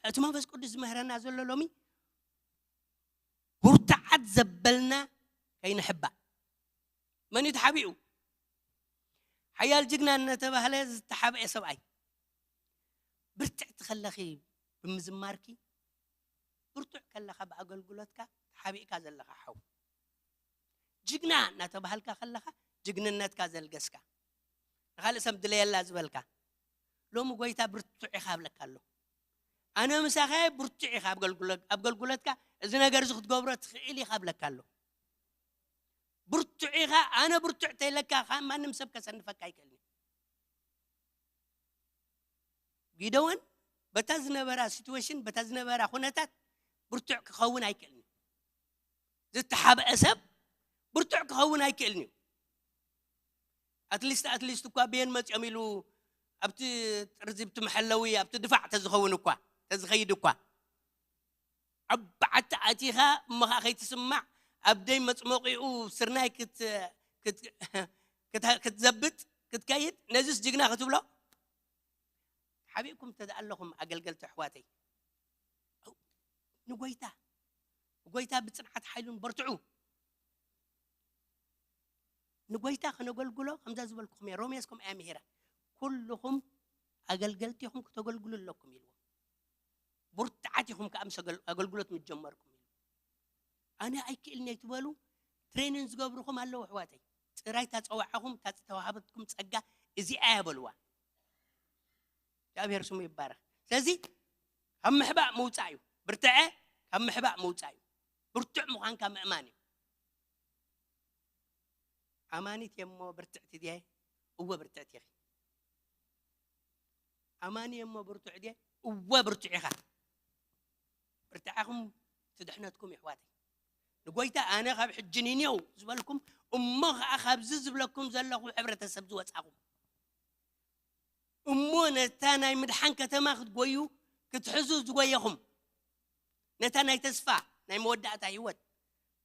እቲ መንፈስ ቅዱስ ዝምህረና ዘሎ ሎሚ ብርቱዓት ዘበልና ከይንሕባእ መን እዩ ተሓቢኡ ሓያል ጅግና እናተባህለ ዝተሓብአ ሰብኣይ ብርትዕቲ ከለኺ ብምዝማርኪ ብርቱዕ ከለኻ ብኣገልግሎትካ ተሓቢእካ ዘለኻ ሓው ጅግና እናተባህልካ ከለኻ ጅግንነትካ ዘልገስካ ንኻልእ ሰብ ድለየላ ዝበልካ ሎሚ ጎይታ ብርቱዕ ኢኻ ኣብለካ ኣሎ ኣነ ምሳኸ ብርቱዕ ኢኻ ኣብ ኣገልግሎትካ እዚ ነገር እዚ ክትገብሮ ትኽእል ኢኻ ኣብለካ ኣሎ ብርቱዕ ኢኻ ኣነ ብርቱዕ ተይለካ ማንም ሰብ ከሰንፈካ ኣይክእልን ጊደዎን በታ ዝነበራ ሲትዌሽን በታ ዝነበራ ኩነታት ብርቱዕ ክኸውን ኣይክእልን እዩ ዝተሓብአ ሰብ ብርቱዕ ክኸውን ኣይክእልን እዩ ኣትሊስት ኣትሊስት እኳ ብየን መፂኦም ኢሉ ኣብቲ ጥርዚ ብቲ መሐለዊ ኣብቲ ድፋዕ ተዝኸውን እኳ ተዝኸይድ እኳ ኣብ በዓቲ ኣቲኻ እሞ ከዓ ከይትስማዕ ኣብ ደይ መፅሞቂኡ ስርናይ ክትዘብጥ ክትከይድ ነዚስ ጅግና ክትብሎ ሓቢእኩም ተደኣ ኣለኹም ኣገልገልቲ ኣሕዋተይ ንጎይታ ንጎይታ ብፅንዓት ሓይሉን በርትዑ ንጎይታ ክነገልግሎ ከምዛ ዝበልኩኹም እየ ሮሜስ ከምኡ እያ ምሂራ ኩልኹም ኣገልገልቲ ኢኹም ክተገልግሉ ኣለኩም ኢልዎም ብርቱዓት ኢኹም ከኣ ምስ ኣገል-፣ ኣገልግሎት ምስ ጀመርኩም ኢሉ። ኣነ ኣይክእልን እየ ትበሉ፣ ትሬኒን ዝገብርኹም ኣለዉ ኣሕዋተይ። ጥራይ እታ ጸዋዕኹም፣ እታ ዝተዋህበትኩም ጸጋ እዚኣ እያ በልዋ። እግዚኣብሔር ስሙ ይባረኽ። ስለዚ ካብ ምሕባእ ምውጻእ እዩ። ብርትዐ ካብ ምሕባእ ምውጻእ እዩ። ብርቱዕ ምዃንካ ምእማን እዩ። ኣማኒት እየ እሞ ብርትዕቲ ድየ? እወ ብርትዕቲ ኢኺ። ኣማኒ እየ እሞ ብርቱዕ ድየ? እወ ብርቱዕ ኢኻ። ብርትዓኹም ትድሕነትኩም ይሕዋተይ። ንጎይታ ኣነ ካብ ሕጂ ንኔው ዝበልኩም እሞ ኸዓ ካብዚ ዝብለኩም ዘለኹ ሕብረተሰብ ዝወጻኹም እሞ ነታ ናይ ምድሓን ከተማ ክትጎዩ ክትሕዙ ዝጎየኹም ነታ ናይ ተስፋ ናይ መወዳእታ ህይወት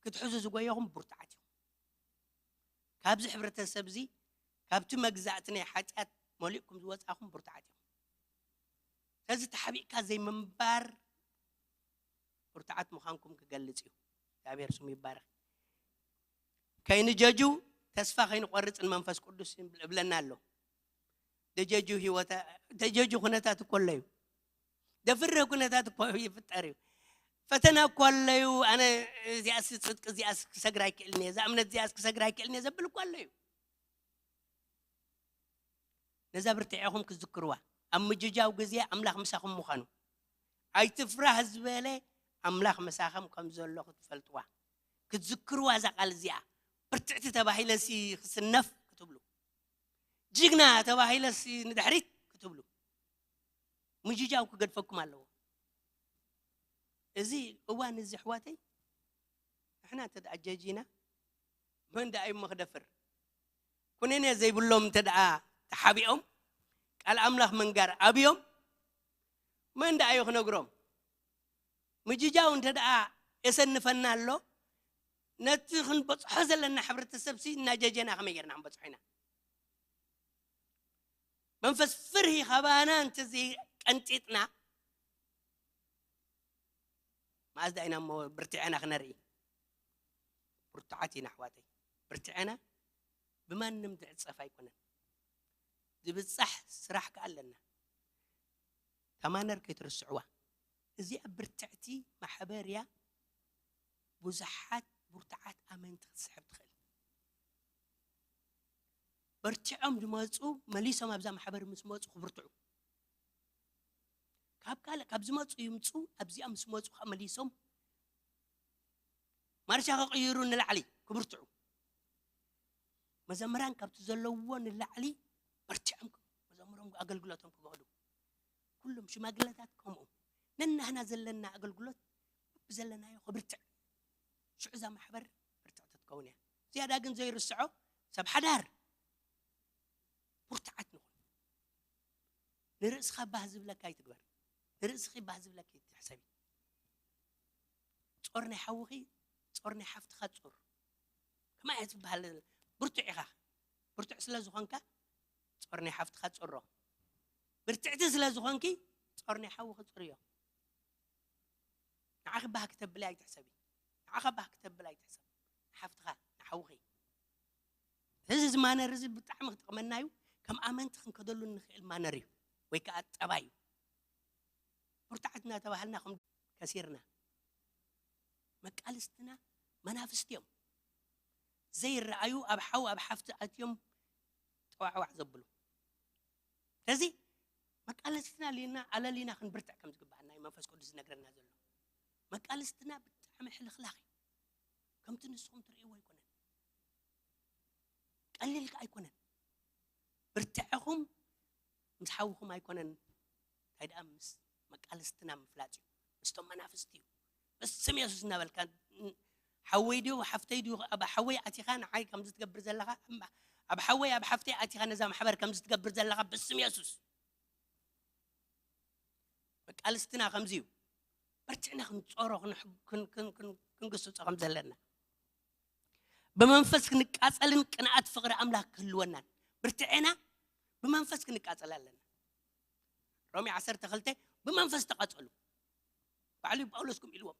ክትሕዙ ዝጎየኹም ብርቱዓት ኢኹም። ካብዚ ሕብረተሰብ እዚ ካብቲ መግዛእቲ ናይ ሓጢኣት መሊእኩም ዝወጻኹም ብርቱዓት ኢኹም። ስለዚ ተሓቢእካ ዘይምንባር ብርቱዓት ምዃንኩም ክገልጽ እዩ። እግዚኣብሔር ስሙ ይባረኽ። ከይንጀጁ ተስፋ ከይንቆርጽ ንመንፈስ ቅዱስ እብለና ኣሎ። ደጀጁ ህይወታ ደጀጁ ኩነታት እኮ ኣለዩ። ደፍርህ ኩነታት እኮ ይፍጠር እዩ። ፈተና እኮ ኣለዩ። ኣነ እዚኣስ ጽድቂ እዚኣስ ክሰግር ኣይክእልን እየ፣ እዛ እምነት እዚኣስ ክሰግር ኣይክእልን እየ ዘብል እኮ ኣለዩ። ነዛ ብርትዒኹም ክትዝክርዋ፣ ኣብ ምጅጃው ግዜ ኣምላኽ ምሳኹም ምዃኑ ኣይትፍራህ ዝበለ ኣምላኽ ምሳኹም ከም ዘሎ ክትፈልጥዋ ክትዝክርዋ እዛ ቃል እዚኣ። ብርትዕቲ ተባሂለሲ ክስነፍ ክትብሉ፣ ጅግና ተባሂለሲ ንድሕሪት ክትብሉ ምጅጃው ክገድፈኩም ኣለዎ። እዚ እዋን እዚ ኣሕዋተይ ንሕና እንተ ደኣ ጀጂና መን ደኣ እዩ እሞ ክደፍር? ኩነኔ ዘይብሎም እንተ ደኣ ተሓቢኦም ቃል ኣምላኽ ምንጋር ኣብዮም መን ደኣ እዩ ክነግሮም? ምጅጃው እንተ ደኣ የሰንፈና ኣሎ ነቲ ክንበጽሖ ዘለና ሕብረተሰብ ሲ እናጀጀና ከመይ ጌርና ክንበጽሖ ኢና? መንፈስ ፍርሂ ካባና እንተዘይቀንጢጥና መኣዝዳ ኢና እሞ ብርትዐና ክነርኢ። ብርቱዓት ኢና ኣሕዋተይ። ብርትዐና ብማንም ዝዕጸፍ ኣይኮነን። ዝብጻሕ ስራሕ ከኣ ኣለና። ተማነር ከይትርስዕዋ። እዚኣ ብርትዕቲ ማሕበር እያ። ብዙሓት ብርቱዓት ኣመንቲ ክትስሕብ ትኽእል። በርቲዖም ዝመፁ መሊሶም ኣብዛ ማሕበር ምስ መፁ ክብርትዑ ካብ ካልእ ካብ ዝመፁ ይምፁ ኣብዚኣ ምስ መፁ ከዓ መሊሶም ማርሻ ከቕይሩ ንላዕሊ ክብርትዑ መዘምራን ካብቲ ዘለውዎ ንላዕሊ በርቲዖም መዘምሮም ኣገልግሎቶም ክበቕሉ ኩሎም ሽማግለታት ከምኡ ነናህና ዘለና ኣገልግሎት ብዘለናዮ ክብርትዕ ሽዑ እዛ ማሕበር ብርትዕቲ ትከውን እያ ዝያዳ ግን ዘይርስዖ ሰብ ሓዳር ብርትዓት ንኹን ንርእስኻ ባህ ዝብለካ ይትግበር ንርእስኺ ባህ ዝብለካ ይትሕሰቢ ጾር ናይ ሓውኺ ጾር ናይ ሓፍትኻ ጾር ከማይ እያ ትበሃል ብርቱዕ ኢኻ ብርቱዕ ስለ ዝኾንካ ጾር ናይ ሓፍትኻ ጾሮ ብርትዕቲ ስለ ዝኾንኪ ጾር ናይ ሓውኺ ጽርዮ ንዓኺ ባህ ክተብሊ ኣይትሕሰቢ ንዓኻ ባህ ክተብል ኣይትሕሰብ ንሓፍትኻ ንሓውኺ እዚ እዚ ማነር እዚ ብጣዕሚ ክጠቕመና እዩ ከም ኣመንቲ ክንከደሉ እንኽእል ማነር እዩ ወይ ከዓ ጠባይ እዩ ብርቱዓት እናተባሃልና ከም ከሲርና መቃልስትና መናፍስቲ እዮም ዘይረኣዩ ኣብ ሓው ኣብ ሓፍቲ ኣትዮም ጠዋዕዋዕ ዘብሉ ስለዚ መቃልስትና ሊና ኣለሊና ክንብርትዕ ከም ዝግባኣና እዩ መንፈስ ቅዱስ ዝነግረና ዘሎ መቃልስትና ብጣዕሚ ሕልኽላኽ እዩ ከምቲ ንስኹም ትርእይዎ ኣይኮነን ቀሊል ከዓ ኣይኮነን ብርትዕኹም ምስ ሓውኹም ኣይኮነን እንታይ ደኣ ምስ መቃልስትና ምፍላጥ እዩ ምስቶም መናፍስቲ እዩ በስም የሱስ እናበልካ ሓወይ ድዩ ሓፍተይ ድዩ ኣብ ሓወይ ኣቲኻ ንዓይ ከምዚ ትገብር ዘለኻ ኣብ ሓወይ ኣብ ሓፍተይ ኣቲኻ ነዛ ማሕበር ከምዚ ትገብር ዘለኻ በስም የሱስ መቃልስትና ከምዚ እዩ በርቲዕና ክንፀሮ ክንግስፆ ከም ዘለና ብመንፈስ ክንቃፀልን ቅንኣት ፍቕሪ ኣምላኽ ክህልወናን ብርትዔና ብመንፈስ ክንቃፀል ኣለና ሮሜ ዓሰርተ ክልተ ብመንፈስ ተቐፀሉ ባዕሉ ጳውሎስ ከም ኢልዎም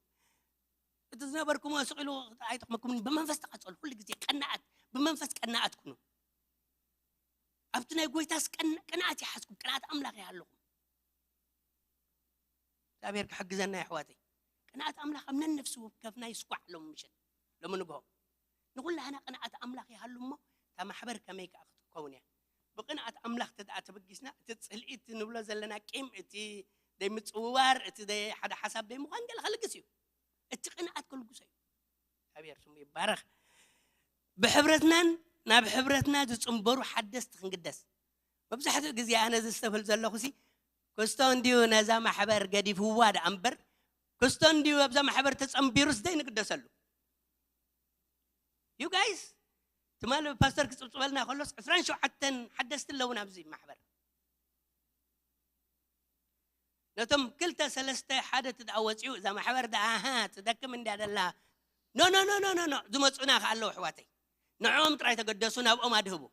እቲ ዝነበርኩሞ ስቕ ኢሉ ኣይጠቕመኩምን ብመንፈስ ተቐፀሉ ኩሉ ግዜ ቀናኣት ብመንፈስ ቀናኣት ኩኑ ኣብቲ ናይ ጎይታስ ቅንኣት ይሓዝኩም ቅንኣት ኣምላኽ ይሃለኹም እግዚኣብሔር ክሕግዘና የሕዋተይ። ቅንኣት ኣምላኽ ኣብ ነነፍሲ ወከፍና ይስኳዕ ሎም ምሸት ሎም ንግሆ። ንኹላህና ቅንኣት ኣምላኽ ይሃሉ እሞ እታ ማሕበር ከመይ ከኣ ክትከውን እያ። ብቕንኣት ኣምላኽ ተደኣ ተበጊስና እቲ ጽልኢ እቲ ንብሎ ዘለና ቂም እቲ ደይምጽውዋር እቲ ደይ ሓደ ሓሳብ ደይምዃን ገለ ከልግስ እዩ። እቲ ቅንኣት ከልግሶ እዩ። እግዚኣብሔር ስሙ ይባረኽ። ብሕብረትናን ናብ ሕብረትና ዝጽንበሩ ሓደስቲ ክንግደስ መብዛሕትኡ ግዜ ኣነ ዝስተብል ዘለኹ ሲ ክስቶ እንድዩ ነዛ ማሕበር ገዲፍዋ ደኣ እምበር ክስቶ እንድዩ ኣብዛ ማሕበር ተጸንቢሩስ ዘይንግደሰሉ። You guys ትማሊ ፓስተር ክጽብጽበልና ከሎስ ዕስራን ሸውዓተን ሓደስቲ ኣለዉ ናብዚ ማሕበር። ነቶም ክልተ ሰለስተ ሓደ ትደኣ ወፂኡ እዛ ማሕበር ደኣ ኣሃ ትደክም እንድያ ደላ። ኖ ኖ ኖ ኖ ኖ ኖ ዝመፁና ከ ኣለዉ ኣሕዋተይ። ንዕኦም ጥራይ ተገደሱ፣ ናብኦም ኣድህቡ።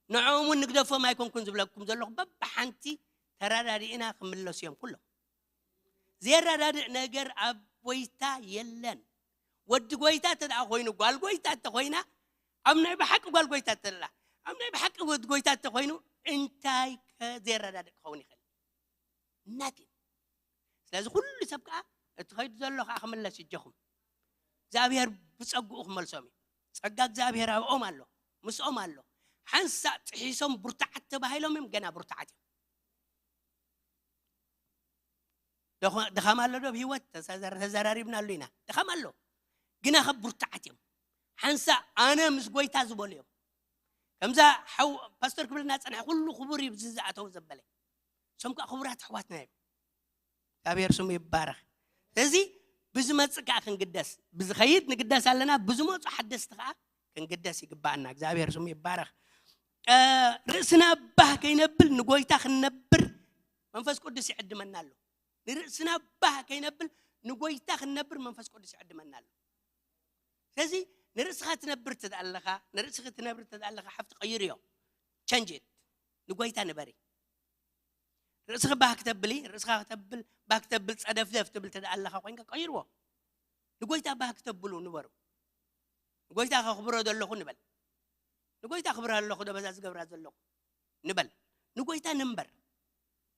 ንዕኦም እውን ንግደፎም ኣይኮንኩን ዝብለኩም ዘለኹ፣ በብሓንቲ ተረዳዲእና ክምለሱ እዮም ኩሎም። ዘየረዳድእ ነገር ኣብ ጎይታ የለን። ወዲ ጎይታ እንተ ደኣ ኮይኑ ጓል ጎይታ እንተኾይና ኣብ ናይ ብሓቂ ጓል ጎይታ እንተላ ኣብ ናይ ብሓቂ ወዲ ጎይታ እንተኾይኑ እንታይ ከ ዘየረዳድእ ክኸውን ይኽእል? ናቲን። ስለዚ ኩሉ ሰብ ከዓ እቲ ኸይዱ ዘሎ ከዓ ክምለስ እጀኹም እግዚኣብሔር ብፀግኡ ክመልሶም እዩ። ፀጋ እግዚኣብሔር ኣብኦም ኣሎ፣ ምስኦም ኣሎ። ሓንሳእ ጥሒሶም ብርቱዓት ተባሂሎም እዮም ገና ብርቱዓት እዮም። ድኻ- ድኻም ኣሎ ዶ ኣብ ህይወት ተዘራሪብናሉ ኢና። ድኻም ኣሎ ግና ከ ብርቱዓት እዮም። ሓንሳእ ኣነ ምስ ጎይታ ዝበሉ እዮም። ከምዛ ሓው ፓስተር ክብልና ፀንሐ ኩሉ ክቡር እዩ ዝኣተው ዘበለ እሶም ከዓ ክቡራት ኣሕዋትና እዮም። እግዚኣብሔር ስሙ ይባረኽ። ስለዚ ብዝመፅእ ከዓ ክንግደስ ብዝኸይድ ንግደስ ኣለና። ብዝመፁ ሓደስቲ ከዓ ክንግደስ ይግባኣና። እግዚኣብሔር ስሙ ይባረኽ። ርእስና ባህ ከይነብል ንጎይታ ክንነብር መንፈስ ቅዱስ ይዕድመና ኣሎ። ንርእስና ባህ ከይነብል ንጎይታ ክንነብር መንፈስ ቅዱስ ይዕድመና ኣሎ። ስለዚ ንርእስኻ ትነብር ተደኣለኻ ንርእስኺ ትነብር ተደኣለኻ ሓፍቲ ቀይርዮ። ቸንጅት ንጎይታ ንበሪ። ርእስኺ ባህ ክተብሊ ርእስኻ ክተብል ባህ ክተብል ፀደፍደፍ ትብል ተደኣለኻ ኮይንካ ቀይርዎ። ንጎይታ ባህ ክተብሉ ንበሩ። ንጎይታ ከኽብሮ ዘለኹ ንበል። ንጎይታ ክብራ ኣለኹ ዶ በዛ ዝገብራ ዘለኹ ንበል። ንጎይታ ንንበር።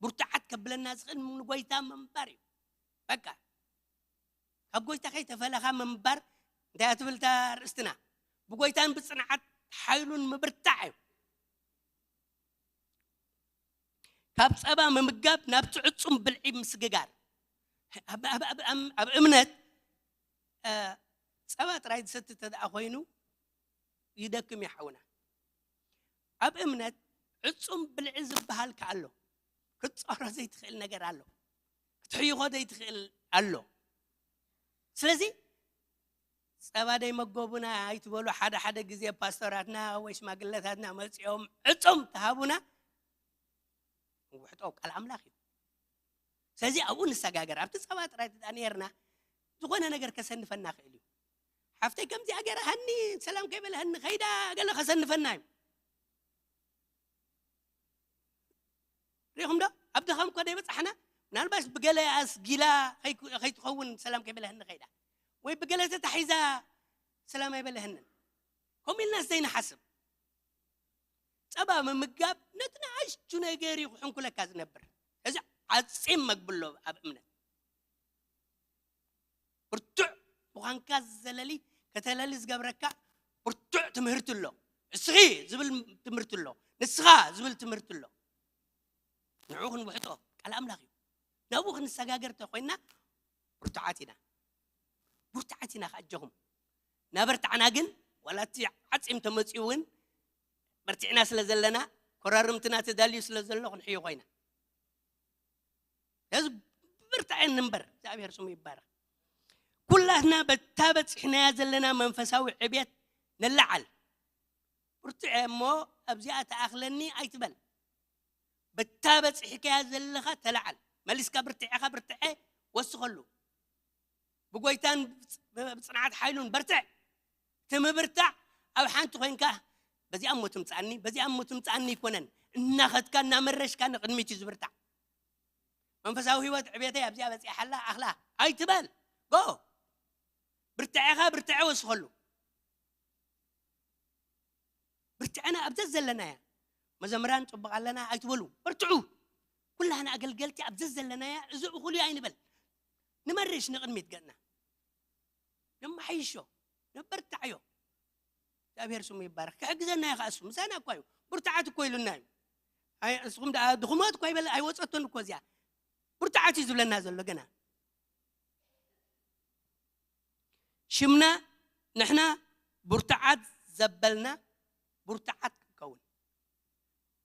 ብርቱዓት ከብለና ዝኽእል ንጎይታ ምንባር እዩ። በቃ ካብ ጎይታ ከይተፈለኻ ምንባር እንታይ እያ ትብል እታ ርእስትና? ብጎይታን ብፅንዓት ሓይሉን ምብርታዕ እዩ። ካብ ፀባ ምምጋብ ናብ ትዕፁም ብልዒ ምስግጋር። ኣብ እምነት ፀባ ጥራይ ዝሰቲ ተደኣ ኮይኑ ይደክም ይሓውና። ኣብ እምነት ዕፁም ብልዒ ዝበሃል ከኣሎ ክትፃሮ ዘይትኽእል ነገር ኣሎ። ክትሕይኾ ዘይትኽእል ኣሎ። ስለዚ ፀባ ደይመገቡና ኣይትበሉ። ሓደ ሓደ ግዜ ፓስተራትና ወይ ሽማግለታትና መፂኦም ዕፁም ተሃቡና። ውሕጦ ቃል ኣምላኽ እዩ። ስለዚ ኣብኡ ንሰጋገር ኣብቲ ፀባ ጥራይ ተዳ ነርና ዝኾነ ነገር ከሰንፈና ክእል እዩ። ሓፍተይ ከምዚኣ ገይራ ሃኒ ሰላም ከይበለ ሃኒ ከይዳ ገለ ከሰንፈና እዩ። ሪኹም ዶ ኣብ ድኻም እኮ ደይበፃሕና ምናልባሽ ብገለ ኣስጊላ ከይትኸውን ሰላም ከይበለ ሃኒ ከይዳ ወይ ብገለ ተታሒዛ ሰላም ኣይበለ ሃንን ከምኡ ኢልናስ ዘይንሓስብ። ፀባ ምምጋብ ነቲ ንኣሽቱ ነገር እዩ ክሕንኩለካ ዝነብር። እዚ ዓፂም መግቢ ኣሎ ኣብ እምነት ብርቱዕ ምዃንካ ዘለሊ ከተለሊ ዝገብረካ ብርቱዕ ትምህርቲ ኣሎ። እስኺ ዝብል ትምህርቲ ኣሎ። ንስኻ ዝብል ትምህርቲ ኣሎ። ንዑ ክንውሕጦ ቃል ኣምላኽ እዩ። ናብኡ ክንሰጋገር ተኮይና ብርቱዓት ኢና። ብርቱዓት ኢና ከኣጀኹም ናበርታዕና ግን ዋላ እቲ ዓፂም ተመፅኡ እውን በርቲዕና ስለ ዘለና ኮራርምትና ተዳልዩ ስለ ዘሎ ክንሕዮ ኮይና እዚ ብርታዐ ንንበር እግዚኣብሔር ስሙ ይባረክ። ኩላትና በታ በፂሕናያ ዘለና መንፈሳዊ ዕብየት ንለዓል። ብርትዐ እሞ ኣብዚኣ ተኣኽለኒ ኣይትበል። በታ በፂሕካያ ዘለኻ ተለዓል። መሊስካ ብርትዐኻ ብርትዐ ወስኸሉ። ብጎይታን ብፅንዓት ሓይሉን በርትዕ። እቲ ምብርታዕ ኣብ ሓንቲ ኮይንካ በዚኣ እሞ ትምፃኒ በዚኣ እሞ ትምፃኒ ይኮነን። እናኸድካ እናመረሽካ ንቕድሚት እዩ ዝብርታዕ። መንፈሳዊ ህይወት ዕቤተይ ኣብዚኣ በፂሓላ ኣኽላ ኣይትበል። ጎ ብርትዐኻ ብርትዐ ወስኸሉ። ብርትዐና ኣብ ዘዘለናያ መዘምራን ፅቡቕ ኣለና ኣይትበሉ። በርትዑ። ኩላህና ኣገልገልቲ ኣብ ዘዘለናያ እዚ እኹል እዩ ኣይንበል። ንመርሽ ንቕድሚት ገጽና ነማሓይሾ፣ ነበርትዓዮ። እግዚኣብሔር ስሙ ይባረክ። ክሕግዘና እዩ ከኣ እሱ። ምሳና እኳ እዩ። ብርቱዓት እኮ ኢሉና እዩ። ኣይ፣ ንስኹም ደኣ ድኹማት እኳ ይበል፣ ኣይወጸቶን እኮ እዚኣ። ብርቱዓት እዩ ዝብለና ዘሎ ገና። ሽምና ንሕና ብርቱዓት ዘበልና ብርቱዓት ክንከውን።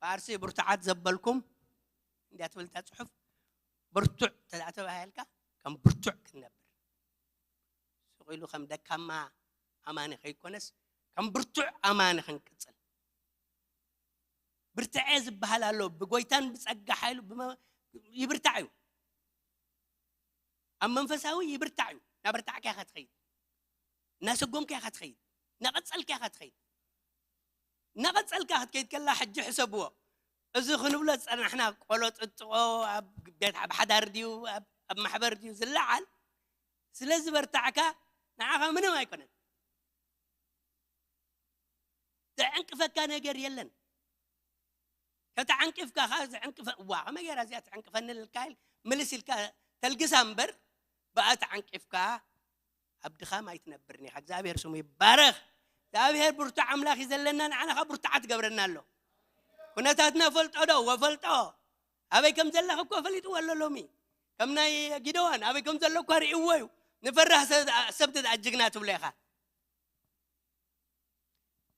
ብኣርሲ ብርቱዓት ዘበልኩም እንዲያ ትብል እታ ጽሑፍ። ብርቱዕ ተባሂልካ ከም ብርቱዕ ክንነብር። ስቕ ኢሉ ከም ደካማ ኣማኒ ከይኮነስ ከም ብርቱዕ ኣማኒ ክንቅጽል። ብርትዐ ዝበሃል ኣሎ። ብጎይታን ብጸጋ ሓይሉ ብመ-፣ ይብርታዕ እዩ። ኣብ መንፈሳዊ ይብርታዕ እዩ። እናበርታዕካ ኢኻ ትኸይድ። እናሰጎምካ ኢኻ ትኸይድ። እናቐጸልካ ኢኻ ትኸይድ። እናቐጸልካ ክትከይድ ከላ ሕጂ ሕሰብዎ። እዚ ክንብሎ ዝጸናሕና ቆሎ ጥጥቖ ኣብ ቤት፣ ኣብ ሓዳር ድዩ፣ ኣብ፣ ኣብ ማሕበር ድዩ ዝለዓል? ስለ ዝበርታዕካ ንዓኻ ምንም ኣይኮነን። ዘዕንቅፈካ ነገር የለን። ከተዓንቂፍካ ኸዓ ዘዕንቅፈ-፣ እዋ፣ ከመይ ገይራ እዚኣ ትዕንቅፈኒ ኢልካ ኢል-፣ ምልስ ኢልካ ተልግሳ እምበር፣ ብኣ ተዓንቂፍካ ኣብ ድኻም ኣይትነብርን ኢኻ። እግዚኣብሔር ስሙ ይባረኽ። እግዚኣብሔር ብርቱዕ ኣምላኽ እዩ ዘለና፣ ንዓና ኸዓ ብርቱዓት ትገብረና ኣሎ። ኩነታትና ፈልጦ ዶ? ወፈልጦ። ኣበይ ከም ዘለኽ እኮ ፈሊጥዎ ኣሎ ሎሚ። ከም ናይ ጊደዎን ኣበይ ከም ዘሎ እኳ ርእይዎ እዩ። ንፈራህ ሰብ፣ ሰብ ትድኣ ጅግና ትብሎ ኢኻ።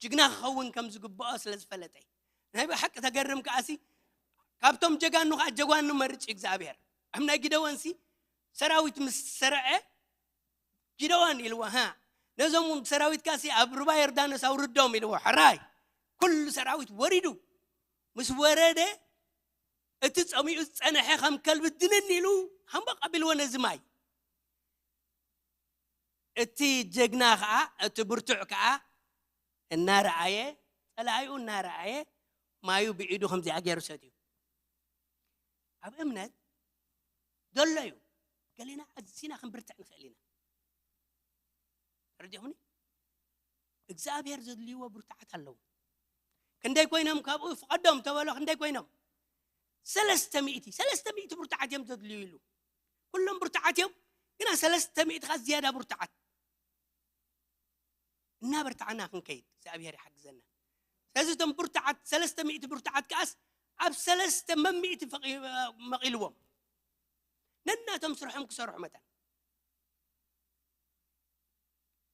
ጅግና ክኸውን ከም ዝግብኦ ስለ ዝፈለጠ እዩ። ናይ ብሓቂ ተገርም ከኣሲ፣ ካብቶም ጀጋኑ ከኣ ጀጓኑ መርጽ እዩ እግዚኣብሔር። ኣብ ናይ ጊደዎንሲ ሰራዊት ምስ ሰርዐ፣ ጊደዎን ኢልዎ፣ ሃ፣ ነዞም ሰራዊትካሲ ኣብ ሩባ ዮርዳኖስ ኣውርዶም ኢልዎ። ሕራይ፣ ኩሉ ሰራዊት ወሪዱ። ምስ ወረደ፣ እቲ ጸሚኡ ዝጸንሐ ከም ከልቢ ድንን ኢሉ ሃምበቕ ኣቢልዎ ነዚ ማይ። እቲ ጀግና ከኣ፣ እቲ ብርቱዕ ከኣ እናረኣየ፣ ጸላኢኡ እናረኣየ፣ ማዩ ብኢዱ ከምዚኣ ገይሩ ሰትዩ። ኣብ እምነት ዘሎ እዩ። ገሌና ኣዚና ክንብርትዕ ንኽእል ኢና። ተረዲኹምኒ? እግዚኣብሔር ዘድልይዎ ብርቱዓት ኣለዉ። ክንደይ ኮይኖም ካብኡ ፍቐዶም ተበሎ፣ ክንደይ ኮይኖም? ሰለስተ ሚእቲ፣ ሰለስተ ሚእቲ ብርቱዓት እዮም ዘድልዩ ኢሉ። ኩሎም ብርቱዓት እዮም፣ ግና ሰለስተ ሚእቲ ኸዓ ዝያዳ ብርቱዓት። እናበርትዓና ክንከይድ እግዚኣብሔር ይሓግዘና። ስለዚ እቶም ብርቱዓት፣ ሰለስተ ሚእቲ ብርቱዓት ከኣስ ኣብ ሰለስተ መሚእቲ ፈቒ-፣ መቒልዎም። ነናቶም ስርሖም ክሰርሑ መጠን።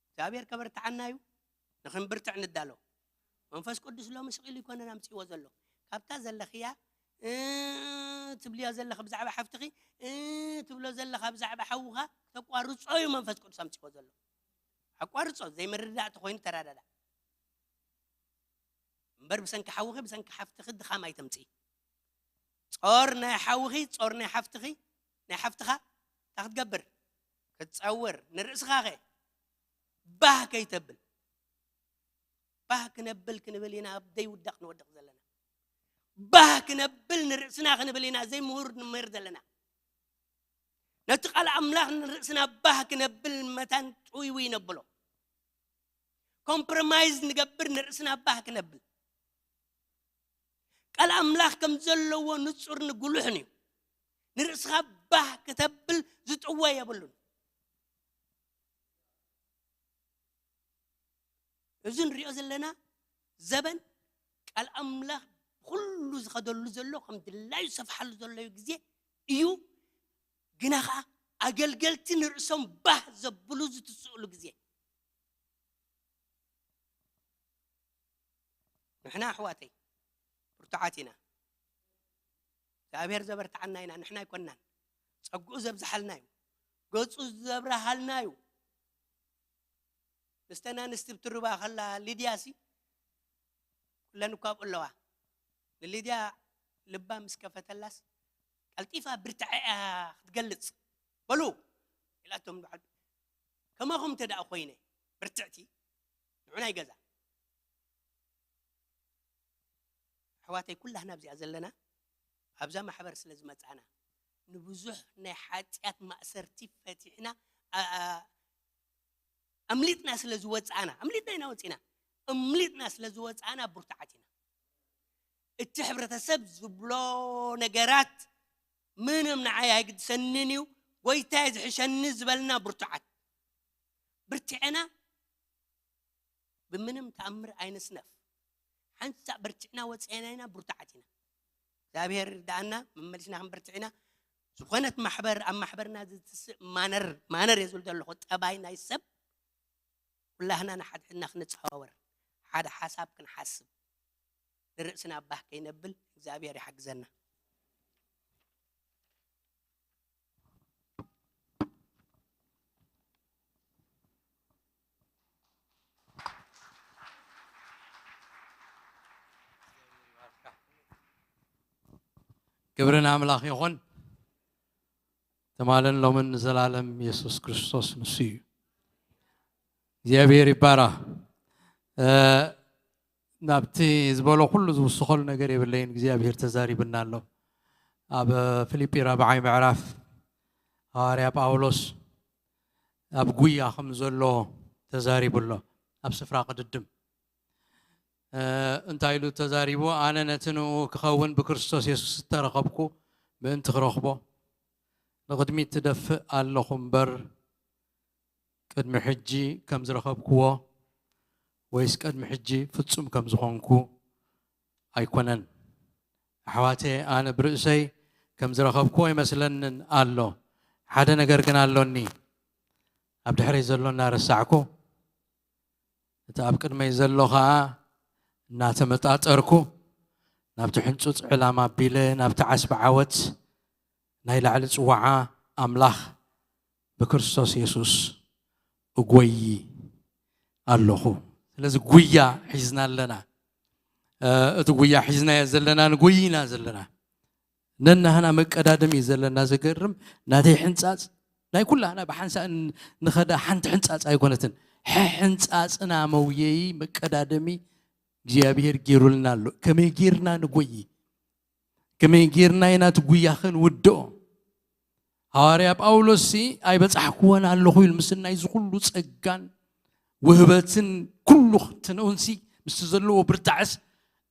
እግዚኣብሔር ከበርትዓና እዩ። ንኽንብርትዕ ንዳሎ። መንፈስ ቅዱስ ሎሚ ስቕ ኢሉ ይኮነን ኣምጺእዎ ዘሎ። ካብታ ዘለኽያ፣ እ፣ ትብልዮ ዘለኺ ብዛዕባ ሓፍትኺ፣ እ፣ ትብሎ ዘለኻ ብዛዕባ ሓውኻ፣ ክተቋርጾ እዩ መንፈስ ቅዱስ ኣምጺእዎ ዘሎ። ኣቋርጾ፣ ዘይምርዳእ ተኾይኑ ተረዳዳ። እምበር ብሰንኪ ሓውኺ፣ ብሰንኪ ሓፍትኺ ድኻም ኣይተምጽኢ። ጾር ናይ ሓውኺ፣ ጾር ናይ ሓፍትኺ፣ ናይ ሓፍትኻ፣ እንታይ ክትገብር? ክትጸውር። ንርእስኻኸ ባህ ከይተብል። ባህ ክነብል ክንብል ኢና ኣብ ዘይውደቕ ንወድቕ ዘለና። ባህ ክነብል ንርእስና ክንብል ኢና ዘይምሁር ንምህር ዘለና። ነቲ ቃል ኣምላኽ ንርእስና ባህ ክነብል መታን ጥውይውይ ነብሎ። ኮምፕሮማይዝ ንገብር ንርእስና ባህ ክነብል። ቃል ኣምላኽ ከም ዘለዎ ንጹርን ጉሉሕን እዩ። ንርእስኻ ባህ ክተብል ዝጥወ የብሉን። እዚ ንሪኦ ዘለና ዘበን ቃል ኣምላኽ ኩሉ ዝኸደሉ ዘሎ፣ ከም ድላዩ ዝሰፍሓሉ ዘለዩ ግዜ እዩ። ግና ኸዓ ኣገልገልቲ ንርእሶም ባህ ዘብሉ ዝትስእሉ ግዜ። ንሕና ኣሕዋተይ ብርቱዓት ኢና። እግዚኣብሔር ዘበርትዓና ኢና፣ ንሕና ኣይኮናን። ጸግኡ ዘብዝሓልና እዩ። ገጹ ዘብርሃልና እዩ። ምስተን ኣንስቲ ብትርባ ከላ ሊድያሲ ኩለን እኳ ኣብኡ ኣለዋ። ንሊድያ ልባ ምስ ከፈተላስ ቀልጢፋ ብርትዐ እያ ክትገልጽ። በሉ ኢላቶም በዓል ከማኹም እንተ ደኣ ኮይነ ብርትዕቲ ንዑናይ ገዛ። ኣሕዋተይ ኩላህና ኣብዚኣ ዘለና ኣብዛ ማሕበር ስለ ዝመጻና ንብዙሕ ናይ ሓጢኣት ማእሰርቲ ፈቲሕና ኣ-፣ ኣ-፣ ኣምሊጥና ስለ ዝወጻና፣ ኣምሊጥና ኢና ወጺና፣ ኣምሊጥና ስለ ዝወጻና ብርቱዓት ኢና። እቲ ሕብረተሰብ ዝብሎ ነገራት ምንም ንዓይ ኣይግድሰንን እዩ። ጎይታይ ዝሕሸኒ ዝበልና ብርቱዓት። ብርትዕና ብምንም ተኣምር ኣይንስነፍ። ሓንሳእ በርቲዕና ወፂእና ኢና ብርቱዓት ኢና። እግዚኣብሔር ይርዳእና፣ መመሊስና ክንበርትዕ ኢና። ዝኾነት ማሕበር፣ ኣብ ማሕበርና ዝትስእ ማነር፣ ማነር እየ ዝብል ዘለኹ፣ ጠባይ ናይ ሰብ፣ ኩላህና ንሓድሕድና ክንፀዋወር፣ ሓደ ሓሳብ ክንሓስብ፣ ንርእስና ባህ ከይነብል እግዚኣብሔር ይሓግዘና። ክብሪ ንኣምላኽ ይኹን። ትማልን ሎምን ንዘላለም የሱስ ክርስቶስ ንሱ እዩ። እግዚኣብሔር ይባረኽ። እ፣ ናብቲ ዝበሎ ኩሉ ዝውስኸሉ ነገር የብለይን። እግዚኣብሔር ተዛሪብና ኣሎ። ኣብ ፊልጲ ራብዓይ ምዕራፍ ሃዋርያ ጳውሎስ ኣብ ጉያ ከም ዘሎ ተዛሪቡ ኣሎ። ኣብ ስፍራ ቅድድም እ፣ እንታይ ኢሉ ተዛሪቡ? ኣነ ነቲ ንኡ ክኸውን ብክርስቶስ የሱስ እተረኸብኩ ምእንቲ ክረኽቦ ንቕድሚት ትደፍእ ኣለኹ እምበር፣ ቅድሚ ሕጂ ከም ዝረኸብክዎ ወይስ ቅድሚ ሕጂ ፍጹም ከም ዝኾንኩ ኣይኮነን። ኣሕዋተየ፣ ኣነ ብርእሰይ ከም ዝረኸብክዎ ይመስለንን ኣሎ። ሓደ ነገር ግን ኣሎኒ። ኣብ ድሕረይ ዘሎ እናረሳዕኩ፣ እቲ ኣብ ቅድመይ ዘሎ ኸኣ እናተመጣጠርኩ፣ ናብቲ ሕንጹጽ ዕላማ ኣቢለ፣ ናብቲ ዓስቢ ዓወት ናይ ላዕሊ ጽዋዓ ኣምላኽ ብክርስቶስ የሱስ እጎዪ ኣለኹ። ስለዚ ጉያ ሒዝና ኣለና። እ፣ እቲ ጉያ ሒዝናዮ ዘለና ንጎዪ ኢና ዘለና። ነናህና መቀዳደሚ እዩ ዘለና። ዘገርም፣ ናተይ ሕንጻጽ ናይ ኩላህና ብሓንሳእ ን-፣ ንኸዳ ሓንቲ ሕንጻጽ ኣይኮነትን። ሕሕንጻጽና መውየዪ መቀዳደሚ እግዚኣብሔር ገይሩልና ኣሎ። ከመይ ጌርና ንጎዪ? ከመይ ጌርና ኢና እቲ ጉያ ክንውድኦ? ሃዋርያ ጳውሎስ ሲ ኣይበጻሕክዎን ኣለኹ ኢሉ፣ ምስ ናይዚ ኩሉ ጸጋን ውህበትን ኩሉ ትንኡንሲ ምስቲ ዘለዎ ብርታዕስ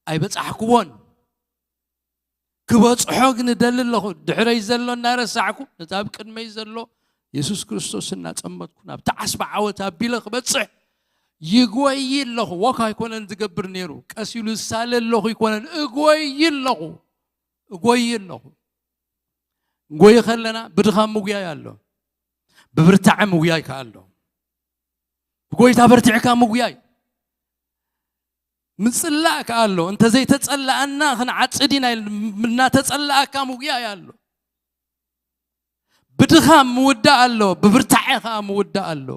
ኣይበጻሕክዎን። ክበጽሖ ግን እደሊ ኣለኹ። ድሕረይ ዘሎ እናረሳዕኩ፣ ነቲ ኣብ ቅድመይ ዘሎ የሱስ ክርስቶስ እናጸመትኩ፣ ናብቲ ዓስቢ ዓወት ኣቢለ ክበጽሕ ይጎዪ ኣለኹ። ወክ ኣይኮነን ዝገብር ነይሩ። ቀስ ኢሉ ዝሳለ ኣለኹ ኣይኮነን፣ እጎዪ ኣለኹ። እጎዪ ኣለኹ። ንጎዪ ከለና ብድኻም ምጉያይ ኣሎ። ብብርታዐ ምጉያይ ከኣ ኣሎ። ብጎይታ በርቲዕካ ምጉያይ። ምጽላእ ከኣ ኣሎ። እንተ ዘይተጸላኣና ክንዓጽድ ኢና ኢል-፣ እናተጸላኣካ ምጉያይ ኣሎ። ብድኻም ምውዳእ ኣሎ፣ ብብርታዐ ከኣ ምውዳእ ኣሎ።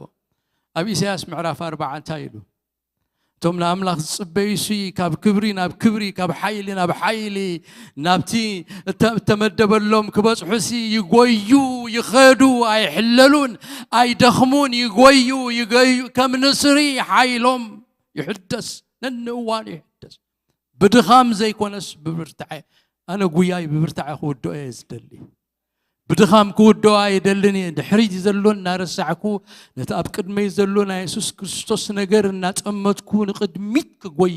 ኣብ ኢሳያስ ምዕራፍ ኣርባዓ እንታይ ኢሉ? እቶም ንኣምላኽ ዝጽበዩሲ ካብ ክብሪ ናብ ክብሪ፣ ካብ ሓይሊ ናብ ሓይሊ፣ ናብቲ እተ-፣ እተመደበሎም ክበጽሑሲ ይጎዩ፣ ይኸዱ፣ ኣይሕለሉን፣ ኣይደኽሙን፣ ይጎዩ፣ ይገዩ፣ ከም ንስሪ ሓይሎም ይሕደስ፣ ነንእዋኑ ይሕደስ። ብድኻም ዘይኮነስ ብብርታዐ። ኣነ ጉያይ ብብርታዐ ክውድኦ እየ ዝደሊ። ብድኻም ክውድኦ ኣይደልን እየ። ድሕሪት ዘሎ እናረሳዕኩ፣ ነቲ ኣብ ቅድመይ ዘሎ ናይ የሱስ ክርስቶስ ነገር እናጸመትኩ ንቕድሚት ክጎዪ፣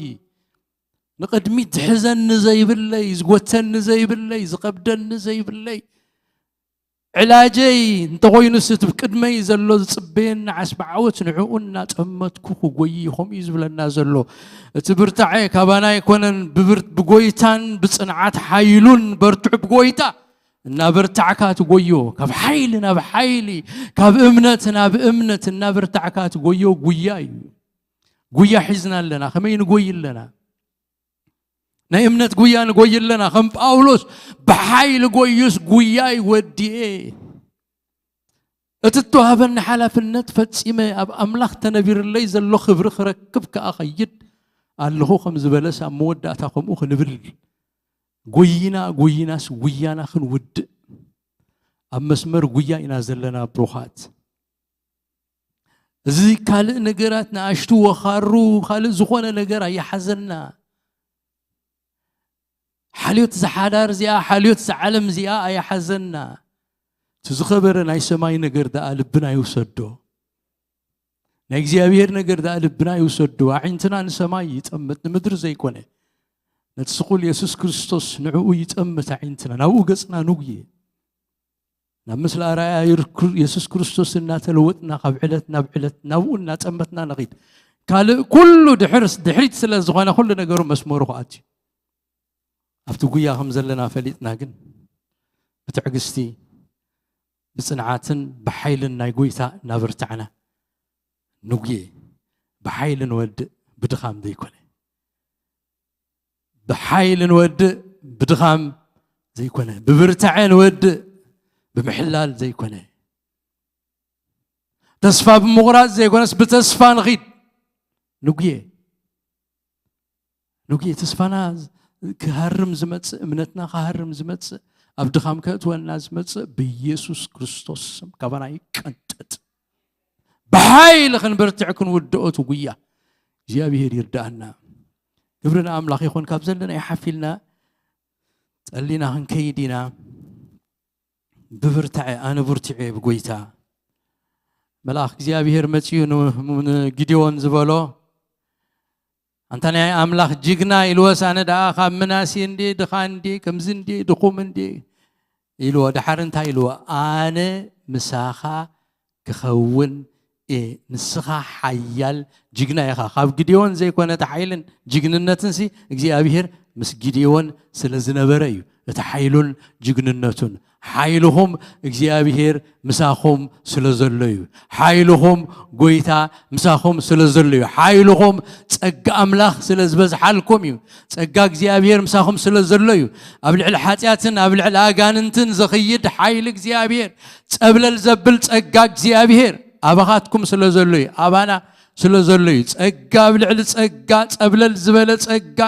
ንቕድሚት ዝሕዘኒ ዘይብለይ፣ ዝጎተኒ ዘይብለይ፣ ዝኸብደኒ ዘይብለይ፣ ዕላጀይ እንተኾይኑስ እቲ ቅድመይ ዘሎ ዝጽበየኒ ዓስቢ ዓወት ንዕኡ እናጸመትኩ ክጎዪ፣ ከምኡ እዩ ዝብለና ዘሎ። እቲ ብርታዐ ካባና ኣይኮነን፣ ብብር-፣ ብጎይታን ብጽንዓት ሓይሉን በርትዑ ብጎይታ እናበርታዕካ ትጎዮ። ካብ ሓይሊ ናብ ሓይሊ፣ ካብ እምነት ናብ እምነት እናበርታዕካ ትጎዮ ጉያ እዩ። ጉያ ሒዝና ኣለና። ከመይ ንጎይ ኣለና? ናይ እምነት ጉያ ንጎይ ኣለና። ከም ጳውሎስ ብሓይሊ ጎዩስ ጉያይ ወዲኤ። እቲ እተዋህበኒ ሓላፍነት ፈጺመ ኣብ ኣምላኽ ተነቢርለይ ዘሎ ክብሪ ክረክብ ከኣ ኸይድ ኣለኹ ከም ዝበለስ ኣብ መወዳእታ ከምኡ ክንብል። ጎይና፣ ጎይናስ ጉያና ክንውድእ ኣብ መስመር ጉያ ኢና ዘለና ብሩኻት። እዚ ካልእ ነገራት ንኣሽቱ ወኻሩ ካልእ ዝኾነ ነገር ኣየሓዘና። ሓልዮት ዝሓዳር እዚኣ፣ ሓልዮት ዝዓለም እዚኣ ኣየሓዘና። እቲ ዝኸበረ ናይ ሰማይ ነገር ደኣ ልብና ይውሰዶ። ናይ እግዚኣብሔር ነገር ደኣ ልብና ይውሰዶ። ኣዒንትና ንሰማይ ይጠምት፣ ንምድሪ ዘይኮነ። ነቲ ስቑል የሱስ ክርስቶስ ንዕኡ ይጠምት ኣዒንትና፣ ናብኡ ገጽና ንጉየ። ናብ ምስለ ኣርኣያ የር-፣ የሱስ ክርስቶስ እናተለወጥና ካብ ዕለት ናብ ዕለት ናብኡ እናጠመትና ንኺድ። ካልእ ኩሉ ድሕር-፣ ድሕሪት ስለ ዝኾነ ኩሉ ነገሩ መስመሩ ክኣትዩ። ኣብቲ ጉያ ከም ዘለና ፈሊጥና ግን ብትዕግስቲ ብጽንዓትን ብሓይልን ናይ ጎይታ እናበርታዕና ንጉየ። ብሓይሊ ንወድእ ብድኻም ዘይኮነ። ብሓይሊ ንወድእ ብድኻም ዘይኮነ። ብብርታዐ ንወድእ ብምሕላል ዘይኮነ። ተስፋ ብምቑራጽ ዘይኮነስ ብተስፋ ንኺድ። ንጉየ። ንጉየ ተስፋና ክሃርም ዝመጽእ፣ እምነትና ክሃርም ዝመጽእ፣ ኣብ ድኻም ከእትወና ዝመጽእ ብኢየሱስ ክርስቶስ ስም ካባና ይቀንጠጥ። ብሓይሊ ክንበርትዕ ክንውድኦ እቲ ጉያ እግዚኣብሔር ይርዳኣና። ክብሪ ንኣምላኽ ይኹን። ካብ ዘለና ይሓፊልና ጸሊና ክንከይድ ኢና። ብብርታዐ ኣነ ብርቲዐ ብጎይታ። መልኣኽ እግዚኣብሔር መጺኡ ን-፣ ንጊድዮን ዝበሎ፣ ኣንታ ናይ ኣምላኽ ጅግና ኢልወስ፣ ኣነ ደኣ ካብ ምናሴ እንዴ፣ ድኻ እንዴ፣ ከምዚ እንዴ፣ ድኹም እንዴ ኢልዎ። ደሓር እንታይ ኢልዎ? ኣነ ምሳኻ ክኸውን እየ፣ ንስኻ ሓያል ጅግና ኢኻ። ካብ ግዴዎን ዘይኮነ እቲ ሓይልን ጅግንነትንሲ እግዚኣብሔር ምስ ግዴዎን ስለ ዝነበረ እዩ። እቲ ሓይሉን ጅግንነቱን፣ ሓይልኹም እግዚኣብሔር ምሳኹም ስለ ዘሎ እዩ። ሓይልኹም ጎይታ ምሳኹም ስለ ዘሎ እዩ። ሓይልኹም ጸጋ ኣምላኽ ስለ ዝበዝሓልኩም እዩ። ጸጋ እግዚኣብሔር ምሳኹም ስለ ዘሎ እዩ። ኣብ ልዕሊ ሓጢኣትን ኣብ ልዕሊ ኣጋንንትን ዝኽይድ ሓይሊ እግዚኣብሔር፣ ጸብለል ዘብል ጸጋ እግዚኣብሔር ኣባኻትኩም ስለ ዘሎ እዩ። ኣባና ስለ ዘሎ እዩ። ጸጋ ኣብ ልዕሊ ጸጋ፣ ጸብለል ዝበለ ጸጋ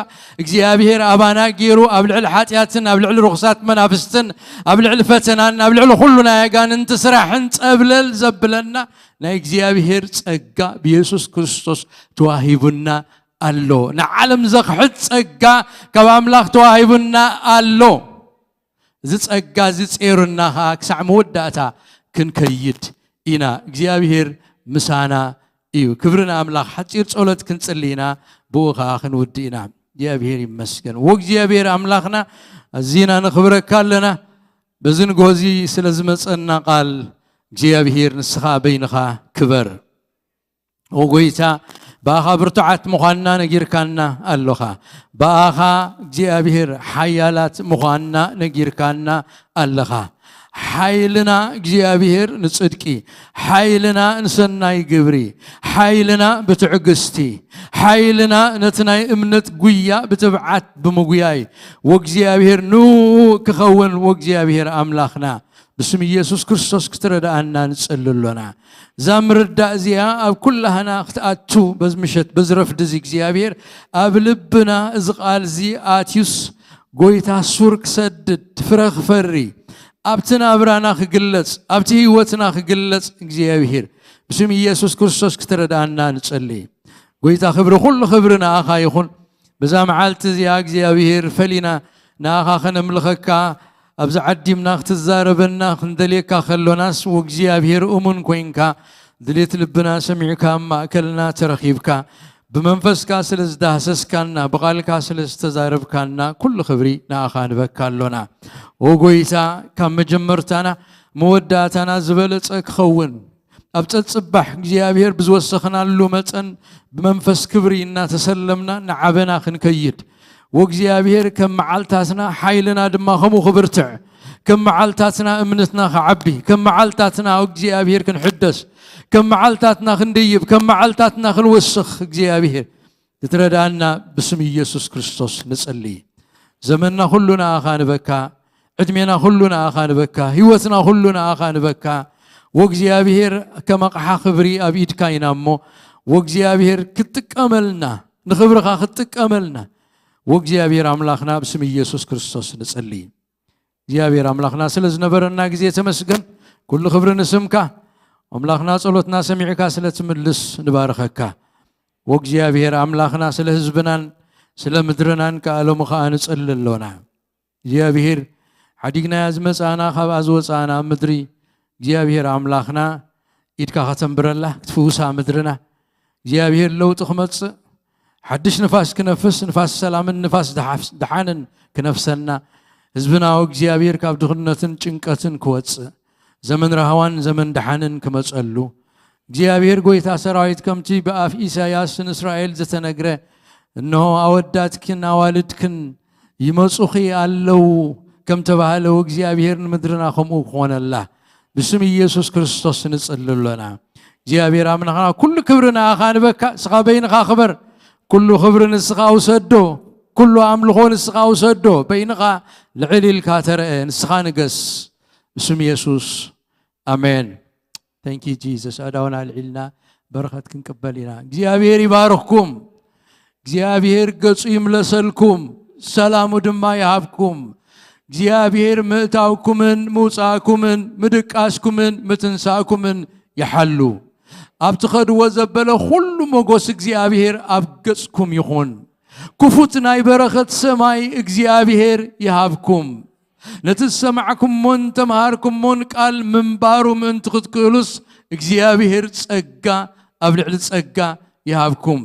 እግዚኣብሔር ኣባና ገይሩ፣ ኣብ ልዕሊ ሓጢኣትን ኣብ ልዕሊ ርኹሳት መናፍስትን ኣብ ልዕሊ ፈተናን ኣብ ልዕሊ ኩሉ ናይ ኣጋንንቲ ስራሕን ጸብለል ዘብለና ናይ እግዚኣብሔር ጸጋ ብየሱስ ክርስቶስ ተዋሂቡና ኣሎ። ንዓለም ዘኽሕድ ጸጋ ካብ ኣምላኽ ተዋሂቡና ኣሎ። እዚ ጸጋ እዚ ጼሩና ኸኣ ክሳዕ መወዳእታ ክንከይድ ኢና። እግዚኣብሔር ምሳና እዩ። ክብሪ ንኣምላኽ። ሓጺር ጸሎት ክንጽሊ ኢና፣ ብኡ ኸኣ ክንውድእ ኢና። እግዚኣብሔር ይመስገን። ወእግዚኣብሔር ኣምላኽና፣ ኣዚና ነኽብረካ ኣለና። በዚ ንግሆ እዚ ስለ ዝመጸና ቃል እግዚኣብሔር ንስኻ በይንኻ ክበር። ኦ ጎይታ፣ ብኣኻ ብርቱዓት ምዃንና ነጊርካና ኣለኻ። ብኣኻ እግዚኣብሔር ሓያላት ምዃንና ነጊርካና ኣለኻ። ሓይልና እግዚኣብሔር ንጽድቂ፣ ሓይልና ንሰናይ ግብሪ፣ ሓይልና ብትዕግስቲ፣ ሓይልና ነቲ ናይ እምነት ጉያ ብትብዓት ብምጉያይ፣ ወእግዚኣብሔር ንኡ ክኸውን፣ ወእግዚኣብሔር ኣምላኽና ብስም ኢየሱስ ክርስቶስ ክትረድኣና ንጸሊ ኣሎና። እዛ ምርዳእ እዚኣ ኣብ ኩላህና ክትኣቱ በዚ ምሸት፣ በዚ ረፍዲ እዚ እግዚኣብሔር ኣብ ልብና እዚ ቃል እዚ ኣትዩስ፣ ጎይታ ሱር ክሰድድ፣ ፍረ ክፈሪ፣ ኣብቲ ናብራና ክግለጽ፣ ኣብቲ ህይወትና ክግለጽ እግዚኣብሔር ብስም ኢየሱስ ክርስቶስ ክትረድኣና ንጸሊ። ጎይታ ክብሪ፣ ኩሉ ክብሪ ንኣኻ ይኹን። በዛ መዓልቲ እዚኣ እግዚኣብሔር ፈሊና ንኣኻ ከነምልኸካ፣ ኣብዚ ዓዲምና ክትዛረበና ክንደልየካ ከሎናስ፣ ወእግዚኣብሔር እሙን ኮይንካ፣ ድሌት ልብና ሰሚዕካ፣ ኣብ ማእከልና ተረኺብካ፣ ብመንፈስካ ስለ ዝዳህሰስካና፣ ብቓልካ ስለ ዝተዛረብካና፣ ኩሉ ክብሪ ንኣኻ ንበካ ኣሎና። ኦ ጎይታ፣ ካብ መጀመርታና መወዳእታና ዝበለጸ ክኸውን፣ ኣብ ጸጽባሕ እግዚኣብሔር ብዝወሰኽናሉ መጠን ብመንፈስ ክብሪ እናተሰለምና እናዓበና ክንከይድ፣ ወእግዚኣብሔር ከም መዓልታትና ሓይልና ድማ ከምኡ ክብርትዕ፣ ከም መዓልታትና እምነትና ክዓቢ፣ ከም መዓልታትና እግዚኣብሔር ክንሕደስ፣ ከም መዓልታትና ክንድይብ፣ ከም መዓልታትና ክንወስኽ እግዚኣብሔር ክትረድኣና ብስም ኢየሱስ ክርስቶስ ንጸሊ። ዘመንና ኩሉ ንኣኻ ንበካ፣ ዕድሜና ኩሉ ንኣኻ ንበካ፣ ህይወትና ኩሉ ንኣኻ ንበካ። ወእግዚኣብሔር ከም ኣቕሓ ክብሪ ኣብ ኢድካ ኢና እሞ፣ ወእግዚኣብሔር ክትጥቀመልና፣ ንኽብርኻ ክትጥቀመልና፣ ወእግዚኣብሔር ኣምላኽና ብስም ኢየሱስ ክርስቶስ ንጸሊ። እግዚኣብሔር ኣምላኽና ስለ ዝነበረና ግዜ ተመስገን። ኩሉ ክብሪ ንስምካ። ኣምላኽና ጸሎትና ሰሚዕካ ስለ ትምልስ ንባርኸካ። ወእግዚኣብሔር ኣምላኽና ስለ ህዝብናን ስለ ምድርናን ከኣ ሎሚ ከኣ ንጸሊ ኣሎና። እግዚኣብሔር ሓዲግናያ ዝመጻእና ካብኣ ዝወጻእና ምድሪ እግዚኣብሔር ኣምላኽና ኢድካ ከተንብረላ ክትፍውሳ ምድርና። እግዚኣብሔር ለውጢ ክመጽእ ሓድሽ ንፋስ ክነፍስ፣ ንፋስ ሰላምን ንፋስ ደሓፍ-፣ ደሓንን ክነፍሰና፣ ህዝብና እግዚኣብሔር ካብ ድኽነትን ጭንቀትን ክወጽእ፣ ዘመን ራህዋን ዘመን ደሓንን ክመጸሉ፣ እግዚኣብሔር ጐይታ ሰራዊት ከምቲ ብኣፍ ኢሳይያስ ንእስራኤል ዝተነግረ፣ "እንሆ ኣወዳትክን ኣዋልድክን ይመጹኺ ኣለዉ" ከም ተባህለ፣ እግዚኣብሔር ንምድርና ከምኡ ክኾነላ ብስም ኢየሱስ ክርስቶስ ንጽሊ ኣሎና። እግዚኣብሔር ኣምላኽና፣ ኩሉ ክብሪ ንኣኻ ንበካ፣ ንስኻ በይንኻ ክበር። ኩሉ ክብሪ ንስኻ ውሰዶ፣ ኩሉ ኣምልኾ ንስኻ ውሰዶ። በይንኻ ልዕል ኢልካ ተረአ፣ ንስኻ ንገስ። ብስም ኢየሱስ፣ ኣሜን። Thank you Jesus። ኣእዳውና ኣልዒልና በረኸት ክንቅበል ኢና። እግዚኣብሔር ይባርኽኩም። እግዚኣብሔር ገጹ ይምለሰልኩም፣ ሰላሙ ድማ ይሃብኩም። እግዚኣብሔር ምእታውኩምን ምውጻእኩምን ምድቃስኩምን ምትንሳእኩምን ይሓሉ። ኣብ ትኸድዎ ዘበለ ኩሉ ሞጎስ እግዚኣብሔር ኣብ ገጽኩም ይኹን። ክፉት ናይ በረኸት ሰማይ እግዚኣብሔር ይሃብኩም። ነቲ ዝሰማዕኩሞን ተምሃርኩሞን ቃል ምንባሩ ምእንቲ ክትክእሉስ እግዚኣብሔር ጸጋ ኣብ ልዕሊ ጸጋ ይሃብኩም።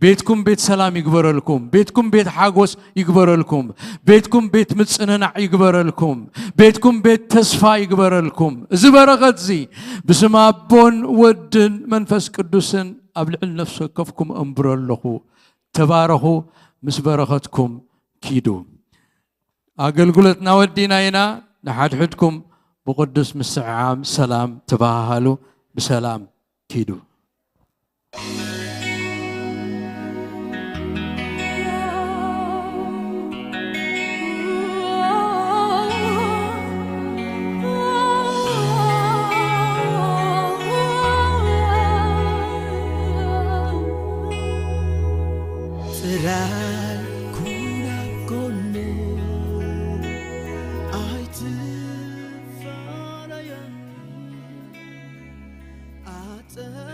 ቤትኩም ቤት ሰላም ይግበረልኩም። ቤትኩም ቤት ሓጎስ ይግበረልኩም። ቤትኩም ቤት ምጽንናዕ ይግበረልኩም። ቤትኩም ቤት ተስፋ ይግበረልኩም። እዚ በረኸት እዚ ብስም ኣቦን ወድን መንፈስ ቅዱስን ኣብ ልዕሊ ነፍሲ ወከፍኩም እምብሮ ኣለኹ። ተባረኹ፣ ምስ በረኸትኩም ኪዱ። ኣገልግሎትና ወዲና ኢና። ንሓድሕድኩም ብቕዱስ ምስዕዓም ሰላም ተባሃሃሉ። ብሰላም ኪዱ። ጥራይ ኩን ኣብ ጎነይ፣ ኣይትፋለየኒ። ኣጸ-